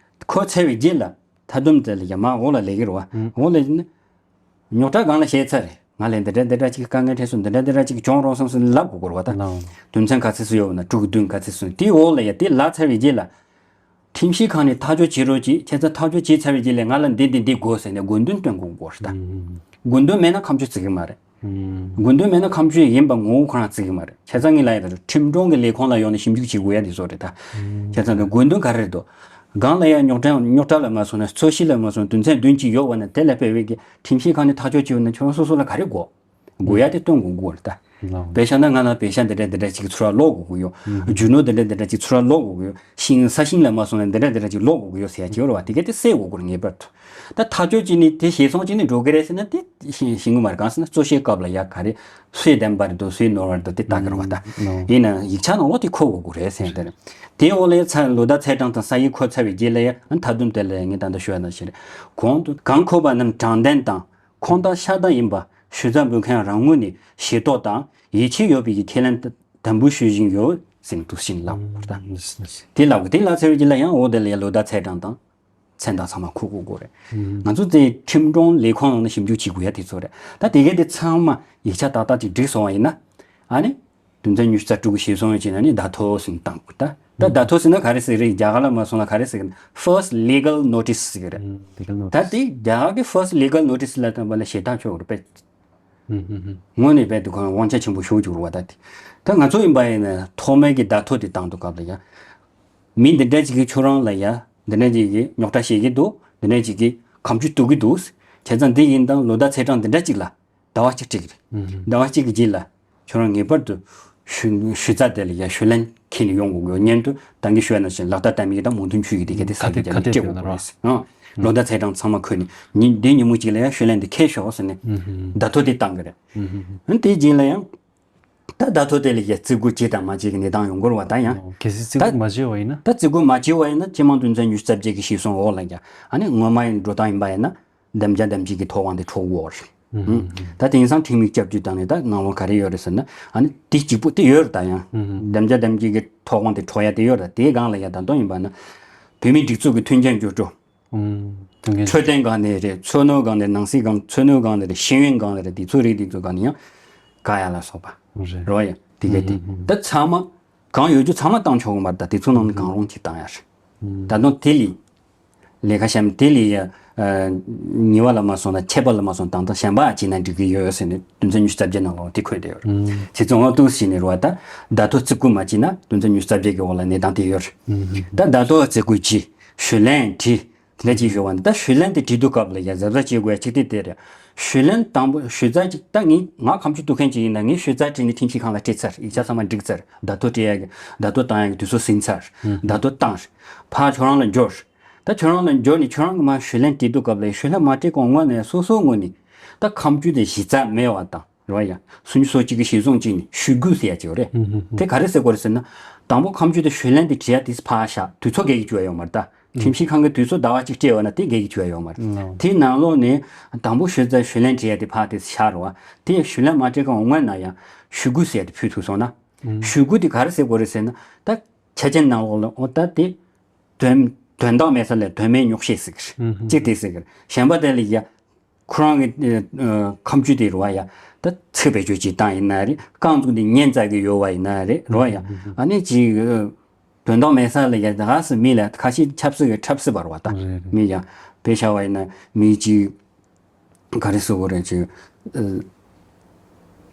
འཁོད་ཚར་བའི་རྗེས་ལ། མཐའ་སྡོམ་དེ་ལ་ཡ་མར་འོག་ལ་སླེབས་ཀྱི་རེད་བ། འོག་ལ་ཡིན་ན། རྙོག་དྲ་སྒང་ལ་བཤད་ཚར་རེད། ང་ལ་འདི་འདྲ་འདི་འདྲ་ཅིག་དཀའ་ངལ་འཕྲད་སོང་། འདི་འདྲ་འདི་འདྲ་ཅིག་བྱུང་རོགས་སོང་ཟེར་ལབ་དགོས་ཀྱི་རེད་བ་ད། དོན་ཚན་ག་ཚོད་ཙམ་ཡོད་ན་དྲུག་བདུན་ག་ཚོད་ཙམ་དེའི་འོག་ལ་ཡ་དེ་ལབ་ཚར་བའི་རྗེས་ལ། ཁྲིམས་ཞིབ་ཁང་ནས་ཐག་གཅོད་བྱེད་རོགས་གྱིས། ཁྱེད་ཚོ་ཐག་གཅོད་བྱས་ཚར་བའི་རྗེས་ལ་ང་ལ་འདི་འདི་འདི་དགོས་ཟེར་ནས་དགོས་འདུན་སྟོན་དགོས་ཀྱི་རེད་ད། དགོས་འདུན་མེད་ན་ཁ་མཆུ་བརྩི་གི་མ་རེད། དགོས་འདུན་མེད་ན་ཁ་མཆུ་ཡིན་པ་ངོ་བོ་ཁོ་རང་བརྩི་གི་མ་རེད། བྱས་ཙང་ངས་ལབ་ཡ་དེ་ཁྲིམས་དྲུང་གི་ལས་ཁུངས་ལ་ཡོང་ནས་ཞིབ་འཇུག་བྱེད་དགོས་ཡ་དེ་ཚོ་རེད་ད། བྱས་ཙང་དགོས་འདུན་ག་རེ་རེད་དོ། སྒང་ལ་ཡ་རྙོག་དྲ་རྙོག་དྲ་ལ་མ་སོང་ན་རྩོད་གཞི་ལ་མ་སོང་ན་དོན་ཚན་བདུན་གཅིག་ཡོད་པ་ན་དེ་ལ་དཔེ་བས་ཀྱི་ཁྲིམས་ཞིབ་ཁང་ནས་ཐག་གཅོད་བྱེད་ཡོད་ན་ཁྱོད་རང་སོ་སོ་ལ་ག་རེ་དགོས། དགོས་ཡ་དེ་སྟོན་དགོས་དགོས་རེད་ད། དཔེ་བཞག་ན་ང་ལ་པེ་ཤ་འདི་འདྲ་འདི་འདྲ་ཅིག་ཚུར་ར་སློག་དགོས་ཀྱི་ཡོད། རྒྱུ་ནོར་འདི་འདྲ་འདི་འདྲ་ཅིག་ཚུར་ར་སློག་དགོས་ཀྱི་ཡོད། ཤིང་ས་ཞིང་ལ་མ་སོང་ན་འདི་འདྲ་འདི་འདྲ་ཅིག་སློག་དགོས་ཀྱི་ཡོད་ཟེར་ཡ་ཅིག་ཡོད་རེད་བ། དེ་ག་དེ་སེལ་དགོས་ཀྱི་རེད་ངེས་པར་དུ། ད་ཐག་གཅོད་བྱས་ནས་དེ་ཞེད་སོང་བྱས་ནས་འགྲོ་གི་རེད་ཟེར་ན་དེ་ཤེས་ཤེས་ཀྱི་མ་རེད། གང་ཟེར་ན་རྩོད་བཤེར་སྐབས་ལ་ཡ་ག་རེ་སུས་བདེན་པ་རེད་འདུག་སུས་ནོར་བ་རེད་འདུག་དེ་ལྟ་གི་རེད་བ་ད། ཡིན་ན་ཡིག་ཆ་ནང་ལོགས་དེ་འཁོད་དགོས་ཀྱི་རེད་ཟེར་ཡ་དེ་རེད། དེའི་འོག་ལ་ཡ་ཚ་ལོ་ཟླ་ཚེས་གྲངས་དང་ས་ཡིག་འཁོད་ཚར་བའི་རྗེས་ལ་ཡ་མཐའ་སྡོམ་དེ་ལ་ཡ་ངས་ད་ལྟ་ཞུ་ཡ་ནང་བཞིན་རེད། གོང་དུ་གང་འཁོད་པ་རྣམས་དྲང་བདེན་དང་། ཁུངས་དག་ཤ་སྟག་ཡིན་པ་ཞུ་རྩ་འབུལ་མཁན་རང་ངོས་ནས་ཤེས་རྟོགས་དང་ཡིད་ཆེས་ཡོད་པའི་ཁས་ལེན་དམ་འབུལ་ཞུ་བཞིན་ཡོད་ཟེར་ནས་འདུག་ཟེར་ནས་ལབ་དགོས་ད། དེ་ལབ་དགོས། དེ་ལབ་ཚར་བའི་རྗེས་ལ་ཡང་འོག་དེ་ལ་ཡང་ལོ་ཟླ་ཚེས་གྲངས་དང་མཚན་རྟགས་ཚང་མ་འཁོད་དགོས་དགོས་རེད། ང་ཚོ་དེ་ཁྲིམས་དྲུང་ལས་ཁུངས་ནང་ནས་ཞིབ་འཇུག་བྱེད་དགོས་ཡ་དེ་ཚོ་རེད། ད་དེ་གས་དེ་ཚང་མ་ཡིག་ཆ་ཏག་ཏག་ཅིག་བསྒྲིགས་སོང་བ་ཡིན་ན། ཨ་ནི། དོན་ཚན་ཉི་ཤུ་རྩ་དྲུག་གི་གཞིར་བཟུང་བྱས་ན་ནི་བརྡ་ཐོ་ཟེར་ནས་བཏང་དགོས་ད། ད་བརྡ་ཐོ་ཟེར་ན་ག་རེ་ཟེར་རེད། རྒྱ་གར་ལ་མ་སོང་ལ་ག་རེ་ཟེར་གི་ན་first legal notice ཟེར་གི་རེད། ད་དེ་རྒྱ་གར་གི་first legal notice ལ་བཏང་པ་ལ་ཞེ་དྲག་ཆོག་གི་རེད་པས། དངོས་གནས་པས་དེ་ཁོ་དབང་ཆ་ཆེན་པོ་ཞེ་པོ་ཅིག་རེད་བ་ད་དེ། ད་ང་ཚོ་ཡིན་པ་ཡིན་ན་ཐོག་མའི་གི་བརྡ་ཐོ་དེ་བཏང་དུས་སྐབས་ལ་ཡ། མི་འདི་འདྲ་ཅིག་གིས་ཁྱོད་རང་ལ་ཡ། འདི་འདྲ་ཅིག་གིས་རྙོག་དྲ་བཤད་ཀྱི་འདུག་འདི་འདྲ་ཅིག་གིས་ཁ་མཆུ་གཏུག་གི་འདུག་བྱས་ཙང་འདི་ཡིན་དང་ལོ་ཟླ་ཚེས་གྲངས་འདི་འདྲ་ཅིག་ལ་ཟླ་བ་གཅིག་སྤྲད་ཀྱི་རེད། ཟླ་བ་གཅིག་གི་རྗེས་ལ་ཁྱོད་རང་ངེས་པར་དུ་ཞུ་ཞུ་རྩ་དེ་ལ་ཡ་ཞུ་ལན་འཁྱེར་ནས་ཡོང་དགོས་ཀྱི་ཡོད། སྔོན་དུ་ད་གིན་ཞུ་བ་ནང་བཞིན་ལག་བསྟར་བསྟར་མི་གི་དང་མོས་མཐུན་ཞུ་ཡི་དེ་ག་དེ་ས་ཁ་གི་ག་ནས་སྤྲད་དགོས་ཀྱི་རེད། ཨང་། ལོ་ཟླ་ཚེས་གྲངས་ཚང་མ་འཁོད་ནས་ཉིན་འདི་ཉིན་མོ་གཅིག་ལ་ཡང་ཞུས་ལན་འདི་འཁེལ་ཤོག་ཟེར་ནས་ཨུ་ཧུམ། བརྡ་ཐོ་དེ་བཏང་གི་རེད། ཨུ་ཧུམ། ཨ་ནི་དེའི་རྗེས་ལ་ཡང་ད་བརྡ་ཐོ་དེ་ལ་ཡང་བརྩི་བཀུར་བྱེད་དང་མ་བྱེད་ཀྱི་གནས་སྟངས་ཡོང་གི་རེད་བ། ད་ཡང་ཨོ། གལ་སྲིད་བརྩི་ད་བཀུར་མ་བྱས་པ་ཡིན་ན། ད་བརྩི་བཀུར་མ་བྱས་པ་ཡིན་ན་སྤྱི་དམངས་དོན་ཚན་ཉི་ཤུ་རྩ་བརྒྱད་ཀྱི་གཞིར་བཟུང་འོག་ལ་ཡང་ཨ་ནི་སྔོན་མ་ཡི་འགྲོ་སྟངས་ཡིན་པ་ཡིན་ན་འདེམས་བྱ་འདེམས་བྱེད་ཀྱི་ཐོབ་དབང་དེ་འཕྲོག་གི་ཡོད་རེད། ཨུ་ཧུམ། ད་དེང་སང་ཁྲིམས་ཡིག་བསྐྱར་བཅོས་བཏང་ནས་ད་ནང་ལོགས་ག་རེ་ཡོད་རེད་ཟེར་ན་ཨ་ནི་དེ་གཅིག་པུ་དེ་ཡོད་རེད། ད་ཡང་ཨུ་ཧུམ། འདེམས་བྱ་འདེམས་བྱེད་ཀྱི་ཐོབ་དབང་དེ་འཕྲོག་ཡ་དེ་ཡོད་རེད། དེའི་སྒང་ལ་ཡང་ད་དུང་ཡིན་པ་ན་བོད་མིའི་སྒྲིག་འཛུགས་ཀྱི་མཐུན་རྐྱེན་སྦྱོར་སྤྲོད། ཨུམ། དོན་འགན། འཕྲོད་བསྟེན་སྒང་ནས་རེད། འཚོ་སྣོན་སྒང་ནས། ནང་སྲིད་སྒང་། འཚོ་སྣོན་སྒང་ནས་རེད། ཤེས་ཡོན་སྒང་ནས་རེད། དེ་ཚོ་རིགས་དེ་ཚོ་སྒང་ནས་ཡང་བཀག་ཡ་ལ་སོགས་པ་རེད། རོ་ཡ་དེ་ག་དེ་ཨུམ། ད་ཚང་མ་གང་ཡོད་རྒྱུ་ཚང་མ་བཏང་ཆོག་གི་མ་རེད། ད་དེ་ཚོ་ནང་ནས་གང་རུང་གཅིག་བཏང་ཡ་རེད། ཨུམ། ད་དུང་དེ་ལས་ལས་ཀ་གཞན་དེ་ལས་ཡ་ཉེས་པ་ལ་མ་སོང་ན། ཆད་པ་ལ་མ་སོང་། དང་ཐོག་གཞན་པ་བྱས་ན་འགྲིག་གི་ཡོད་ཟེར་ནས་དོན་ཚན་ཉི་ཤུ་རྩ་བརྒྱད་ནང་ལོགས་དེ་འཁོད་བསྡད་ཡོད་རེད། ཨུམ། བྱས་ཙང་འོ་འདུག་སེ་བྱས་ནས་རེད་བ། ད་བརྡ་ཐོ་བརྩི་བཀུར་མ་བྱས་ན་དོན་ཚན་ཉི་ཤུ་རྩ་བརྒྱད་ཀྱི་འོག་ལ་གནས་སྟངས་དེ་ཡོད་རེད། ཨུམ། ད་བརྡ་ཐོ་བརྩི་བཀུར་བྱས། ཞུས་ལན་བྲིས། དེ་འདྲ་ཅིག་ཞུ་བ་ནི། ད་ཞུས་ལན་དེ་བྲིས་དུས་སྐབས་ལ་ཡ་གཟབ་གཟབ་བྱེད་དགོས་ཡ་གཅིག་དེ་དེ་རེད། ཞུས་ལན་དང་པོ་ཞུ་ཚར་ཅིག་ད་ངས་ང་ཁ་མཆུ་གཏུག་མཁན་ཅིག་ཡིན་ན་ངས་ཞུ་ཚར་བྲིས་ནས་ཁྲིམས་ཞིབ་ཁང་ལ་སྤྲད་ཚར། ཡིག་ཆ་ཚང་མ་བསྒྲིགས་ཚར། བརྡ་ཐོ་སྤྲད་ཡ་གི་བརྡ་ཐོ་བཏང་ཡ་གི་དུས་ཚོད་ཟིན་ཚར། ཨུམ། བརྡ་ཐོ་བཏང་། ཕར་ཁྱོད་རང་ལ་འབྱོར། ད་ཁྱོད་རང་ལ་འབྱོར་ནས་ཁྱོད་རང་གི་མར་ཞུས་ལན་སྤྲད་དུས་སྐབས་ལ་ཞུས་ལན་མ་སྤྲད་གོང་སྔོན་ནས་སོ་སོའི་ངོས་ནས་ད་ཁ་མཆུ་དེ་གཞི་རྩ་མེད་པ་དང་། རེད་བ། ཡ་སུམ་ཅུ་སོ་གཅིག་གི་གཞིར་བཟུང་གཅིག་ནས་ཞུ་དགོས་ཟེར་ཡ་ཅིག་ཡོད་རེད། ཧུམ་ཧུམ་ཧུམ། དེ་ག་རེ་ཟེར་དགོས་རེད་ཟེར་ན། དང་པོ་ཁ་མཆུ་དེ་ཞུས་ལན་དེ་བྲིས་ཡ་དེ་ཕར་བཞག་དུས་ཚོད་བརྒལ་གྱི་བཅུག་ཡ་ཡོད་མ་རེད་ད། ཁྲིམས་ཞིབ་ཁང་གིས་དུས་ཚོད་ཟླ་བ་གཅིག་སྤྲད་ཡོད་ན་དེ་བརྒལ་གྱི་བཅུག་ཡ་ཡོད་མ་རེད། ལགས། དེའི་ནང་ལོགས་ནས་དང་པོ་ཞུ་ཚར་ཞུས་ལན་བྲིས་ཡ་དེ་ཕར་དེ་བཞག་རེད་བ། དེ་ཞུས་ལན་མ་སྤྲད་གོང་སྔོན་ན་ཡང་ཞུ་དགོས་ཟེར་ཡ་དེ་ཕུལ་ཐུབ་སོང་ན། ཨུམ། ཞུ་དགོས་དེ་ག་རེ་ཟེར་དགོས་རེད་ཟེར་ན། ད་ཆ་རྐྱེན་ནང་ལོགས་ལ་འོ་ད་དེ་དོན་དོན་དག་མེད་ས་ལ་དོན་མེད་རྙོག་བཤད་ཟེར་གི་རེད། ཨུམ་ཧུམ། གཅིག་དེ་ཟེར་གི་རེད། གཞན་པ་དེ་ལ་ཡ། ཁོ་རང་གི་ཨ་ཁ་མཆུ་དེ་རེད་བ། ཡ་ད་ཚིག་བེད་སྤྱོད་ཅིག་བཏང་ཡིན་ན་རེད། རྐང་བཙུགས་དེ་ཉན་བཙལ་གི་ཡོད་བ་ཡིན་ན་རེད། རེད་བ། ཡ་ཨ་ནི་ཅིག་ཨ་དོན་དག་མེད་ས་ལ་ཡ་ད་ག་སེ་མི་ལ་ཁ་ཤས་ཆབ་སྲིད་ཀྱི་འཁྲབ་སྲིད་པ་རེད་བ། ད་རེད་རེད། མི་ཡ་དཔེ་བཞག་པ་ཡིན་ན་མི་ཅིག་ག་རེ་ཟེར་དགོས་རེད། ཅིག་ཨ།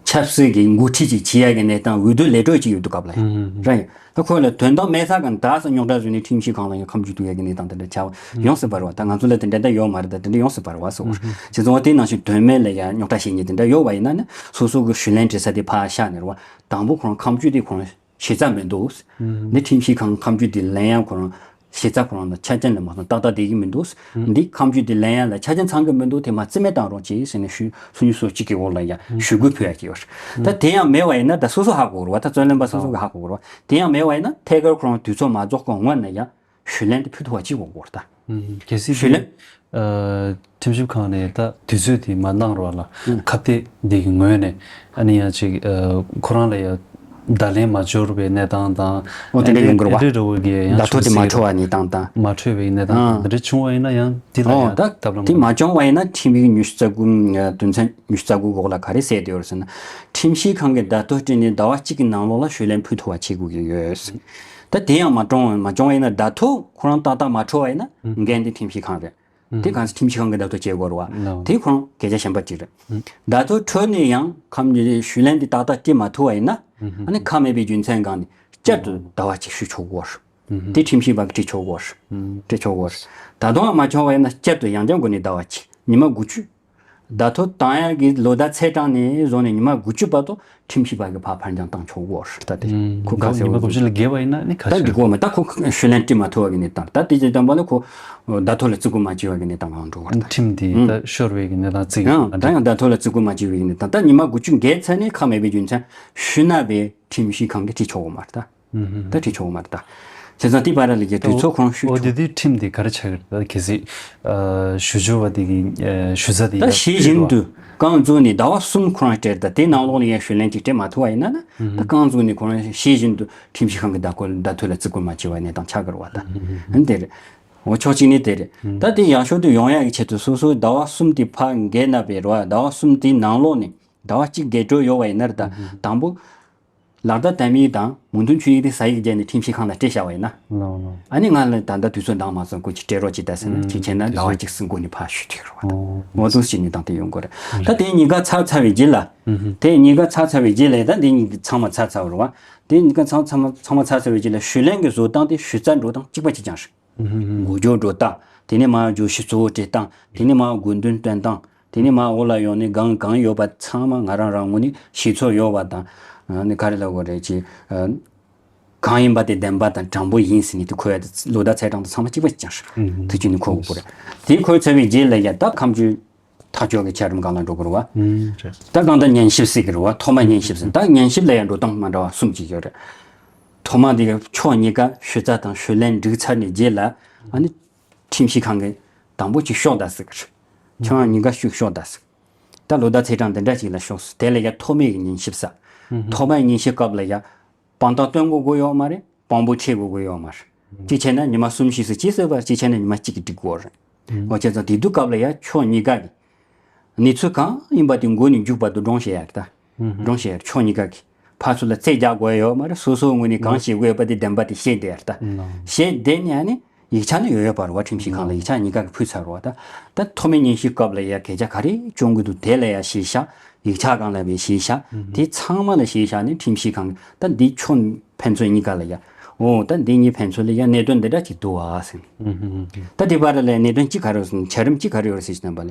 ཆབ་སྲིད་ཀྱི་འགོ་ཁྲིད་ཅིག་བྱེད་ཡ་གི་གནས་སྟངས། འོས་བསྡུ་ལས་གྲོགས་ཅིག་ཡོད་དུས་སྐབས་ལ་ཡ། ཧུམ་ཧུམ་ཧུམ། རེད། ད་ཁོ་ལ་དོན་དག་མེད་ས་ག་ད་སོ་རྙོག་དྲ་བཟོས་ནས་ཁྲིམས་ཞིབ་ཁང་ལ་ཡང་ཁ་མཆུ་གཏུག་ཡ་གི་གནས་སྟངས་དེ་འདྲ་ཆགས་ཡོང་སྲིད་པ་རེད་བ། ད་ང་ཚོ་ལ་དེ་འདྲ་ད་ཡོད་མ་རེད། ད་དེ་འདྲ་ཡོང་སྲིད་པ་རེད་བ་སོ། ཧུམ་ཧུམ། བྱས་ཙང་འོ་དེ་ནང་བཞིན་དོན་མེད་ལ་ཡ་རྙོག་དྲ་བྱེད་མཁན་དེ་འདྲ་ཡོད་བ་ཡིན་ན་ནི་སོ་སོ་གི་ཞུས་ལན་བྲིས་ས་དེ་ཕར་བཞག་ནས་རེད་བ། དང་པོ་ཁོ་རང་ཁ་མཆུ་དེ་ཁོ་རང་གཞི་རྩ་མི་འདུག་ཨུམ། འདི་ཁྲིམས་ཞིབ་ཁང་ཁ་མཆུ་དེ་ལེན་ཡ་ཁོ་རང་གཞི་རྩ་ཁོ་རང་དང་ཆ་རྐྱེན་ལ་མ་སོང་ཏག་ཏག་བསྡད་ཀྱི་མི་འདུག་ཨུམ། འདི་ཁ་མཆུ་དེ་ལེན་ཡ་ལ་ཆ་རྐྱེན་ཚང་གི་མི་འདུག་དེ་མར་རྩིས་མེད་བཏང་རོགས་གྱིས་ཟེར་ནས་ཞུ་སུ་ཉུ་སོ་གཅིག་གི་འོག་ལ་ཡ་ཨུམ། ཞུ་སྐུལ་ཕུལ་ཡ་གི་ཡོད་རེད། ད་དེ་ཡང་མེད་བ་ཡིན་ན། ད་སོ་སོ་ཧ་གོ་རེད་བ། ད་རྩོད་ལེན་པ་སོ་སོ་གི་ཧ་གོ་རེད་བ། དེ་ཡང་མེད་བ་ཡིན་ན་ཐད་ཀར་ཁོ་རང་དུས་ཚོད་མ་རྫོགས་གོང་སྔོན་ནས་ཡ་ཞུས་ལན་དེ་ཕུལ་ཐུབ་པ་གཅིག་དགོས་ཀྱི་ཡོད་རེད་ད། ཨུམ། གལ་སྲིད་ཞུས་ལན། ཨ་ཁྲིམས་ཞིབ་ཁང་ནས་ད་དུས་ཚོད་དེ་མ་གནང་རོགས་ལ་ཨུམ། ཁ་གཏད་འདི་གི་ངོས་ནས་ཨ་ནི་ཡང་ཅིག་ཨ་ཁོ་རང་ལ་ཡང་བརྡ་ལན་མ་འབྱོར་བའི་གནས་སྟངས་དང་། འོ་དེ་འདྲ་ཡོང་གི་རེད་བ། ཨེ་འདྲ་རེད་བ་གི་ཡང་བརྡ་ཐོ་དེ་མ་འཕྲོད་པའི་གནས་སྟངས་དང་། མ་འཕྲོད་པའི་གནས་སྟངས་དང་། ཨ་དེ་འདྲ་བྱུང་བ་ཡིན་ན་ཡང་དེ་ལ་ཨོ་ཡང་ད་ཐབས་ལམ་དེ་མ་བྱུང་བ་ཡིན་ན་ཁྲིམས་ཡིག་ཉི་ཤུ་རྩ་དགུ་དོན་ཚན་ཉི་ཤུ་རྩ་དགུ་འོག་ལ་ག་རེ་གསལ་བསྡད་ཡོད་རེད་ཟེར་ན། ཁྲིམས་ཞིབ་ཁང་གིས་བརྡ་ཐོ་སྤྲད་ནས་ཟླ་བ་གཅིག་གི་ནང་ལོགས་ལ་ཞུས་ལན་ཕུལ་ཐུབ་པ་བྱེད་དགོས་ཀྱི་ཡོད། ད་དེ་ཡང་མ་བྱུང་མ་བྱུང་བ་ཡིན་ན། བརྡ་ཐོ་ཁོ་རང་ཏག་ཏག་མ་འཕྲོད་པ་ཡིན་ན་འགན་དེ་ཁྲིམས་ཞིབ་ཁང་རེད། དེ་གང་ས་ཁྲིམས་ཞིབ་ཁང་གི་བརྡ་ཐོ་བྱེད་དགོས་རེད་བ། ལགས། དེ་ཁོ་རང་སྐད་ཆ་གཞན་པ་ཅིག་རེད། བརྡ་ཐོ་འཕྲོད་ནས་ཡང་ཁམས་ཀྱི་ཞུས་ལན་དེ་ཏག་ཏག་སྤྲད་མ་ཐུབ་པ་ཡིན་ན། ཨ་ནི་ཁག་མེད་པའི་རྒྱུ་མཚན་སྒང་ནས་བསྐྱར་དུ་ཟླ་བ་གཅིག་ཞུ་ཆོག་གི་རེད། དེ་ཁྲིམས་ཞིབ་པ་གིས་འཁྲིད་ཆོག་གི་རེད། འཁྲིད་ཆོག་གི་རེད། ད་དུང་ཡང་མ་བྱུང་བ་ཡིན་ན་བསྐྱར་དུ་ཡང་བསྐྱར་སྒོ་ནས་ཟླ་བ་གཅིག་ཉི་མ་དགུ་བཅུ། བརྡ་ཐོ་བཏང་ཡག་གི་ལོ་ཟླ་ཚེས་གྲངས་ནས་བཟུང་ནས་ཉི་མ་དགུ་བཅུ་བར་དུ་ཁྲིམས་ཞིབ་པ་གིས་ཕར་ཕར་འགྱངས་བཏང་ཆོག་གི་རེད། ད་དེ་ཁོ་ཁ་གསལ་པོ་ཉི་མ་དགུ་བཅུ་ལས་བརྒལ་བ་ཡིན་ན་ནི་ཁ་ད་ཤས་འགྲིག་གི་མ། ད་ཁོ་ཞུས་ལན་སྤྲད་མ་ཐུབ་པ་གི་གནས་སྟངས། ད་དེ་ཅི་དམ་པ་ལ་ཁོ་བརྡ་ཐོ་ལ་བརྩི་བཀུར་མ་བྱས་པ་གི་གནས་སྟངས་ལ་འགྲོ་བར་ད། ཁྲིམས་དེ་ད་ཤོར་བའི་གི་གནས་སྟངས་བརྩི་གི་ཡང་ད་ཡང་བརྡ་ཐོ་ལ་བརྩི་བཀུར་མ་བྱས་པའི་གི་གནས་སྟངས། ད་ཉི་མ་དགུ་བཅུ་འགལ་ཚར་ནས་ཁག་མེད་པའི་རྒྱུ་མཚན་ཞུས་ན་བས་ཁྲིམས་ཞིབ་ཁང་གིས་འཁྲིད་ཆོག་གི་མ་རེད་ད། ད་ཁྲིད་ཆོག་གི་མ་རེད་ད། བྱས་ཙང་དེ་བར་ལ་གི་དུས་ཚོད་ཁོ་རང་ཞུ་ཨོ་ཆོག་དེ་དུས་ཁྲིམས་དེ་ག་རེ་ཆགས་ཀྱི་རེད། ད་གལ་སྲིད་ཨ་ཞུ་སྦྱོར་བ་དེ་གི་ཨ་ཞུ་ས་དེ་ད་ཡར་ཤེས་བཞིན་དུ་རྐང་བཙུགས་ནས་ཟླ་བ་གསུམ་ཁོ་རང་སྤྲད། ད་དེ་ནང་ལོགས་ནས་ཡང་ཞུས་ལན་གཅིག་སྤྲད་མ་ཐུབ་པ་ཡིན་ན་ན། ད་རྐང་བཙུགས་ནས་ཁོ་རང་ཤེས་བཞིན་དུ་ཁྲིམས་ཞིབ་ཁང་གི་བརྡ་ཁོ་བརྡ་ཐོ་ལ་བརྩི་བཀུར་མ་བྱས་པ་ཡིན་ན་ད་ཆགས་ཀྱི་རེད་བ། ད་ཨ་ནི་དེ་རེད། འོ་ཕྱོགས་གཅིག་ནས་དེ་རེད། ད་དེ་ཡག་ཤོས་དུ་ཡོང་ཡག་གི་ཆེད་དུ་སོ་སོའི་ཟླ་བ་གསུམ་དེ་ཕར་འགལ་ན་བས་རེད་བ། ཟླ་བ་གསུམ་དེའི་ནང་ལོགས་ནས་ཟླ་བ་གཅིག་འགལ་འགྲོ་ཡོད་པ་ཡིན་ན་རེད། ད་དང་པོ། ལག་བརྡ་དམ་ཡིག་དང་མོས་མཐུན་ཆོད་ཡིག་དེ་ཟ་ཡིག་བརྒྱབ་ནས་ཁྲིམས་ཞིབ་ཁང་ལ་སྤྲད་བཞག་པ་ཡིན་ན། ལགས་ལགས། ཨ་ནི་ང་ལ་ད་ལྟ་དུས་ཚོད་འདང་མ་སོང་། སྐུ་མཁྱེན་སྤྲད་རོགས་གྱིས་ད་ཟེར་ན་ཅིག་བྱས་ན་ཟླ་བ་གཅིག་སྲིད་འགོ་ནས་ཕར་ཞུ་ཐུབ་རེད་བ། ད་ཨོ་འོ་འདུག་སེ་བྱས་ནས་ད་དེ་ཡོང་གི་རེད། ད་དེ་གཉིས་ཀ་ཚར་ཚར་བའི་རྗེས་ལ། དེ་གཉིས་ཀ་ཚར་ཚར་བའི་རྗེས་ལ་ད་དེ་གཉིས་ཀ་ཚང་མ་ཚར་ཚར་བ་རེད་བ། དེ་གཉིས་ཀ་ཚང་ཚང་མ་ཚང་མ་ཚར་ཚར་བའི་རྗེས་ལ་ཞུས་ལན་གྱི་བཟོ་སྟངས་དེ་ཞུ་རྩ་འགྲོ་སྟངས་གཅིག་པ་གཅིག་རྐྱང་རེད། འགོ་འབྱོར་འགྲོ་སྟངས། དེ་ནས་མར་བརྗོད་གཞི་གཙོ་བོ་འབྲི་སྟངས། དེ་ནས་མར་དགོས་འདུན་བཏོན་སྟངས། དེ་ནས་མར་འོག་ལ་ཡོང་ནས་གང་གང་ཡོད་པ་ཚང་མ་ང་རང་རང་ངོས་ནས་ཤེས་ཚོར་ཡོད་པ་དང་། ཨ་ནི་ག་རེ་ལབ་དགོས་རེད་ཅེས། ཨ་ གང་ཡིན་པ་དེ་བདེན་པ་དང་དྲང་པོ་ཡིན་ཟེར་ནས་དེ་འཁོད་ཡ་དེ་ལོ་ཟླ་ཚེས་གྲངས་དང་ཚང་མ་གཅིག་པ་ཅིག་ཀྱང་རེད། དེ་བྱས་ནས་འཁོད་དགོས་རེད། དེ་འཁོད་ཚར་བའི་རྗེས་ལ་ཡ་ད་ཁ་མཆུ་ཐག་གཅོད་ཀྱི་འཆར་རིམ་སྒང་ལ་འགྲོ་དགོས་རེད་བ། ད་གང་ལྟར་ཉན་ཞིབ་ཟེར་གྱི་རེད་བ། ཐོག་མ་ཉན་ཞིབ་ཟེར། ད་ཉན་ཞིབ་ལ་ཡང་འགྲོ་སྟངས་མ་འདྲ་བ་གསུམ་ཅིག་ཡོད་རེད། ཐོག་མ་དེ་ག་ཕྱོགས་གཉིས་ཀ་ཞུ་རྩ་དང་ཞུ་ལན་འགྲིག་ཚར་ནས་རྗེས་ལ་ཨ་ནི་ཁྲིམས་ཞིབ་ཁང་གིས་དང་པོ་ཅིག་ཤོག་ད་ཟེར་གྱི་རེད། ཁྱོད་རང་གཉིས་ཀ་ཤུགས་ཤོག་ད་ཟེར། ད་ལོ་ཟླ་ཚེས་གྲངས་འདི་འདྲ་ཅིག་ལ་ཤོག་ཟེར། དེ་ལ་ཡ་ཐོག་མའི་ཉན་ཞིབ་ས། ཐོག་མའི་ཉན་ཞིབ་སྐབས་ལ་ཡ། དཔང་རྟགས་སྟོན་དགོས་དགོས་ཡོད་མ་རེད། དཔང་པོ་ཁྲིད་དགོས་དགོས་ཡོད་མ་རེད། གཅིག་བྱས་ན་ཉི་མ་གསུམ་བཞི་ཙམ་གཅིག་བཟོས་པ། གཅིག་བྱས་ན་ཉི་མ་གཅིག་གིས་འགྲིག་གི་རེད། འོ་བྱས་ཙང་དེ་དུས་སྐབས་ལ་ཡ་ཕྱོགས་གཉིས་ཀ་གི་གནས་ཚུལ་གང་ཡིན་པ་དེ་མགོ་ནས་མཇུག་བར་དུ་སྒྲུང་བཤད་ཡག་ད། སྒྲུང་བཤད་ཡག་ཕྱོགས་གཉིས་ཀ་གི་ཕར་ཚུར་ལ་རྩོད་རྒྱག་དགོས་ཡོད་མ་རེད། སོ་སོའི་ངོས་ནས་གང་བཤད་དགོས་ཡོད་པ་དེ་བདེན་པ་དེ་བཤད་བསྡད་ཡག་ད། བཤད་བསྡད་ནས་ཨ་ནི་ཡིག་ཆ་ནི་ཡོད་ཡོད་པ་རེད་བ། ཁྲིམས་ཞིབ་ཁང་ལ་ཡིག་ཆ་གཉིས་ཀ་གི་ཕུལ་ཚར་བ་ད། ད་ཐོག་མའི་ཉན་ཞིབ་སྐབས་ལ་ཡ་སྐད་ཆ་ག་རེ་བྱུང་གི་འདུག་དེ་ལ་ཡ་གཞི་བཞག་ཡིག་ཆ་སྒང་ལ་བའི་གཞི་བཞག་དེ་ཚང་མ་ལ་གཞི་བཞག་ནས་ཁྲིམས་ཞིབ་ཁང་གི་ད་འདི་ཕྱོགས་ཕན་ཚུན་གཉིས་ཀ་ལ་ཡ། འོ་ད་འདི་གཉིས་ཕན་ཚུན་ལ་ཡ་གནད་དོན་འདི་འདྲ་ཅིག་འདུག་ཨ་ཟེར། ད་དེ་བར་ལ་གནད་དོན་གཅིག་ག་རེ་ཡོད་ཟེར་ན། འཆར་རིམ་གཅིག་ག་རེ་ཡོད་ཟེར་ཞིག་ན་པ་ལ།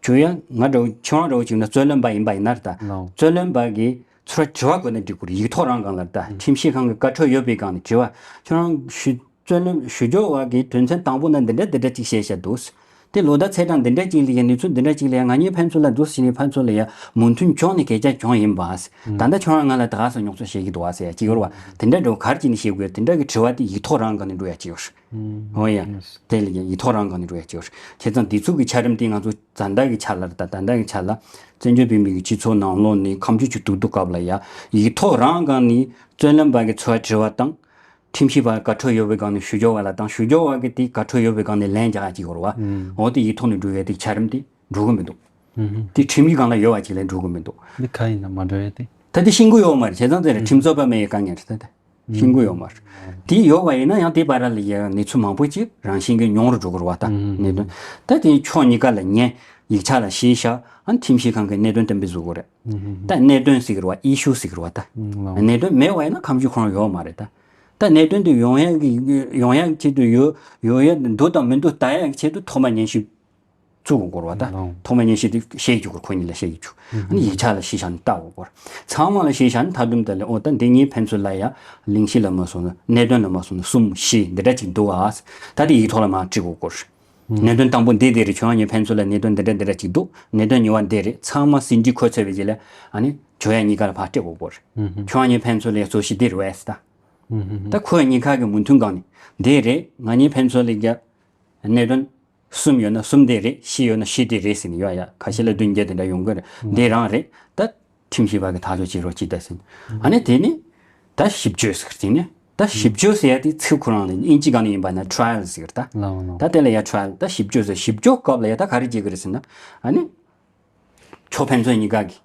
ཁྱོད་ཡ་ང་འདྲ་བོ་ཁྱོད་རང་འདྲ་བོ་ཅིག་ན་རྩོད་ལེན་པ་ཡིན་པ་ཡིན་ན་རེད་ད། རྩོད་ལེན་པ་གིས་ཚུར་དྲི་བ་བཀོད་ན་འགྲིག་གི་རེད། ཡིག་ཐོག་རང་སྒང་ལ་རེད་ད། ཁྲིམས་ཞིབ་ཁང་གི་བཀའ་འཁྲོལ་ཡོད་པའི་སྒང་ནས་དྲི་བ། ཁྱོད་རང་ཞུ་རྩོད་ལེན་ཞུ་སྦྱོར་བ་གིས་དོན་ཚན་དང་པོ་ན་འདི་འདྲ་འདི་འདྲ་ཅིག་བཤད་བཞག་འདུག་དེ་ལོ་ཟླ་ཚེས་གྲངས་འདི་འདྲ་ཅིག་ལ་ཡ་གནས་ཚུལ་འདི་འདྲ་ཅིག་ལ་ཡ་ང་གཉིས་ཕན་ཚུན་ལ་འདུག་ཟེར་ནས་ཕན་ཚུན་ལ་ཡ་མོས་མཐུན་བྱུང་ནས་སྐད་ཆ་བྱུང་ཡིན་པ། ད་ལྟ་ཁྱོད་རང་ང་ལ་ད་ག་ས་རྙོག་ཚོ་བཤད་ཀྱི་འདུག་བ་ཟེར་ཡ་ཅིག་ཡོད་རེད་བ། དེ་འདྲ་འདྲ་བོ་ག་རེ་བྱས་ནས་བཤད་དགོས་དེ་འདྲ་གི་དྲི་བ་དེ་ཡིག་ཐོག་རང་སྒང་ནས་འགྲོ་ཡ་ཅིག་ཡོད་རེད། འོ་ཡ། དེ་ལ་ཡ་ཡིག་ཐོག་རང་སྒང་ནས་འགྲོ་ཡ་ཅིག་ཡོད་རེད། བྱས་ཙང་འདི་ཚོ་གི་འཆར་རིམ་དེ་ང་ཚོ་ད་ལྟ་གི་ཆ་ལ་རེད་ད། ད་ལྟ་གི་ཆ་ལ་བཙན་བྱོལ་བོད་མི་གི་སྤྱི་ཚོགས་ནང་ལོགས་ནས་ཁ་མཆུ་ཅིག་གཏུག་དུས་སྐབས་ལ་ཡ་ཡིག་ཐོག་རང་སྒང་ནས་རྩོད་ལེན་པ་གི་ཚུར་དྲི་བ་དང་། ཁྲིམས་ཞིབ་པ་བཀའ་འཁྲོལ་ཡོད་པའི་སྒང་ནས་ཞུ་སྦྱོར་བ་ལ་དང་། ཞུ་སྦྱོར་བ་གི་དེ་བཀའ་འཁྲོལ་ཡོད་པའི་སྒང་ནས་ལན་རྒྱག་ཡ་ཅིག་ཡོད་རེད་བ། འོ་དེ་ཡིག་ཐོག་ནས་འགྲོ་ཡ་དེ་འཆར་རིམ་དེ་འགྲོ་གི་མི་འདུག་དེ་ཁྲིམས་ཀྱི་སྒང་ལ་ཡོད་པ་ཅིག་ལས་འགྲོ་གི་མི་འདུག་འདི་ག་ཡིན་ན་མ་འགྲོ་ཡ་དེ། ད་དེ་ཤེས་ཀྱི་ཡོད་མ་རེད། བྱས་ཙང་དེ་རེད། ཁྲིམས་རྩོད་པ་མེད་ཡའི་དཀའ་ངལ་རེད་ད། དེ་ཤེས་ཀྱི་ཡོད་མ་རེད། དེ་ཡོད་པ་ཡིན་ན་ཡང་དེ་བར་ལ་ཡ་གནས་ཚུལ་མང་པོ་ཅིག་རང་བཞིན་གྱིས་ཉུང་རུ་འགྲོ་གི་རེད་བ་ད། གནད་དོན་ད་དེ་ཕྱོགས་གཉིས་ཀ་ལ་ཉན། ཡིག་ཆ་ལ་གཞི་བཞག་ཨ་ནི་ཁྲིམས་ཞིབ་ཁང་གིས་གནད་དོན་གཏན་འབེབས་བཟོ་གི་རེད། ད་གནད་དོན་ཟེར་གི་རེད་བ། ཨི་ཤུ་ཟེར་གི་རེད་བ་ད། གནད་དོན་མེད་པ་ཡིན་ན་ཁ་མཆུ་ཁོ་རང་ཡོད་མ་རེད་ད། ད་གནད་དོན་དེ་ཡོང་ཡག་གི་ཡོང་ཡག་ཆེད་དུ་ཡོད་ཡོད་ཡ་འདུག་དང་མི་འདུག་ལྟ་ཡག་གི་ཆེད་དུ་ཐོག་མ་ཉན་ཞིབ་བཙུགས་དགོས་རེད་བ་ད། ཐོག་མ་ཉན་ཞིབ་དེ་བཤད་རྒྱུ་དགོས། ཁོ་གཉིས་ལ་བཤད་རྒྱུ། ཨ་ནི་ཡིག་ཆ་ལ་གཞི་བཞག་ནས་ལྟ་དགོས་རེད། ཚང་མ་ལ་གཞི་བཞག་ནས་མཐའ་དུམ་དེ་ལ་འོ་ད་འདི་གཉིས་ཕན་ཚུན་ལ་ཡ་གླེང་གཞི་ལ་མ་སོང་ན་གནད་དོན་ལ་མ་སོང་ན་གསུམ་བཞི་འདི་འདྲ་ཅིག་འདུག་ཨ། ད་དེ་ཡིག་ཐོག་ལ་མར་བྲིས་དགོས་རེད། གནད་དོན་དང་པོ་འདི་འདི་རེད། ཁྱོད་རང་གཉིས་ཕན་ཚུན་ལ་གནད་དོན་འདི་འདྲ་འདི་འདྲ་ཅིག་འདུག་གནད་དོན་གཉིས་པ་འདི་རེད། ཚང་མ་ཟིན་བྲིས་འཁོད་ཚར་བའི་རྗེས་ལ་ཨ་ནི་ཇོ་ཡ་གཉིས་ཀ་ལ་ཕར་སྤྲད་དགོས་སྐོར། ཁྱོད་རང་གཉིས་ཕན་ཚུན་ལ་ཡ་རྩོད་གཞི་འདི་རེད་ཟེར་ད། ད་ཁོ་གཉིས་ཀ་གི་མོས་མཐུན་སྒང་ནས་འདི་རེད། ང་གཉིས་ཕན་ཚུན་ལ་ཡ་གནད་དོན་གསུམ་ཡོད་ན་གསུམ་འདི་རེད། བཞི་ཡོད་ན་བཞི་འདི་རེད་ཟེར་ནས་ཡོད་ཡ། ཁ་ཤས་ལ་བདུན་བརྒྱད་དེ་འདྲ་ཡོང་གི་རེད། འདི་རང་རེད་ད། ཁྲིམས་ཞིབ་པ་གི་ཐག་གཅོད་བྱེད་རོགས་གྱིས་ད་ཟེར། ཨ་ནི་དེ་ནི་ད་ཞིབ་དཔྱོད་ཟེར་དེ་ནི་ད་ཞིབ་དཔྱོད་ཟེར་ཡ་དེ་ཚིག་ཁོ་རང་ལ་དབྱིན་ཇི་སྒང་ནས་ཡིན་པ་ན་ཊ་ར་ཡལ་ཟེར་ད། ད་དེ་ལ་ཡ་ཊ་ར་ཡལ་ད་ཞིབ་དཔྱོད་ཟེར། ཞིབ་དཔྱོད་སྐབས་ལ་ཡ་ད་ག་རེ་བྱེད་གི་རེད་ཟེར་ན་ཨ་ནི་ཕྱོགས་ཕན་ཚུན་གཉིས་ཀ་གི་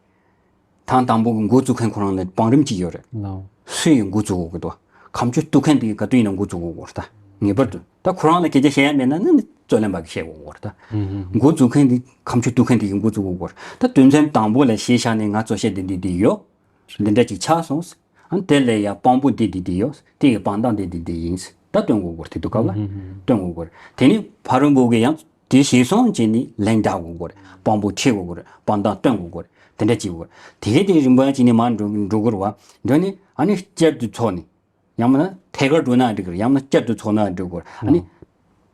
དང་དང་པོ་གི་འགོ་བཙུགས་མཁན་ཁོ་རང་ལ་བང་རིམ་གཅིག་ཡོད་རེད། སུ་ཡིས་འགོ་བཙུགས་དགོས་ཀྱི་འདུག་ཁ་མཆུ་གཏུག་མཁན་དེ་གིས་ག་དུས་ཡིན་ན་འགོ་བཙུགས་དགོས་ཀྱི་རེད་ད། ངེས་པར་དུ་ད་ཁོ་རང་ལ་སྐད་ཆ་བཤད་ཡ་མེད་ན་ནི་རྩོད་ལེན་པ་གིས་བཤད་དགོས་ཀྱི་རེད་ད། འགོ་བཙུགས་མཁན་དེ་ཁ་མཆུ་གཏུག་མཁན་དེ་གིས་འགོ་བཙུགས་དགོས་ཀྱི་རེད་ད། དོན་ཚན་དང་པོ་ལ་གཞི་བཞག་ནས་ང་རྩོད་བཤད་འདི་འདི་འདི་ཡོད། འདི་འདྲ་ཅིག་ཆགས་སོང་། ཨ་ནི་དེ་ལས་ཡ་དཔང་པོ་འདི་འདི་འདི་ཡོད། དེ་ཡི་དཔང་རྟགས་འདི་འདི་འདི་ཡིན། ད་སྟོན་དགོས་ཀྱི་རེད། དེ་དུས་སྐབས་ལ་སྟོན་དགོས་ཀྱི་རེད། དེ་ནི་ཕ་རོལ་པོ་གིས་ཡང་དེ་ཤེས་སོང་བྱས་ནས་ལན་རྒྱག་དགོས་ཀྱི་རེད། དཔང་པོ་ཁྲིད་དགོས་ཀྱི་རེད། དཔང་རྟགས་སྟོན་དགོས་ཀྱི་རེད། དེ་འདྲ་བྱེད་དགོས་ཀྱི་རེད། དེ་གས་དེ་རིམ་པ་བྱས་ནས་མར་འགྲོ་འགྲོ་དགོས་རེད་བ། འགྲོ་ནས་ཨ་ནི་བསྐྱར་དུ་ཚོགས་ནས། ཡང་མིན་ན་ཐད་ཀར་འགྲོ་ན་འགྲིག་གི་རེད། ཡང་མིན་ན་བསྐྱར་དུ་ཚོགས་ན་འགྲིག་གི་རེད། ཨ་ནི་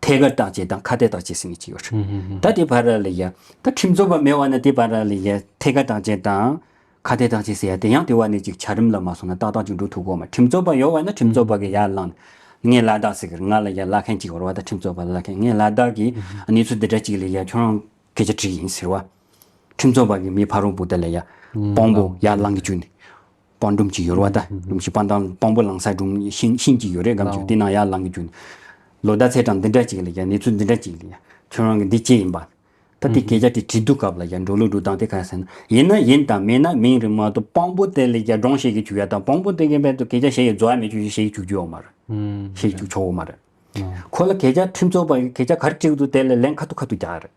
ཐད་ཀར་བརྟག་དཔྱད་དང་ཁ་གཏད་བརྟག་དཔྱད་ཟེར་ནས་ཅིག་ཡོད་རེད། ད་དེ་བར་ལ་ཡ་ད་ཁྲིམས་རྩོད་པ་མེད་པ་ན་དེ་བར་ལ་ཡ་ཐད་ཀར་བརྟག་དཔྱད་དང་ཁ་གཏད་བརྟག་དཔྱད་ཟེར་ཡ་དེ་ཡང་དེ་བ་ནས་ཅིག་འཆར་རིམ་ལ་མ་སོང་ན་ཏག་ཏག་ཅིག་འགྲོ་ཐུབ་ཀྱི་ཡོད་མ་རེད། ཁྲིམས་རྩོད་པ་ཡོད་པ་ན་ཁྲིམས་རྩོད་པ་གིས་ཡར་ལངས་ངས་ལ་དྭགས་ཟེར་གི་རེད། ང་ལ་ཡ་ལབ་མཁན་ཅིག་ཡོད་རེད་བ། ད་ཁྲིམས་རྩོད་པ་ལབ་མཁན་ངས་ལ་དྭགས་ཀྱི་གནས་ཚུལ་འདི་འདྲ་ཅིག་ལ་ཡ་ཁྱོད་རང་སྐད་ཆ་དྲིས་ཡིན་ཟེར་བ། ཁྲིམས་རྩོད་པ་གིས་མི་ཕ་རོལ་པོ་དེ་ལ་ཡ་དཔང་པོ་ཡར་ལངས་གི་བཅུག་ནས། དཔང་སྒྲུང་ཅིག་ཡོད་རེད་བ་ད། སྒྲུང་ཞིག་དཔང་དང་དཔང་པོ་ལངས་ས་སྒྲུང་ཤིང་ཤིང་ཅིག་ཡོད་རེད། སྒམ་ཅིག་དེ་ནང་ཡར་ལངས་གི་བཅུག་ནས། ལོ་ཟླ་ཚེས་གྲངས་འདི་འདྲ་ཅིག་ལ་ཡ་གནས་ཚུལ་འདི་འདྲ་ཅིག་ལ་ཡ་ཁྱོད་རང་གི་འདི་ཅི་ཡིན་པ། ད་དེ་སྐད་ཆ་དེ་དྲི་དུས་སྐབས་ལ་ཡ་འགྲོ་ལུགས་འགྲོ་སྟངས་དེ་ག་རེ་ཟེར་ན་ཡིན་ན་ཡིན་དང་མིན་ན་མིན་རེད་མ་གཏོགས་དཔང་པོ་དེ་ལ་ཡ་སྒྲུང་བཤད་གི་བཅུག་ཡ་དང་དཔང་པོ་དེ་གི་རྦད་དུ་སྐད་ཆ་བཤད་ཡ་རྫོགས་ཡ་མི་བཅུག་བཤད་གི་བཅུག་རྒྱུ་ཡོད་མ་རེད། བཤད་གི་བཅུག་ཆོག་གི་མ་རེད། ཁོ་ལ་སྐད་ཆ་ཁྲིམས་རྩོད་པ་གི་སྐད་ཆ་ག་རེ་དྲིས་གི་འདུག་དེ་ལ་ལན་ཁ་ཐུག་ཁ་ཐུག་རྒྱག་ཡ་རེད།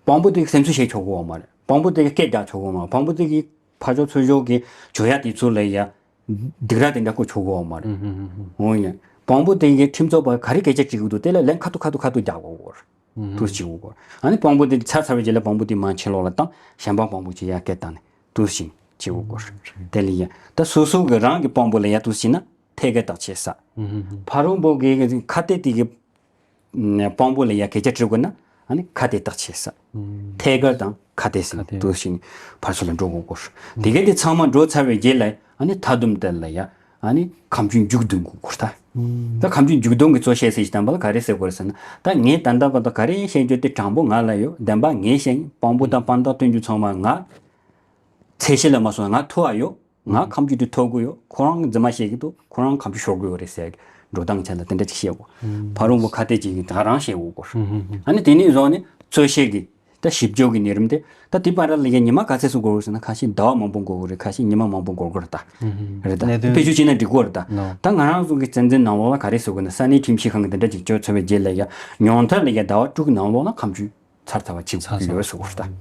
དཔང་པོ་དེ་གིས་སེམས་གསོ་བྱེད་ཆོག་གི་ཡོད་མ་རེད། དཔང་པོ་དེ་གིས་སྐད་རྒྱག་ཆོག་གི་ཡོད་མ་རེད། དཔང་པོ་དེ་གིས་ཕར་ཕྱོགས་ཚུར་ཕྱོགས་ཀྱི་བྱོས་ཡ་དེ་ཚོ་ལ་ཡ་སྡིགས་ར་དེ་འདྲ་བསྐུལ་ཆོག་གི་ཡོད་མ་རེད། འོ་ཡ། དཔང་པོ་དེ་གིས་ཁྲིམས་རྩོད་པ་ག་རེ་སྐད་ཆ་དྲིས་གི་འདུག་དེ་ལ་ལན་ཁ་ཐུག་ཁ་ཐུག་ཁ་ཐུག་རྒྱག་དགོས་གི་རེད། དུ་བྱེད་དགོས་གི་རེད། ཨ་ནི་དཔང་པོ་དེ་ཚར་ཚར་བའི་རྗེས་ལ་དཔང་པོ་དེ་མར་ཕྱི་ལོགས་ལ་བཏང་། གཞན་པ་དཔང་པོ་ཅིག་ཡར་སྐད་བཏང་ནས་དུ་བྱེད་བྱེད་དགོས་གི་རེད། དེ་ལ་ཡ་ད་སོ་སོ་གི་རང་གི་དཔང་པོ་ལ་ཡ་དུ་བྱེད་ན། ཐད་ཀར་བརྟག་དཔྱད་ས། ཕ་རོལ་པོ་གི་ཁ་གཏད་དེ་གི་དཔང་པོ་ལ་ཡ་སྐད་ཆ་དྲི་དགོས་ན་ཨ་ནི་ཁ་གཏད་བརྟག་དཔྱད་ས། ཐད་ཀར་དང་ཁ་གཏད་ཟེར་ནས་དུ་ཞིག་ཕར་ཚུར་ལ་འགྲོ་དགོས་སྐོར། དེ་གས་དེ་ཚང་མ་འགྲོ་ཚར་བའི་རྗེས་ལ་ཨ་ནི་མཐའ་སྡོམ་དེ་ལ་ཡ་ཨ་ནི་ཁ་མཆུ་མཇུག་བསྡོམས་དགོས་སྐོར་ད། ད་ཁ་མཆུ་མཇུག་བསྡོམས་ཀྱི་གཙོ་བཤད་ཟེར་ཞིག་དང་པ་ལ་ག་རེ་ཟེར་དགོས་རེད་ཟེར་ན། ད་ངས་ད་ལྟ་བར་དུ་ག་རེ་བཤད་རྒྱུ་དེ་དྲང་པོ་ང་ལ་ཡོད། བདེན་པ་ངས་བཤད། དཔང་པོ་དང་དཔང་རྟགས་སྟོན་རྒྱུ་ཚང་མ་ང་། ཚད་གཞི་ལ་མ་སོང་ང་ཐུག་ཨ་ཡོད། ང་ཁ་མཆུ་དེ་ཐོབ་གི་ཡོད། ཁོ་རང་གི་རྫུན་མ་བཤད་ཀྱི་འདུག་ཁོ་རང་ཁ་མཆུ་ཤོར་གི་ཡོད་རེད་ཟེར་གི་འགྲོ་སྟངས་ཆ་ལ་དེ་འདྲ་ཅིག་བཤད་དགོས། ཕ་རོལ་པོ་ཁ་གཏད་ཅིག་གིས་ད་རང་བཤད་དགོས་སྐོར། ཨ་ནི་དེ་ནས་བཟུང་ནས་རྩོད་བཤད་ཀྱི་ད་ཞིབ་འཇུག་གི་ཉེ་རིམ་དེ་ད་དེ་བར་ལ་ཡ་ཉི་མ་ག་ཚད་ཙམ་འགོར་གི་ཟེར་ན། ཁ་ཤས་ཟླ་བ་མང་པོ་འགོར་གི་རེད། ཁ་ཤས་ཉི་མ་མང་པོ་འགོར་གི་རེད་ད། རེད་ད། གནད་དོན་བེད་སྤྱོད་བྱས་ན་འགྲིག་གི་རེད་ད། ད་ང་རང་ཚོ་གི་བཙན་འཛུལ་ནང་ལོགས་ལ་ག་རེ་ཟེར་དགོས་ན། ས་གནས་ཁྲིམས་ཞིབ་ཁང་གི་དེ་འདྲ་ཅིག་བཅོས་ཚར་བའི་རྗེས་ལ་ཡ་ཉུང་མཐར་ལ་ཡ་ཟླ་བ་དྲུག་གི་ནང་ལོགས་ལ་ཁ་མཆུ་ཚར་ཚར་བ་ཅིག་ཚར་ཚར་ཡོད་ཟེར་གོ་ད།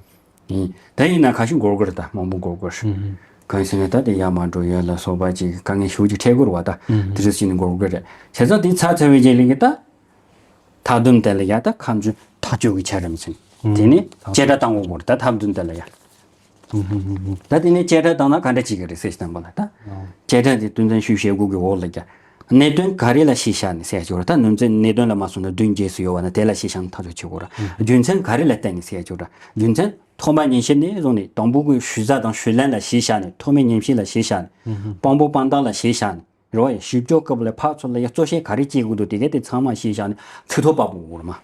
ཡིན། ད་ཡིན་ན་ཁ་ཤས་འགོར་གི་རེད་ད། མང་པོ་འགོར་གི་རེད། གང་ཡིན་ཟེར་ན་ད་དེ་ཡར་མར་འགྲོ་ཡ་ལ་སོགས་པ་ཅིག་དཀའ་ངལ་ཞེ་པོ་ཅིག་འཕྲད་གི་རེད་བ་ད། དེ་འདྲ་ཞིག་ནས་འགོར་གི་རེད། བྱས་ཙང་དེ་ཚར་ཚར་བའི་རྗེས་ལ་གི་ད། མཐའ་སྡོམ་དེ་ལ་ཡ་ད་ཁ་མཆུ་ཐག་གཅོད་ཀྱི་བྱ་རིམ་ཟིན། དེ་ནས་བཅད་ཁྲ་བཏང་དགོས་གི་རེད་ད། མཐའ་སྡོམ་དེ་ལ་ཡ། ད་དེ་ནས་བཅད་ཁྲ་བཏང་ན་ག་འདྲ་བྱེད་ཀྱི་རེད་ཟེར་ཞིག་དང་པོ་ལ་ད། བཅད་ཁྲ་དེ་དོན་ཚན་ཞུ་བྱེད་དགོས་ཀྱི་འོག་ལ་ཀྱང་། གནད་དོན་ག་རེ་ལ་གཞི་བཞག་ནས་ཟེར་ཡ་ཅིག་ཡོད་རེད་ད། དོན་ཚན་གནད་དོན་ལ་མ་སོང་ན་བདུན་བརྒྱད་ཙམ་ཡོད་པ་ན་དེ་ལ་གཞི་བཞག་ནས་ཐག་གཅོད་བྱེད་དགོས་རེད། རྒྱུ་མཚན་ག་རེ་ལ་བརྟེན་ནས་ཟེར་ཡ་ཅིག་ཡོད་རེད། རྒྱུ་མཚན་ཐོག་མ་ཉན་ཤེས་ནས་བཟུང་ནས་དང་པོ་གི་ཞུ་ས་དང་ཞུ་ལན་ལ་གཞི་བཞག་ནས། ཐོག་མའི་ཉན་ཤེས་ལ་གཞི་བཞག་ནས། དཔང་པོ་དཔང་རྟགས་ལ་གཞི་བཞག་ནས། རེད་བ་ཡ། ཞིབ་འཇུག་སྐབས་ལ་ཕར་ཚུར་ལ་ཡ་རྩོད་བཤད་ག་རེ་བྱེད་དགོས་འདུག་དེ་གས་དེ་ཚང་མ་གཞི་བཞག་ནས་ཚིག་ཐོ་ཕབ་དགོས་རེད་མ།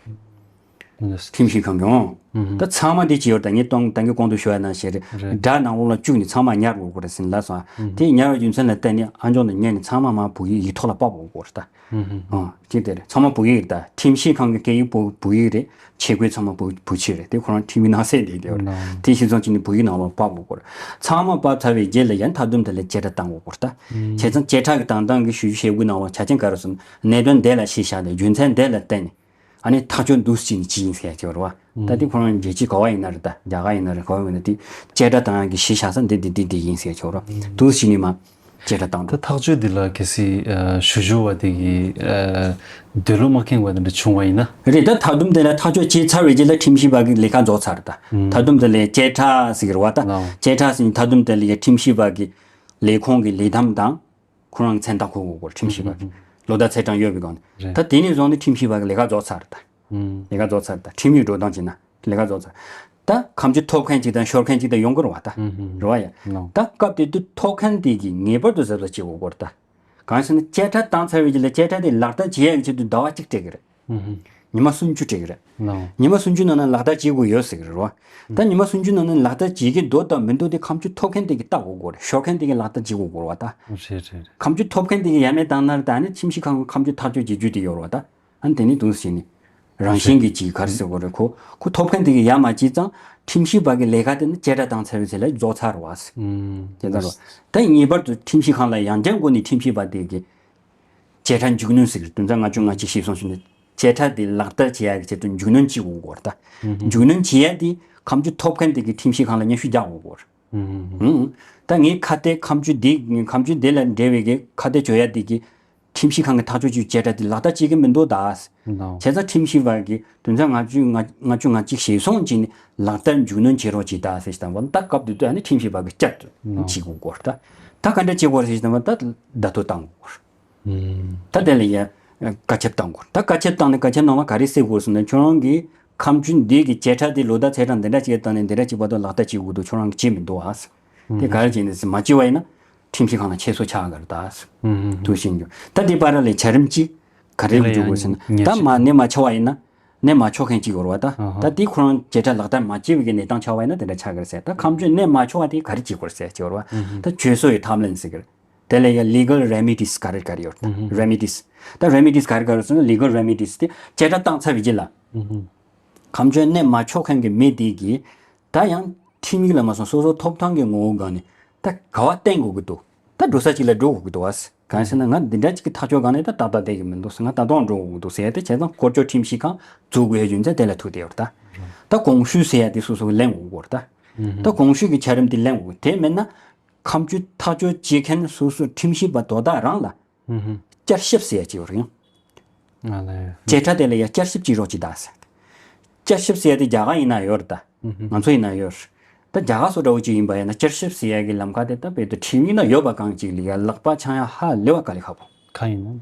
ཁྲིམས་ཞིབ་ཁང་གིས་འོང་། ད་ཚང་མ་དེ་བྱེད་ཡོད་རེད་ད། ངས་གཏོང་ད་གིན་གོང་དུ་ཞུ་བ་ནང་བཞིན་རེད། སྒྲ་ནང་ལོགས་ལ་བཅུག་ནས་ཚང་མ་ཉར་དགོས་རེད་ཟེར་ལབ་སོང་། དེ་ཉར་བའི་རྒྱུ་མཚན་ལ་བརྟེན་ནས་ཨ་འཇོག་ནས་ཉན་ནས་ཚང་མ་མར་བོད་ཡིག་ཡིག་ཐོག་ལ་ཕབ་དགོས་རེད་ད། ཨང་། ཅིག་དེ་རེད། ཚང་མ་བོད་ཡིག་རེད་ད། ཁྲིམས་ཞིབ་ཁང་གི་སྐད་ཡིག་བོད་བོད་ཡིག་རེད། ཆས་གོས་ཚང་མ་བོད་བོད་ཆས་རེད། དེ་ཁོ་རང་ཁྲིམས་ཡིག་ནང་གསལ་བསྡད་ཡོད་རེད། དེ་གཞི་བཟུང་བྱས་ནས་བོད་ཡིག་ནང་ལོགས་ཕབ་དགོས་རེད། ཚང་མ་ཕབ་ཚར་བའི་རྗེས་ལ་ཡང་མཐའ་སྡོམ་དེ་ལ་བཅད་ཁྲ་བཏང་དགོས་རེད་ད། བྱས་ཙང་བཅད་ཁྲ་གི་བཏང་སྟངས་ཀྱི་ཞུ་རྒྱུ་ཞུ་དགོས་གནང་བ་ཆ་རྐྱེན་ག་རེ་ཟེར་ན། གནད་དོན་འདི་ལ་གཞི་བཞག་ནས་རྒྱུ་མཚན་འདི་ལ་བརྟེན་ནས་ཨ་ནི་ཐག་གཅོད་འདུག་སེ་བྱས་ནས་བྱས་ཡིན་ཟེར་ཡ་ཅིག་ཡོད་རེད་བ། ད་དེ་ཁོ་རང་རྒྱལ་སྤྱི་ག་བ་ཡིན་ན་རེད་ད། རྒྱ་གར་ཡིན་ན་རེད། ག་བ་ཡིན་ན་དེ་བཅད་ཁྲ་བཏང་ཡ་གི་གཞི་བཞག་ས་འདི་འདི་འདི་འདི་ཡིན་ཟེར་ཡ་ཅིག་ཡོད་རེད། འདུག་སེ་བྱས་ནས་མར་བཅད་ཁྲ་བཏང་འགྲོ། ད་ཐག་གཅོད་འདི་ལ་གལ་སྲིད་ཨ་ཞུ་རྒྱུ་བ་དེ་གིས་ཨ་འདོད་བློ་མ་ཁེངས་པ་དེ་འདྲ་བྱུང་བ་ཡིན་ན། རེད་ད། མཐའ་སྡོམ་དེ་ལ་ཐག་གཅོད་བྱས་ཚར་བའི་རྗེས་ལ་ཁྲིམས་ཞིབ་པ་གི་ལས་ཀ་རྫོགས་ཚར་རེད་ད། མཐའ་སྡོམ་དེ་ལ་བཅད་ཁྲ་ཟེར་གི་རེད་བ་ད། ལའོ། བཅད་ཁྲ་ཟེར་ནས་མཐའ་སྡོམ་དེ་ལ་ཁྲིམས་ཞིབ་པ་གི་ལས་ཁུངས་ཀྱི་ལས་ཐམ་དང་། ཁོ་རང་མཚན་རྟགས་འཁོད་དགོས་སྐོར། ཁྲིམས་ཞིབ་པ་གི་ལོ་ཟླ་ཚེས་གྲངས་ཡོད་པའི་སྒང་ནས། རེད། ད་དེ་ནས་བཟུང་ནས་ཁྲིམས་ཞིབ་པ་གི་ལས་ཀ་རྫོགས་ཚར་རེད་ད། ལས་ཀ་རྫོགས་ཚར་རེད་ད། ཁྲིམས་ཡིག་འགྲོ་སྟངས་བྱས་ན་ལས་ཀ་རྫོགས་ཚར། ད་ཁ་མཆུ་ཐོབ་མཁན་གཅིག་དང་ཤོར་མཁན་གཅིག་ད་ཡོང་གི་རེད་བ་ད། རེད་བ་ཡ། ལའོ། ད་སྐབས་དེ་དུས་ཐོབ་མཁན་དེ་གིས་ངེས་པར་དུ་གཟབ་གཟབ་བྱེད་དགོས་སྐོར་ད། གང་ཟེར་ན་བཅད་ཁྲ་བཏང་ཚར་བའི་རྗེས་ལ་བཅད་ཁྲ་དེ་ལག་བསྟར་བྱེད་ཡག་གི་ཆེད་དུ་ཟླ་བ་གཅིག་སྤྲད་ཀྱི་རེད། ཉི་མ་སུམ་ཅུ་སྤྲད་ཀྱི་རེད། ལའོ། ཉི་མ་སུམ་ཅུ་ནང་ན་ལག་བསྟར་བྱེད་དགོས་ཡོད་ཟེར་གྱི་རེད་བ། ད་ཉི་མ་སུམ་ཅུ་ནང་ན་ལག་བསྟར་བྱེད་ཀྱི་འདུག་དང་མི་འདུག་དེ་ཁ་མཆུ་ཐོབ་མཁན་དེ་གིས་བལྟ་དགོས་སྐོར་རེད། ཤོར་མཁན་དེ་གིས་ལག་བསྟར་བྱེད་དགོས་སྐོར་བ་ད། རེད་རེད་རེད། ཁ་མཆུ་ཐོབ་མཁན་དེ་གིས་ཡ་མེད་བཏང་ན་ད་ནི་ཁྲིམས་ཞིབ་ཁང་གི་ཁ་མཆུ་ཐག་གཅོད་བྱེད་རྒྱུ་དེ་ཡོད་རེད་བ་ད། ཨ་ནི་དེ་ནི་འདུག་སེ་བྱས་ནས་རང་བཞིན་གྱིས་ཅིག་ག་རེ་ཟེར་དགོས་རེད། ཁོ་ཁོ་ཐོབ་མཁན་དེ་གིས་ཡ་མ་བྱས་ཙང་ཁྲིམས་ཞིབ་པ་གི་ལས་ཀ་དེ་ནི་བཅད་ཁྲ་བཏང་ཚར་བའི་ཚེ་ལ་རྫོགས་ཚར་བ། ཨུམ། བྱས་ཙང་རོ། ད་ངེས་པར་དུ་ཁྲིམས་ཞིབ་ཁང་ལ་ཡང་བསྐྱར་སྒོ་ནས་ཁྲིམས་ཞིབ་པ་དེ་གིས་བཅད་ཁྲ་མཇུག་སྣོན་ཟེར་གི་རེད། དོན་ཚན་ལྔ་བཅུ་ང་གཅིག་གཞིར་བཟུང་བྱས་ནས་བཅད་ཁྲ་དེ་ལག་བསྟར་བྱེད་ཡག་གི་ཆེད་དུ་མཇུག་སྣོན་བྱེད་དགོས་སྐོར་ད། ཨུམ། མཇུག་སྣོན་བྱེད་ཡག་དེ་ཁ་མཆུ་ཐོབ་མཁན་དེ་གིས་ཁྲིམས་ཞིབ་ཁང་ལ་སྙན་ཞུ་རྒྱག་དགོས་སྐོར། ཨུམ། ད་ངའི་ཁ་གཏད་ཁ་མཆུ་འདི་ཁ་མཆུ་འདི་ལ་འབྲེལ་བའི་གི་ཁ་གཏད་གཅོག་ཡ་འདི་གི་ཁྲིམས་ཞིབ་ཁང་གི་ཐག་གཅོད་བྱས་བཅད་ཁྲ་འདི་ལག་བསྟར་བྱེད་ཀྱི་མི་འདུག་ད། ལའོ། བྱས་ཙང་ཁྲིམས་ཞིབ་པ་གིས་དོན་ཚན་ལྔ་བཅུ་ང་ལྔ་བཅུ་ང་གཅིག་གཞིར་བཟུང་བྱས་ནས་ལག་བསྟར་མཇུག་སྣོན་བྱེད་རོགས་གྱིས་ད་ཟེར་ཞིག་དང་པོ་ད་སྐབས་དེ་དུས་ཨ་ནི་ཁྲིམས་ཞིབ་པ་གིས་བསྐྱར་དུ་ལའོ། བྱེད་དགོས་སྐོར་ད། ད་ག་འདྲ་བྱེད་དགོས་ཟེར་ཞིག་དང་པོ་ད་བརྡ་ཐོ་བཏང་དགོས་སྐོར། ད་དེ་ལ་ཡ་བཀའ་ཁྱབ་བཏང་དགོས། ད་བཀའ་ཁྱབ་བཏང་ནས་བཀའ་ཁྱབ་ནང་ལ་ག་རེ་གསལ་དགོས་ཟེར་ན་ཁྱོད་རང་གིས་ཁ་མཆུ་འདི་གི་བཅད་ཁྲ་འདི་ལོ་ཟླ་ཚེས་གྲངས་འདི་འདྲ་ཅིག་བཏང་ནས་འདི་འདྲ་ཅིག་བར་དུ་ལག་བསྟར་བྱེད་དགོས་འདུག་ཁྱོད་རང་གིས་བྱེད་མི་འདུག་ཨ། དེ་ག་རེ་བྱས་ནས་མ་བྱེད་པ་ཡིན་ན་ཁྲིམས་ཞིབ་ཁང་ལ་ཁྱད་གསོད་ཆགས་ག་རེད་ད། དུ་ཤེས་རྒྱུ་ད་འདི་བར་ལ་བྱ་རིམ་གཅིག་ག་རེ་དགོས་འདུག་ཟེར་ན་ད་མ་གནས་མ་ཆོག་པ་ཡིན་ན། གནས་མ་ཆོག་མཁན་གཅིག་ཡོད་རེད་བ་ད། ད་འདི་ཁོ་རང་བཅད་ཁྲ་ལག་བསྟར་མ་བྱས་པའི་གནས་སྟངས་ཆགས་པ་ཡིན་ན་དེ་འདྲ་ཆགས་གི་རེད་ཟེར། ད་ཁ་མཆུ་གནས་མ་ཆོག་པ་དེ་ག་རེ་བྱེད་དགོས་རེད་ཟེར་གྱི་ཡོད་རེད་བ། ད་བཅད་གསོ་ཡི་ཐབས་ལམ་ཟེར་གི་རེད། དེ་ལ་ཡང་legal remedies་ག་རེ་ག་རེ་ཡོད་རེད་ད། remedies། ད་remedies་ག་རེ་ག་རེ་ཟེར་ན་legal remedies་དེ་བཅད་ཁྲ་བཏང་ཚར་བའི་རྗེས་ལ། ཁ་མཆུ་གནས་མ་ཆོག་མཁན་གྱི་མི་དེ་གིས་ད་ཡང་ཁྲིམས་ཡིག་ལ་མ་སོང་སོ་སོ་ཐོབ་ཐང་གི་ངོ་བོ་སྒང་ནས་ད་ག་བ་བསྟན་དགོས་ཀྱི་འདུག་ད་འགྲོ་ས་གཅིག་ལ་འགྲོ་དགོས་ཀྱི་འདུག་བ། གང་ཟེར་ན་ང་འདི་འདྲ་གཅིག་གི་ཐག་གཅོད་སྒང་ནས་ད་ཏག་ཏག་བསྡད་ཀྱི་མི་འདུག་ཟེར། ང་ད་དུང་འགྲོ་དགོས་ཀྱི་འདུག་ཟེར་ཡ་དེ་བྱས་ཙང་སྐོར་སྐྱོད་ཁྲིམས་ཞིབ་ཁང་འཛུགས་དགོས་ཡ་རྒྱུ་མཚན་དེ་ལ་ཐུག་བསྡད་ཡོད་རེད་ད། ད་གོང་ཞུས་ཟེར་ཡ་དེ་སོ་སོ་གིས་ལེན་དགོས་ཀྱི་རེད་ད། ད་གོང་ཞུས་ཀྱི་བྱ་རིམ་དེ་ལེན་དགོས་ཀྱི། དེ་མིན་ན་ཁ་མཆུ་ཐག་གཅོད་བྱེད་མཁན་སོ་སོ་ཁྲིམས་ཞིབ་པ་དོ་བདག་རང་ལ་བསྐྱར་ཞིབ་ཟེར་ཡ་ཅིག་ཡོད་རེད་ཡང་། ང་ལ་ཡོད། བཅད་ཁྲ་དེ་ལ་ཡ་བསྐྱར་ཞིབ་བྱེད་རོགས་གྱིས་ད་ཟེར། བསྐྱར་ཞིབ་ཟེར་ཡ་དེ་རྒྱ་གར་ཡིན་ན་ཡོད་རེད་ད། ང་ཚོ་ཡིན་ན་ཡོད་རེད། ད་རྒྱ་གར་སོགས་འདྲ་བོ་ཅིག་ཡིན་པ་ཡིན་ན་བསྐྱར་ཞིབ་ཟེར་ཡ་གི་ལམ་ཁ་དེ་ད་བོད་དུ་ཁྲིམས་ཡིག་ན་ཡོད་པ་གང་ཅིག་ལ་ཡ་ལག་པ་འཆང་ཡ་ཧ་ལས་པ་དཀའ་ལས་ཁག་པོ། གང་ཡིན་ན།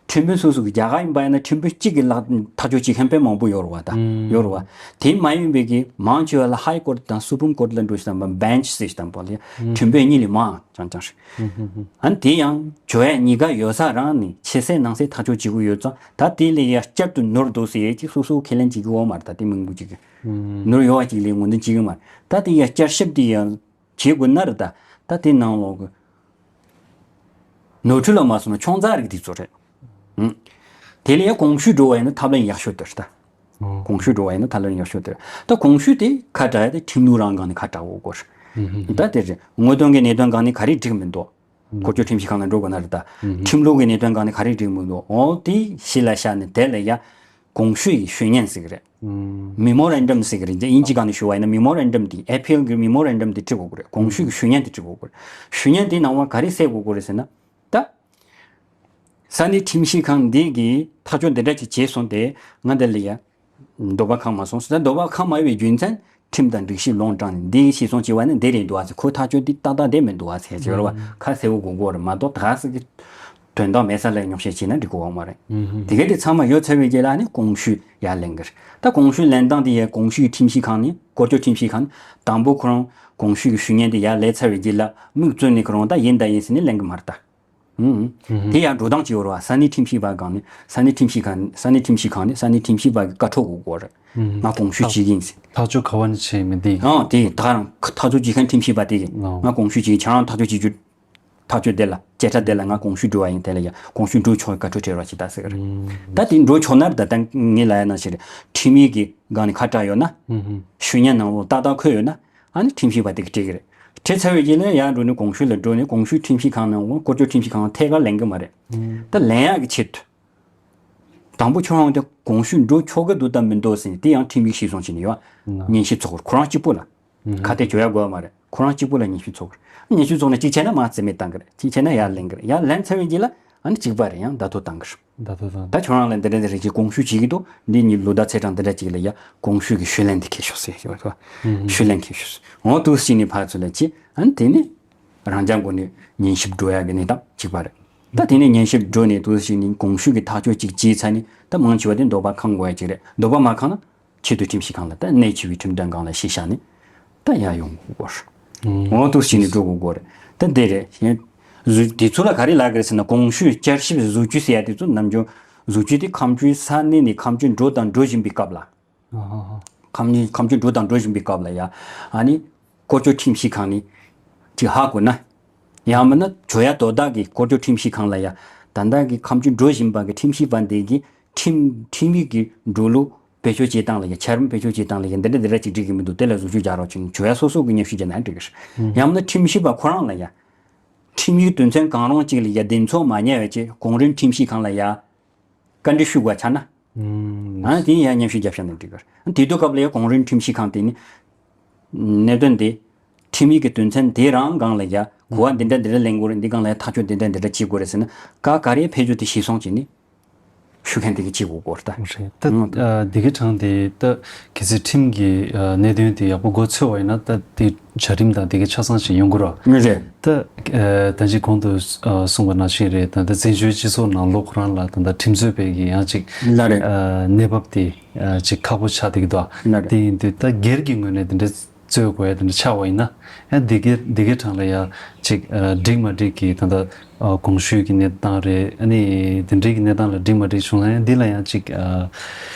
ཁྲིམས་དཔོན་སོ་སོ་གི་རྒྱ་གར་ཡིན་པ་ཡིན་ན་ཁྲིམས་དཔོན་གཅིག་གི་ལག་ཐག་གཅོད་བྱེད་མཁན་དཔེ་མང་པོ་ཡོད་རེད་བ་ད། ཨུམ། ཡོད་རེད་བ། དེ་མ་ཡིན་པའི་གི་མང་ཆེ་བ་ལ་High Court་དང་Supreme Court་ལ་འགྲོ་ཞིག་དང་པོ་Bench་ཟེར་ཞིག་དང་པོ་ལ་ཨུམ། ཁྲིམས་དཔོན་གཉིས་ལས་མང་ཅང་ཅང་ཞིག་ཨུམ་ཧུམ་ཧུམ། ཨ་ནི་དེ་ཡང་གྱོད་ཡ་གཉིས་ཀ་ཡོད་ས་རང་ནས་ཕྱི་གསལ་ནང་གསལ་ཐག་གཅོད་བྱེད་དགོས་ཡོད་ཙང་ད་དེ་ལས་ཡ་བསྐྱར་དུ་ནོར་འདུག་ཟེར་ཡས་ཅིག་སོ་སོ་ཁས་ལེན་བྱེད་ཀྱི་ཡོད་མ་རེད། ད་དེ་མང་པོ་ཅིག་གི་ཨུམ། ནོར་ཡོད་བ་ཅིག་ལས་ངོས་འཛིན་བྱེད་ཀྱི་མ་རེད། ད་དེ་ཡ་བསྐྱར་ཞིབ་དེ་ཡ་བྱེད་དགོས་ན་རེད་ད། ད་དེ་ནང་ལོགས་གི་ནོར་འཁྲུལ་ལ་མ་སོང་ན་ཆུང་ཙག་རིགས་དེ་ཚོ་རེད། ཨང་། དེ་ལས་ཡང་གོང་ཞུས་འགྲོ་བ་ཡིན་ན་ཐབས་ལམ་ཡག་ཤོས་དེ་རེད་ད། ཨོ། གོང་ཞུས་འགྲོ་བ་ཡིན་ན་ཐབས་ལམ་ཡག་ཤོས་དེ་རེད། ད་གོང་ཞུས་དེ་ཁ་གྲག་ཡ་དེ་ཁྲིམས་ལུགས་རང་སྒང་ནས་ཁ་གྲག་དགོས་དགོས་རེད། ཨང་། ད་དེ་རེད། དངོས་དོན་གྱི་གནད་དོན་སྒང་ནས་ག་རེ་འགྲིག་མི་འདུག་ཨང་། སྐོར་སྐྱོད་ཁྲིམས་ཞིབ་ཁང་ལ་འགྲོ་དགོས་ན་རེད་ད། ཨང་། ཁྲིམས་ལུགས་ཀྱི་གནད་དོན་སྒང་ནས་ག་རེ་འགྲིག་མི་འདུག་འོ་དེ་གཞི་ལ་བཞག་ནས་དེ་ལ་ཡ་གོང་ཞུས་ཀྱི་ཞུ་སྙན་ཟེར་གི་རེད། ཨང་། Memorandum་ཟེར་གི་རེད། དབྱིན་ཇི་སྒང་ནས་ཞུ་བ་ཡིན་ན་Memorandum་དེ་Appeal་གི་Memorandum་དེ་བྲིས་དགོས་ཀྱི་རེད། གོང་ཞུས་ཀྱི་ཞུ་སྙན་དེ་བྲིས་དགོས་ཀྱི་རེད། ཞུ་སྙན་དེ་ནང་བ་ག་རེ་གསལ་དགོས་ཀྱི་རེད་ཟེར་ན། ད། ས་གནས་ཁྲིམས་ཞིབ་ཁང་འདི་གིས་ཐག་གཅོད་འདི་འདྲ་ཅིག་བྱས་སོང་སྟེ་ང་འདི་ལ་ཡ། འདོད་པ་ཁེངས་མ་སོང་ཟེར། ད་འདོད་པ་ཁེངས་མ་ཡོད་པའི་རྒྱུ་མཚན་ཁྲིམས་དང་སྒྲིག་གཞི་ལུང་དྲངས་ནས་འདི་གིས་ཤེས་སོང་བྱས་པ་ནི་འདི་རེད་འདུག་ཨ་ཟེར། ཁོའི་ཐག་གཅོད་འདི་ཏག་ཏག་བསྡད་མི་འདུག་ཨ་ཟེར་བྱས་པ་ཁ་གསལ་པོ་དགོས་ཀྱི་ཡོད་རེད་མ་གཏོགས་ད་ག་ཟེ་གི་དོན་དག་མེད་ས་ལ་རྙོག་བཤད་བྱས་ན་འགྲིག་གི་ཡོད་མ་རེད། དེ་གས་དེ་ཚང་མ་ཡོད་ཚར་བའི་རྗེས་ལ་ཨ་ནི་གོང་ཞུས་ཡར་ལེན་གི་རེད། ད་གོང་ཞུས་ལེན་སྟངས་དེ་ཡ་གོང་ཞུས་ཁྲིམས་ཞིབ་ཁང་ནས་སྐོར་སྐྱོད་ཁྲིམས་ཞིབ་ཁང་ནས་དང་པོ་ཁོ་རང་གོང་ཞུས་ཀྱི་ཞུ་སྙན་དེ་ཡར་ལེན་ཚར་བའི་རྗེས་ལ་མིག་བཙུམ་ནས་ཁོ་རང་ད་ཡིན་ད་ཡིན་ཟེར་ནས་ལེན་གི་མ་རེད་ད། ཨུམ། ཨུམ། དེ་ཡང་འགྲོ་སྟངས་ཅིག་ཡོད་རེད་བ། ས་གནས་ཁྲིམས་ཞིབ་པ་སྒང་ནས་ས་གནས་ཁྲིམས་ཞིབ་ཁང་ས་གནས་ཁྲིམས་ཞིབ་ཁང་ནས་ས་གནས་ཁྲིམས་ཞིབ་པ་གི་བཀའ་འཁྲོལ་དགོས་ཀྱི་ཡོད་རེད། ཨུམ། ང་གོང་ཞུས་བྱེད་ཀྱི་ཡིན་ཟེར། ཐག་གཅོད་ག་བ་ནས་བྱས་མིན་དེ། ཨང་དེ་ད་རང་ཐག་གཅོད་བྱེད་མཁན་ཁྲིམས་ཞིབ་པ་དེ་གིས་ཨོ། ང་གོང་ཞུས་བྱེད་ཀྱི་ཁྱེད་རང་ཐག་གཅོད་བྱེད་རྒྱུ། ཐག་གཅོད་དེ་ལ་བཅད་ཁྲ་དེ་ལ་ང་གོང་ཞུས་འགྲོ་བ་ཡིན། དེ་ལ་ཡང་གོང་ཞུས་འགྲོ་ཆོག་བཀའ་འཁྲོལ་སྤྲད་རོགས་བྱེད་ད་ཟེར། ཨུམ། ད་དེ་འགྲོ་ཆོག་ན་ད་ལྟ་ངས་ལབ་ཡ་ནང་བཞིན་རེད། ཁྲིམས་ཡིག་གི་སྒང་ནས་ཁ་གྲག་ཡོད་ན། ཨུམ་ཧུམ། ཞུ་སྙན་ནང་ལོགས་ཏག་ཏག་འཁོད་ཡོད་ན། ཨ་ནི་ཁྲིམས་ཞིབ་པ་དེ་གིས་འགྲིག་གི་རེད། བྲིས་ཚར་བའི་རྗེས་ལ་ཡར་འགྲོ་ནས་གོང་ཞུས་ལ་འགྲོ་ནས་གོང་ཞུས་ཁྲིམས་ཞིབ་ཁང་ནང་ལ་སྐོར་སྐྱོད་ཁྲིམས་ཞིབ་ཁང་ཐད་ཀར་ལེན་གི་མ་རེད། ཨུམ། ད་ལེན་ཡག་གི་ཆེད་དུ། དང་པོ་ཁྱོད་རང་དེ་གོང་ཞུས་འགྲོ་ཆོག་གི་འདུག་དང་མི་འདུག་ཟེར་ནས་དེ་ཡང་ཁྲིམས་ཡིག་གཞིར་བཟུང་བྱས་ནས་ཡོད། ཨ། ཉན་ཞིབ་ཚོགས་སྐོར་ཁོ་རང་གཅིག་པོ་ལ། ཨུམ། ཁ་གཏད་གཅོག་ཡག་དགོས་པ་མ་རེད། ཁོ་རང་གཅིག་པོ་ལ་ཉན་ཞིབ་ཚོགས་སྐོར། ཉན་ཞིབ་ཚོགས་ནས་གཅིག་བྱས་ན་མར་རྩིས་མེད་བཏང་གི་རེད། གཅིག་བྱས་ན་ཡར་ལེན་གི་རེད། ཡར་ལེན་ཚར་བའི་རྗེས་ལ་ཨ་ནི་གཅིག་པ་རེད། ཡང་བརྡ་ཐོ་བཏང་གི་རེད། ད་ད་ད་ད། ད་ཁྱོད་རང་ལ་འདི་འདྲ་འདི་རེད་ཅེས་གོང་ཞུས་བྱེད་ཀྱི་འདུག་འདི་གཉིས་ལོ་ཟླ་ཚེས་གྲངས་འདི་འདྲ་ཅིག་ལ་ཡ་གོང་ཞུས་ཀྱི་ཞུ་ལན་འདི་འཁྱེར་ཤོག་ཟེར་ཞུ་བ། ཨུམ། ཞུ་ལན་འཁྱེར་ཤོག་ཟེར། འོ་འདུག་སེ་བྱས་ནས་ཕར་ཚུར་ལ་ཅི་ཨ་ནི་དེ་ནི་རང་འཇགས་སྒོ་ནས་ཉན་ཞིབ་འགྲོ་ཡག་གི་གནས་སྟངས་གཅིག་པ་རེད། ད་དེ་ནས་ཉན་ཞིབ་འགྲོ་ནས་འདུག་སེ་བྱས་ནས་གོང་ཞུས་ཀྱི་ཐག་གཅོད་ཅིག་བྱས་ཚར་ནས་ད་མང་ཆེ་བ་དེ་འདོད་པ་ཁེངས་དགོས་ཡག་ཅིག་རེད། འདོད་པ་མ་ཁེངས་ན། ཆེས་མཐོའི་ཁྲིམས་ཞིབ་ཁང་ལ་ད་གནད་ཆེ་བའི་ཁྲིམས་དོན་སྒང་ལ་གཞི་བཞག་ནས་ད་ཡར་ཡོང་དགོས་རེད། འོ་འདུག་སེ་བྱས་ནས་འགྲོ་དགོས་རེད། ད་འདི་རེད། གཞན་གཟུ་དེ་ཚོ་ལ་ག་རེ་ལབ་དགོས་རེད་ཟེར་ན་གོང་ཞུས་བསྐྱར་ཞིབ་གཟུ་སྐྱོད་ཟེར་ཡ་དེ་ཚོ་ནམ་རྒྱུན་གཟུ་སྐྱོད་དེ་ཁ་མཆུའི་ས་གནས་ནས་ཁ་མཆུ་འགྲོ་དང་འགྲོ་བཞིན་པའི་སྐབས་ལ། ཨ་ཧ་ཧ། ཁ་མཆུ་ཁ་མཆུ་འགྲོ་དང་འགྲོ་བཞིན་པའི་སྐབས་ལ་ཡ། ཨ་ནི་སྐོར་སྐྱོད་ཁྲིམས་ཞིབ་ཁང་ནས་ཅིག་ཧ་གོ་ན། ཡང་མིན་ན་གྱོད་ཡ་དོ་བདག་གིས་སྐོར་སྐྱོད་ཁྲིམས་ཞིབ་ཁང་ལ་ཡ། ད་ལྟ་གི་ཁ་མཆུ་འགྲོ་བཞིན་པ་གི་ཁྲིམས་ཞིབ་པ་འདི་གིས་ཁྲིམས་ཁྲིམས་ཡིག་གི་འགྲོ་ལུགས། བེད་སྤྱོད་བྱེད་སྟངས་ལ་ཡ་འཆར་གཞི་བེད་སྤྱོད་བྱེད་སྟངས་ལ་ཡ་འདི་འདྲ་འདི་འདྲ་ཅིག་འགྲིག་གི་མི་འདུག་དེ་ལ་བཟོ་བཅོས་རྒྱག་རོགས་བྱེད་ནས་གྱོད་ཡ་སོ་སོ་གི་སྙན་ཞུ་བརྒྱབ་ན་འགྲིག་གི་རེད། ཡང་ན་ཁྲིམས་ཞིབ་པ་ཁོ་རང་ལ་ཡ། ཁྲིམས་ཡིག་དོན་ཚན་གང་རུང་གཅིག་ལ་ཡ་གདེང་ཚོད་མ་རྙེད་པ་བྱས་གོང་རིམ་ཁྲིམས་ཞིབ་ཁང་ལ་ཡ། བཀའ་འདྲི་ཞུ་དགོས་ཆགས་ན། ཨ་ནི་དེ་ཡང་སྙན་ཞུ་བརྒྱབ་བཞག་ན་འགྲིག་གི་རེད། དེ་དུས་སྐབས་ལ་ཡ་གོང་རིམ་ཁྲིམས་ཞིབ་ཁང་དེ་ནི། གནད་དོན་དེ། ཁྲིམས་ཡིག་གི་དོན་ཚན་དེ་རང་སྒང་ལ་ཡ་གོ་བ་འདི་འདྲ་འདི་འདྲ་ལེན་དགོས་རེད། འདི་སྒང་ལ་ཡ་ཐག་གཅོད་འདི་འདྲ་འདི་འདྲ་བྱེད་དགོས་རེད་ཟེར་ན་ག་ག་རེ་ཕེབས་རྒྱུ་དེ་གཞིར་བཟུང་བྱས་ནས་ཞུ་མཁན་དེ་གིས་བྱེད་དགོས་ཀྱི་རེད་ད། རེད་ད། ཨང་། ཨ་འདི་གའི་གྲངས་དེ་ད་གལ་སྲིད་ཁྲིམས་ཀྱི་ཨ་གནད་དོན་དེ་ཡག་པོ་མགོ་ཚོས་པ་ཡིན་ན་ད་དེ་བྱ་རིམ་དང་དེ་གའི་ཆ་ཚང་ཞིག་ཡོང་གི་རེད། རེད། ད་ཨ་ད་ཅི་གོང་དུ་ཨ་གསུངས་པ་ནང་བཞིན་རེད། ད་ད་བཙན་བྱོལ་སྤྱི་ཚོགས་ནང་ལོགས་ཁོ་རང་ལ་ད་ད་ཁྲིམས་རྩོད་པའི་གི་ཡང་ཅིག་ལ་རེད། ཨ་གནས་བབ་དེ་ཨ་ཅིག་ཁག་པོ་ཆགས་བསྡད་ཀྱི་འདུག་ལ་རེད། དེ་ཡིན་དུས་ད་སྒེར་གྱི་ངོས་ནས་དེ་འདྲ་རྩོད་དགོས་ཡ་དེ་འདྲ་ཆགས་པ་ཡིན་ན། ཡང་འདི་གའི་འདི་གའི་གྲངས་ལ་ཡ་ཅིག་ཨ་འགྲིག་མ་འགྲིག་གི་ད་ལྟ་ཨ་གོང་ཞུས་ཀྱི་གནས་སྟངས་རེད། ཨ་ནི་འདི་འདྲའི་གི་གནས་སྟངས་ལ་འགྲིག་མ་འགྲིག་བྱུང་ན་ཡང་འདི་ལ་ཡང་ཅིག་ཨ་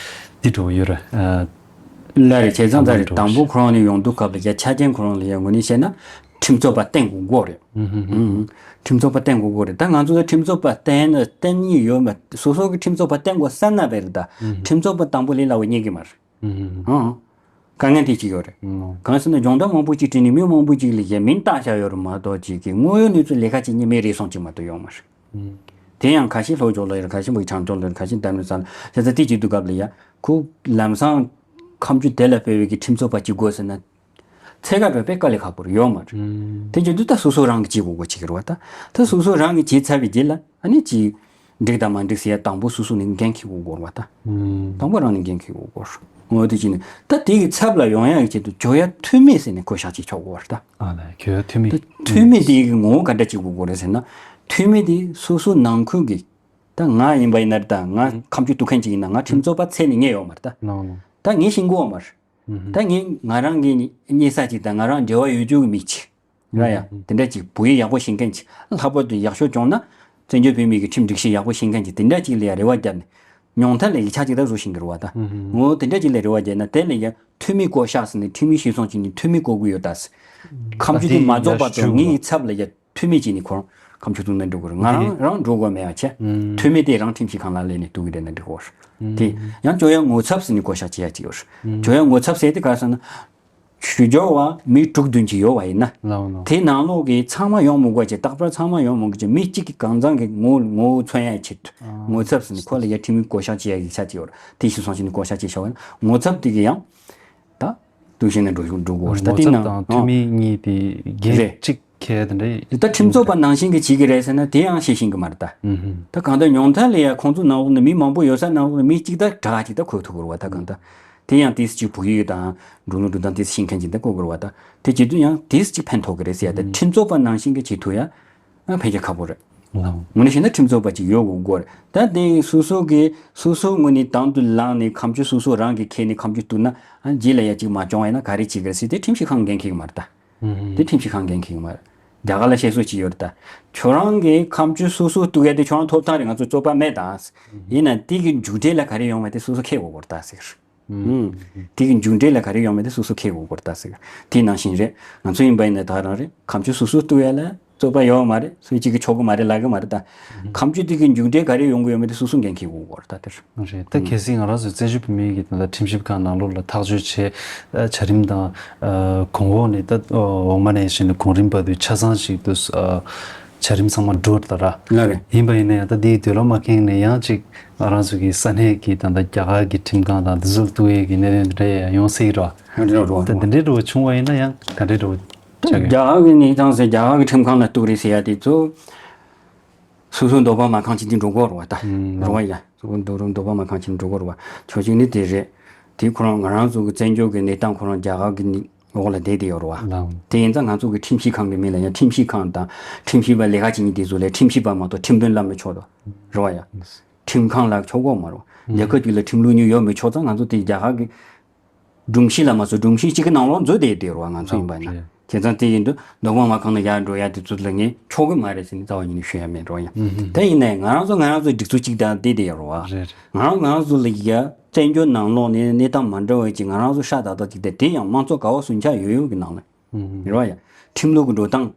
འདི་འགྲོ་གི་ཡོད་རེད། ཨ་ལ་རེད། བྱས་ཙང་ད་རེད། དང་པོ་ཁོ་རང་ནས་ཡོང་དུས་སྐབས་ལ་ཡ་ཆ་རྐྱེན་ཁོ་རང་ལ་ཡ་ངོས་ནས་བཤད་ན་ཁྲིམས་རྩོད་པ་བསྟེན་དགོས་ཀྱི་རེད། ཨུ་ཧུ་ཧུ། ཨུ་ཧུ། ཁྲིམས་རྩོད་པ་བསྟེན་དགོས་ཀྱི་རེད། ད་ང་ཚོ་ལ་ཁྲིམས་རྩོད་པ་བསྟེན་ན་བསྟེན་ཉེན་ཡོད་མ། སོ་སོ་གི་ཁྲིམས་རྩོད་པ་བསྟེན་དགོས་བསམ་ན་བས་རེད་ད། ཨུ་ཧུ། ཁྲིམས་རྩོད་པ་དང་པོ་ལས་སླ་བོ་རྙེད་ཀྱི་མ་རེད། ཨུ་ཧུ་ཧུ། ཨང་། དཀའ་ངལ་དེ་གཅིག་ཡོད་རེད། ཨང་། གང་ཟེར་ན་སྦྱོང་བརྡར་མང་པོ་ཅིག་བྲིས་ནས་མི་མང་པོ་ཅིག་ལ་ཡ་མིང་བཏགས་བཞག་ཡོད་རེད་མ་གཏོགས་ཅིག་གི་དངོས་ཡོད་གནས་ཚུལ་ལས་ཀ་བྱེད་མཁན་མི་རེ་ཟུང་ཅིག་མ་གཏོགས་ཡོད་མ་རེད། ཨང་། དེ་ཡང་ཁ་ཤས་ལྷོ་ཕྱོགས་ལ་ཡོད་རེད། ཁ་ཤས་བྱང་ཕྱོགས་ལ་ཡོད་རེད། ཁ་ཤས་འདབས་ནས་ས་ལ་བྱས་ཙང་དེ་བྱེད་དུས་སྐབས་ལ་ཡ་ཁོ་ལམ་སང་ཁ་མཆུ་དེ་ལ་ཕེབས་པའི་གི་ཁྲིམས་རྩོད་པ་གཅིག་དགོས་ཟེར་ན། འཚོལ་ག་འགྲོ་དཔེ་དཀའ་ལས་ཁག་པོ་རེད། ཡོད་མ་རེད། ཨང་། དེ་བྱེད་དུས་ད་སོ་སོ་རང་གིས་བྱེད་དགོས་དགོས་བྱེད་ཀྱི་རེད་བ་ད། ད་སོ་སོ་རང་གིས་བྱེད་ཚར་བའི་རྗེས་ལ་ཨ་ནི་ཅིག་འགྲིག་དང་མ་འགྲིག་ཟེར་ཡ་དང་པོ་སོ་སོ་ནས་འགན་འཁྱེར་དགོས་ཀྱི་རེད་བ་ད། ཨང་། དང་པོ་རང་ནས་འགན་འཁྱེར་དགོས་ཀྱི་རེད། འོ་དེ་བྱས་ནས་ད་དེ་གི་ཚབ་ལ་ཡོང་ཡ་གི་ཆེད་དུ་གྱོད་ཡ་འཐུས་མི་ཟེར་ནས་བཀོད་བཞག་བྱེད་ཆོག་གི་རེད་ད། ཨ་ལས་གྱོད་ཡ་འཐུས་མི། ད་འཐུས་མི་དེ་གི་ངོ་བོ་ག་འདྲ་བྱེད་དགོས་ཀྱི་རེད་ཟེར་ན། འཐུས་མི་དེ་སོ་སོ་ནང་ཁུལ་གྱི་ ད་ང་ཡིན་པ་ཡིན་ན་རེད། ད་ང་ཁམས་ཆུ་གཏུག་མཁན་ཅིག་ཡིན་ན་ང་ཁྲིམས་རྩོད་པ་འཚོལ་ནས་རྙེད་ཡོད་མ་རེད་ད། ལགས་ལགས། ད་ངས་ཤེས་ཀྱི་ཡོད་མ་རེད། ད་ངས་ང་རང་གི་རྙེད་ས་ཅིག་དང་ང་རང་འབྲེལ་བ་ཡོད་རྒྱུ་གི་མི་གཅིག་ར་ཡ། དེ་འདྲ་ཅིག་བོད་ཡིག་ཡག་པོ་ཤེས་མཁན་ཅིག། ལྷག་པར་དུ་ཡག་ཤོས་བྱུང་ན་བཙན་བྱོལ་བོད་མི་གི་ཁྲིམས་སྒྲིག་གཞི་ཡག་པོ་ཤེས་མཁན་ཅིག་དེ་འདྲ་ཅིག་ལ་ཡ་རེ་བ་བརྒྱབ་ནས། ཉུང་མཐའ་ལ་ཡིག་ཆ་ཅིག་ད་བཟོ་ཤེས་ཀྱི་རེད་བ་ད། ངོ་དེ་འདྲ་ཅིག་ལ་རེ་བ་བརྒྱབ་ན་དེ་ལ་ཡ་འཐུས་མི་བསྐོ་གཤགས་ཟེར་ནས་འཐུས་མི་གཞིར་བཟུང་བྱས་ནས་འཐུས་མི་བསྐོ་དགོས་ཡོད་ད་ཟེར། ཁ་མཆུ་དེ་མ་རྫོགས་བར་དུ་ངའི་ཚབ་ལ་ཡ་འཐུས་མི་བྱས་ནས་ཁོ་རང་ཁ་མཆུ་གཏུག་ན་འགྲོ་དགོས་རེད། ང་རང་རང་འགྲོ་དགོས་མེད་ཡ་ཆེ། འཐུས་མི་དེ་རང་ཁྲིམས་ཞིབ་ཁང་ལ་སླེབས་ནས་གཏུག་གི་རེད་ན་འགྲིག་གོ། དེ་ཡང་ཅོ་ཡ་ངོ་ཚབ་ཟེར་ནས་བསྐོ་གཤགས་བྱེད་ཡ་ཅིག་ཡོད་རེད། ཅོ་ཡ་ངོ་ཚབ་ཟེར་དེ་ག་རེ་ཟེར་ན། ཞུ་སྦྱོར་བ་མི་དྲུག་བདུན་ཅིག་ཡོད་པ་ཡིན་ན། ལའོ་ནོ། དེའི་ནང་ལོགས་ཀྱི་ཚང་མ་ཡོང་མི་དགོས་ཀྱི་རྟག་པར་ཚང་མ་ཡོང་མི་དགོས་ཀྱི་མི་གཅིག་གི་གང་ཚང་གི་ངོ་ངོ་བོ་མཚོན་ཡ་ཆེད་དུ་ངོ་ཚབ་ཟེར་ནས་ཁོ་ལ་ཡ་ཁྲིམས་ཡིག་བསྐོ་གཤགས་བྱེད་ཡ་ཡིག་ཆ་ཅིག་ཡོད་རེད། དེ་གཞིར་བཟུང་བྱས་ནས་བསྐོ་གཤགས་བྱས་བཞག་པ་ཡིན་ན་ངོ་ཚབ་དེ་གི་ཡང་ད་གཏུག་བྱས་ནས་འགྲོ་འགྲོ་དགོས་རེད། ད་དེ་ནང་ངོ་ཚབ་དང་འཐུས་མི་གཉིས་དེ་འགན་གཅིག་ཁྱེད་དེ་འདྲ་ད་ཁྲིམས་རྩོད་པ་ནང་བཞིན་གྱི་བྱེད་ཀྱི་རེད་ཟེར་ན་དེ་ཡང་ཤེས་ཤིང་གི་མ་རེད་ད། ད་གང་ལྟར་ཉུང་མཐའ་ལ་ཡ་ཁོང་ཚོ་ནང་ལོགས་ནས་མི་མང་པོ་ཡོད་ས་ནང་ལོགས་ནས་མི་གཅིག་ད་དྲག་གཅིག་ད་གོ་ཐུབ་དགོས་རེད་བ། ད་གང་ལྟར་དེ་ཡང་དེ་གཅིག་བོད་ཡིག་དང་འགྲོ་ལུགས་འགྲོ་སྟངས་དེ་ཤེས་མཁན་གཅིག་ད་གོ་དགོས་རེད་བ། ད་དེ་བྱེད་དུས་ཡང་དེ་གཅིག་ཕན་ཐོགས་ཀྱི་རེད་ཟེར་ཡ་ད། ཁྲིམས་རྩོད་པ་ནང་བཞིན་གྱི་བྱེད་ཐུབ་ཡ་ཕལ་ཆེར་ཁག་པོ་རེད། ངོས་ནས་བཤད་ན་ཁྲིམས་རྩོད་པ་ཅིག་ཡོད་དགོས་དགོས་རེད། ད་དེ་སོ་སོ་གི་སོ་སོའི་ངོས་ནས་དང་དུ་ལངས་ནས་ཁ་མཆུ་སོ་སོ་རང་གི་ཁྱེར་ནས་ཁ་མཆུ་གཏུག་ན་རྗེས་ལ་ཡ་གཅིག་མ་བྱུང་བ་ཡིན་ན་ག་རེ་བྱེད་ཀྱི་རེད་ཟེར་དེ་ཁྲིམས་ཞིབ་ཁང་འགན་འཁྱེར་གྱི་མ་རེད་ད། དེ་ཁྲིམས་ཞིབ་ཁང་འགན་འཁྱེར་གྱི་མ་རེད། རྒྱ་གར་ལ་བཤད་སྲོལ་ཅིག་ཡོད་རེད་ད། ཁྱོད་རང་གིས་ཁ་མཆུ་སོ་སོ་གཏུག་ཡ་དེ་ཁྱོད་རང་ཐོབ་ཐང་རེད། ང་ཚོ་རྩོད་པ་མེད་ད། ཡིན་ན་དེ་གི་མཇུག་འབྲས་ལ་ག་རེ་ཡོང་བ་དེ་སོ་སོ་ཁེལ་དགོས་ཀྱི་རེད་ད་ཟེར། དེ་གི་མཇུག་འབྲས་ལ་ག་རེ་ཡོང་བ་དེ་སོ་སོ་ཁེལ་དགོས་ཀྱི་རེད་ད་ཟེར། དེ་ནང་བཞིན་རེད། ང་ཚོ་ཡིན་པ་ཡིན་ན་ད་རང་རེད། ཁ་མཆུ་སོ་སོ་གཏུག་ཡ་ལ་རྩོད་པ་ཡོད་མ་རེད། སུ་གཅིག་གིས་ཆོག་གི་མ་རེད་ལབ་གི་མ་རེད་ད། ཁ་མཆུ་དེ་གི་མཇུག་འབྲས་ག་རེ་ཡོང་གི་ཡོད་མེད་དེ་སོ་སོ་འགན་འཁྱེར་དགོས་ཀྱི་རེད་ད་དེར། རེད། ད་གལ་སྲིད་ང་རང་ཚོའི་བཙན་བྱོལ་བོད་མིའི་གི་ད་ལྟ་ཁྲིམས་ཞིབ་ཁང་ནང་ལོགས་ལ་ཐག་གཅོད་བྱས། ཨ་འཆར་རིམ་དང་། ཨ་གོང་འོག་ནས་ད་འོག་མ་ནས་བྱས་ནས་གོང་རིམ་བར་དུ་ཆ་ཚང་ཞིག་ཏུ་ཨ་འཆར་རིམ་ཚང་མ་འགྲོ་ད་ར། ལགས་རེད། ཡིན་པ་ཡིན་ན་ཡང་ད་འདིའི་འདོད་བློ་མ་ཁེངས་ནས་ཡང་ཅིག་ང་རང་ཚོ་གི་ས་གནས་ཀྱི་ད་ལྟ་རྒྱ་གར་གྱི་ཁྲིམས་ཁང་དང་འདི་ཚོ་གཏུག་ཡས་ཀྱི་གནད་དོན་འདི་འདྲ་ཡང་ཡོང་སྲིད་ར། རེད་རེད་རེད། ད་འདི་འདྲའི་འགྲོ་བ་བྱུང་བ་ཡིན་ན་ཡང་ག་འདྲའི་འགྲོ་བ་ཆགས་ཀྱི་ཡོད། རྒྱ་གར་གྱི་གནས་སྟངས་ཟེར་རྒྱ་གར་གྱི་ཁྲིམས་ཁང་ལ་གཏུག་རེད་ཟེར་ཡ་དེ་ཚོ། སོ་སོའི་འདོད་པ་མ་ཁེངས་ཅིག་དེ་འགྲོ་གི་རེད་བ་ད། ཨུམ། རེད་བ་ཡ། སོ་སོའི་འདོད་འདོད་པ་མ་ཁེངས་ཅིག་འགྲོ་གི་རེད་བ། ཕྱོགས་གཅིག་ནས་དེ་རེད། དེ་ཁོ་རང་ང་རང་ཚོ་གི་བཙན་བྱོལ་གི་གནས་སྟངས་ཁོ་རང་རྒྱ་གར་གི་ནི་འོག་ལ་བསྡད་དེ་ཡོད་རེད་བ། ལགས། དེ་ཡིན་ཙང་ང་ཚོ་གི་ཁྲིམས་ཞིབ་ཁང་གི་མིང་ལ་ཡང་ཁྲིམས་ཞིབ་ཁང་དང་ཁྲིམས་ཞིབ་པ་ལས་ཀ་བྱེད་མཁན་དེ་ཚོ་ལ་ཁྲིམས་ཞིབ་པ་མ་གཏོགས་ཁྲིམས་དཔོན་ལབ་མི་ཆོག་དོ། རེད་བ་ཡ། ཁྲིམས་ཁང་ལབ་ཆོག་གི་མ་རེད་བ། རྒྱལ་ཁབ་ཅིག་ལ་ཁྲིམས་ལུགས་གཉིས་ཡོད་མི་ཆོག་ཙང་ང་ཚོ་དེ་རྒྱ་གར་གི་སྒྲོམ་གཞི་ལ་མ་སོང་། སྒྲོམ་གཞི་གཅིག་གི་ནང་ལོགས་འཛུལ་བསྡད་དེ་རེད་བ། ང་ཚོ་ཡིན་པ་ན། ཨ་རེད། བྱས་ཙང་དེ་ཡིན་དུས་འདོད་པ་མ་ཁེངས་ནས་ཡར་འགྲོ་ཡ་དེ་ཚོ་ལ་ངས་ཆོག་གི་མ་རེད་ཟེར་ནས་རྩ་བ་ཉིད་ནས་ཞུ་ཡ་མེད་རོགས་ཡ། ཨུ་ཧུམ། དེ་ཡིན་ནའི་ང་རང་ཚོ་ང་རང་ཚོའི་སྒྲིག་འཛུགས་གཅིག་དང་བསྡད་དེ་ཡོད་རེད་བ། རེད་རེད། ང་རང་ང་རང་ཚོ་ལ་ཡ་བཙན་བྱོལ་ནང་ལོགས་ནས་གནས་སྟངས་མ་འདྲ་བ་ཅིག་ང་རང་ཚོ་ཤ་སྟག་སྟག་ཅིག་དེ་དེ་ཡང་དམངས་གཙོ་ག་བ་སུན་ཆ་ཡོད་ཡོད་ཀྱི་ནང་ལ། ཨུ་ཧུམ། རེད་བ་ཡ། ཁྲིམས་ལུགས་ཀྱི་འགྲོ་སྟངས།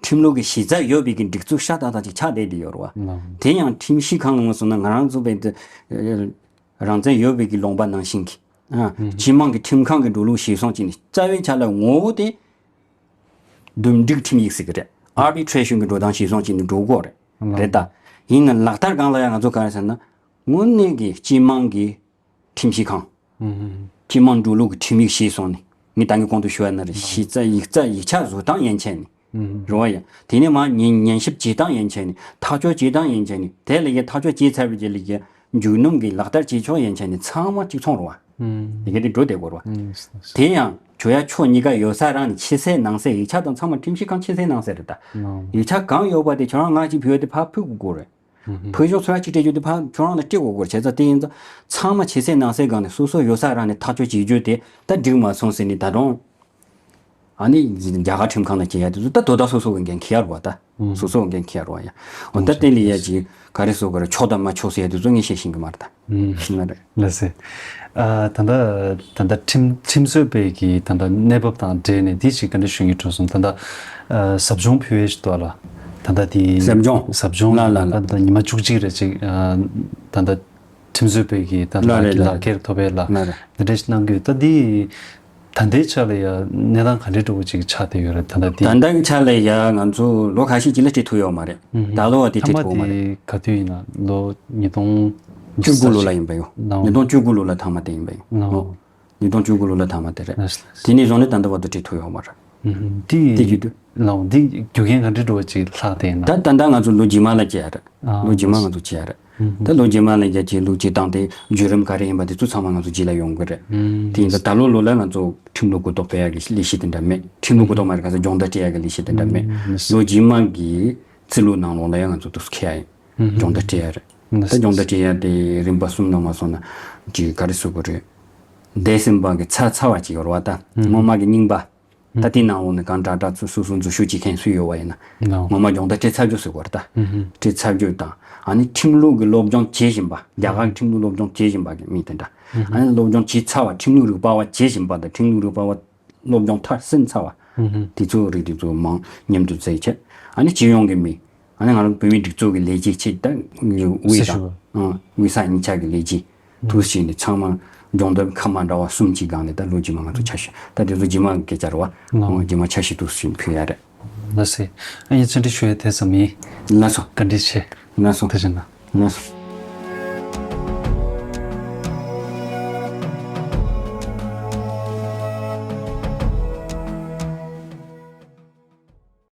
ཁྲིམས་ལུགས་ཀྱི་གཞི་རྩ་ཡོད་པའི་གི་སྒྲིག་འཛུགས་ཤ་སྟག་སྟག་ཅིག་ཆགས་བསྡད་དེ་ཡོད་རེད་བ། ལགས། དེ་ཡང་ཁྲིམས་ཞིབ་ཁང་ནང་སོང་ན་ང་རང་ཚོ་བས་དེ། རང་བཙན་ཡོད་པའི་གི་ལུང་པ་ནང་བཞིན་གྱི། ཨ། ཨུ་ཧུམ། སྤྱི་དམངས་ཀྱི་ཁྲིམས་ཁང་གི་འགྲོ་ལུགས་གཞིར་བཟུང་བྱས་ནས་རྩ་བའི་ཆ་ལ་ངོ་བོ་དེ། འདུམ་འགྲིག་ཁྲིམས་ཡིག་ཟེར་གི་རེད། ཨར་བི་ཊི་རེ་ཤན་གྱི་འགྲོ་སྟངས་གཞིར་བཟུང་བྱས་ནས་འགྲོ་དགོས་རེད། ལགས། རེད་ད། ཡིན་ན་ལག་བསྟར་སྒང་ལ་ཡང་ང་ཚོ་ག་རེ་ཟེར་ན། དངོས་གནས་ཀྱི་སྤྱི་དམངས་ཀྱི་ཁྲིམས་ཞིབ་ཁང་། ཨུ་ཧུམ། སྤྱི་དམངས་འགྲོ་ལུགས་ཀྱི་ཁྲིམས་ཡིག་གཞིར་བཟུང་ནས། ངས་ད་གིན་གོང་དུ་ཞུ་བ་ནང་བཞིན་གཞི་རྩ་ཡིག་རྩ་ཡིག་ཆ་བཟོ་སྟངས་ཡན་ཆད་ནས། ཨུ་ཧུམ། རེད་བ་ཡ། དེ་ནས་མར་ཉན་ཉན་ཞིབ་བྱེད་སྟངས་ཡན་ཆད་ནས། ཐག་གཅོད་བྱེད་སྟངས་ཡན་ཆད་ནས། དེ་ལ་ཡ་ཐག་གཅོད་བྱས་ཚར་བའི་རྗེས་ལ་ཡ་མཇུག་སྣུམ་གྱི་ལག་བསྟར་བྱེད་ཕྱོགས་ཡན་ཆད་ནས་ཚང་མ་གཅིག་མཚུངས་རེད་བ། ཨུ་ཧུམ། ཡི་གེ་དེ་འགྲོ་བསྡད་དགོས་རེད་བ། ཨུ་ཧུམ། དེ་ཡང་ཇོ་ཡ་ཕྱོགས་གཉིས་ཀ་ཡོད་ས་རང་ནས་ཕྱི་གསལ་ནང་གསལ་ཡིག་ཆ་དང་ཚང་མ་ཁྲིམས་ཞིབ་ཁང་ཕྱི་གསལ་ནང་གསལ་རེད་ད། ཨུ་ཧུམ། ཡིག་ཆ་གང་ཡོད་པ་དེ་ཁྱོད་རང་ང་གཅིག་ཕུལ་ཡོད་དེ་ཕར་ཕུལ་དགོས་དགོས་རེད། ཕུལ་ཆོག་ཚོ་ཡ་གཅིག་སྤྲད་རྒྱུ་དེ་ཕར་ཁྱོད་རང་ལ་སྤྲད་དགོས་དགོས་བྱས་ཙང་དེ་ཡིན་ཙང་ཚང་མ་ཕྱི་གསལ་ནང་གསལ་སྒང་ནས་སོ་སོ་ཡོད་ས་རང་ནས་ཐག་གཅོད་བྱེད་རྒྱུ་དེ་ད་འགྲིག་མ་སོང་ཟེར་ནས་ད་དུང་ཨ་ནི་རྒྱ་གར་ཁྲིམས་ཁང་ལ་སྐྱེལ་ཡ་དེ་ཚོ་ད་དོ་བདག་སོ་སོ་གི་འགན་འཁྱེར་ཡ་རེད་བ་ད། སོ་སོ་གི་འགན་འཁྱེར་ཡ་རེད་བ་ཡ། འོ་ད་དེ་ལ་ཡ་ཅིག་ག་རེ་ཟེར་དགོས་རེད། ཆོག་དང་མ་ཆོག་ཟེར་ཡ་དེ་ཚོ་ངས་བཤད་ཤེས་ཀྱི་མ་རེད་ད། ཨུམ། ཤེས་ན་རེད། ལགས་སེ། ཨ། ད་ལྟ་ད་ལྟ་ཁྲིམས་ཁྲིམས་རྩོད་པའི་གི་ད་ལྟ་གནས་བབ་དང་འབྲེལ་ནས་འདི་ཞིག་ག་འདྲ་ཞུ་སྙིང་བྲོ་སོང་། ད་ལྟ་ཨ་ཟབ་སྦྱོང་ཕུལ་བའི་ཞིག་ཏོ་ལ། ད་ལྟ་དེ་ཟབ་སྦྱོང་ཟབ་སྦྱོང་ལ་ལ་ལ། ད་ལྟ་ཉི་མ་བཅུ་གཅིག་རེ་ཅིག་ཨ་ད་ལྟ་ཁྲིམས་རྩོད་པའི་གི་ད་ལྟ་ལ་རེད་ལ་ལག་ཁྱེར་ཐོབ་པའི་ལ། ལ་རེད། འདི་འདྲ་ཞིག་གནང་གི་ཡོད། ད་འདི་ད་ལྟའི་ཆ་ལ་ཡ་གནས་སྟངས་ག་འདྲའི་འདྲ་བོ་ཅིག་ཆགས་བསྡད་ཡོད་རེད། ད་ལྟ་འདི། ད་ལྟའི་ཆ་ལ་ཡ་ང་ཚོ་ལོ་ཁ་ཤས་ཅིག་ལ་སྤྲད་ཐུབ་ཡོད་མ་རེད། ཨུམ། ད་ལོ་བ་དེ་སྤྲད་ཐུབ་ཡོད་མ་རེད། མཐའ་མ་དེ་ག་དུས་ཡིན་ན་ལོ་ཉིས་སྟོང་བཅུ་དགུ་ལོ་ལ་ཡིན་པ་ཡོད། ལའོ། ཉིས་སྟོང་བཅུ་དགུ་ལོ་ལ་མཐའ་མ་དེ་ཡིན་པ་ཡོད། ལའོ། ཉིས་སྟོང་བཅུ་དགུ་ལོ་ལ་མཐའ་མ་དེ་རེད། ལགས་སོ། དེ་ནས་བཟུང་ནས་ད་ལྟ་བར་དུ་སྤྲད་ཐུབ་ཡོད་མ་རེད། ཨུ་ཧུམ། དེ་དེ་བརྒྱུད་དུ། ལའོ། འདི་རྒྱུ་རྐྱེན་ག་འདྲ་འདྲ་བོ་ཅིག་ལྷག་བསྡད་ན། ད་ད་ལྟ་ང་ཚོ་ལོ་རྗེས་མ་ལ་བྱས་ཡ་རེད། ཨ། ལོ་རྗེས་མ་ང་ཚོ་བྱས་ཡ་རེད། ཨུ་ཧུམ། ད་ལོ་རྗེས་མ་ལ་རྒྱ་ཆེའི་ལུགས་ཅིག་བཏང་སྟེ་བརྒྱུད་རིམ་ག་རེ་ཡིན་པ་དེ་ཚོ་ཚང་མ་ང་ཚོ་རྗེས་ལ་ཡོང་གི་རེད། ཨུ་ཧུམ། དེ་ཡིན་ད་ད་ལོ་ལོ་ལ་ང་ཚོ་ཁྲིམས་ལུགས་གོ་རྟོགས་སྤེལ་ཡ་གི་ལས་གཞི་དེ་འདྲ་མེད། ཁྲིམས་ལུགས་གོ་རྟོགས་མ་རེད། ག་ཚོད་སྦྱོང་བརྡར་སྤྲད་ཡ་གི་ལས་གཞི་དེ་འདྲ་མེད། ཨུ་ཧུམ། ལོ་རྗེས་མ་གི་རྩིས་ལོ་ནང་ལོགས་ལ་ཡང་ང་ཚོ་དུས་སུ་འཁེལ་ཡ་ཡིན། ཨུ་ཧུམ། སྦྱོང་བརྡར་སྤྲད་ཡ་རེད། ད་སྦྱོང་བརྡར་བྱེད་ཡ་དེ་རིམ་པ་གསུམ་ནང་མ་སོང་ན་ཅིག་ག་རེ་ཟེར་དགོས་རེད། འདས་ཟིན་པ་གི་ཚར་ཚར་བ་ཅིག་ཡོད་རེད་བ། ད་སྔོན་མ་གི་རྙིང་པ། ད་དེའི་ནང་ལོགས་ནས་གང་དྲག་དྲག་ཚུར་སོ་སོ་འཛུལ་ཞུགས་བྱེད་མཁན་སུ་ཡོད་བ་ཡིན་ན། ངོ་མ་སྦྱོང་བརྡར་སྤྲད་ཚར་རྒྱུ་ཟེར་དགོས་རེད་ད། སྤྲད་ཚར་རྒྱུ་དང་ཨ་ནི་ཁྲིམས་ལུགས་ཀྱི་སློབ་སྦྱོང་བྱེད་བཞིན་པ། རྒྱ་གར་གྱི་ཁྲིམས་ལུགས་སློབ་སྦྱོང་བྱེད་བཞིན་པ་གི་མི་དེ་འདྲ། ཨ་ནི་སློབ་སྦྱོང་བྱས་ཚར་བ། ཁྲིམས་ལུགས་རིག་པ་བ་བྱེད་བཞིན་པ་དང་། ཁྲིམས་ལུགས་རིག་པ་བ་སློབ་སྦྱོང་མཐར་ཕྱིན་ཚར་བ། དེ་ཚོ་རིགས་དེ་ཚོ་མང་མཉམ་དུ་བཙལ་བྱས། ཨ་ནི་སྤྱི་ཡོངས་ཀྱི་མི། ཨ་ནི་ང་རང་བོད་མིའི་སྒྲིག་འཛུགས་ཀྱི་ལས་བྱེད་ཆེད་ད་དབུས་དང་། ཨང་། དབུས་གསར་གཉིས་ཆ་གི་ལས་བྱེད་དུ་ཞིག་ནས་ཚང་མ་སྦྱོང་བརྡར་ཁག་མ་འདྲ་བ་གསུམ་གྱི་སྒང་ནས་ད་ལོ་རྗེས་མ་ང་ཚོ་འཆར་གཞི། ད་དེ་ཚོ་རྗེས་མ་སྐད་ཆ་རེད་བ། ཨང་། རྗེས་མ་འཆར་གཞི་དུ་ཞིག་ཕུལ་ཡ་རེད། ལགས་སེ། ཨ་ཡིན་བརྩོན་འགྲུས་ཞུ་ཡ་དེ་ཙམ་ཡིན། ལགས་སོ། བཀའ་དྲིན་ཆེ། ལགས་སོ། ཐུགས་རྗེ་གནང་། ལགས་སོ།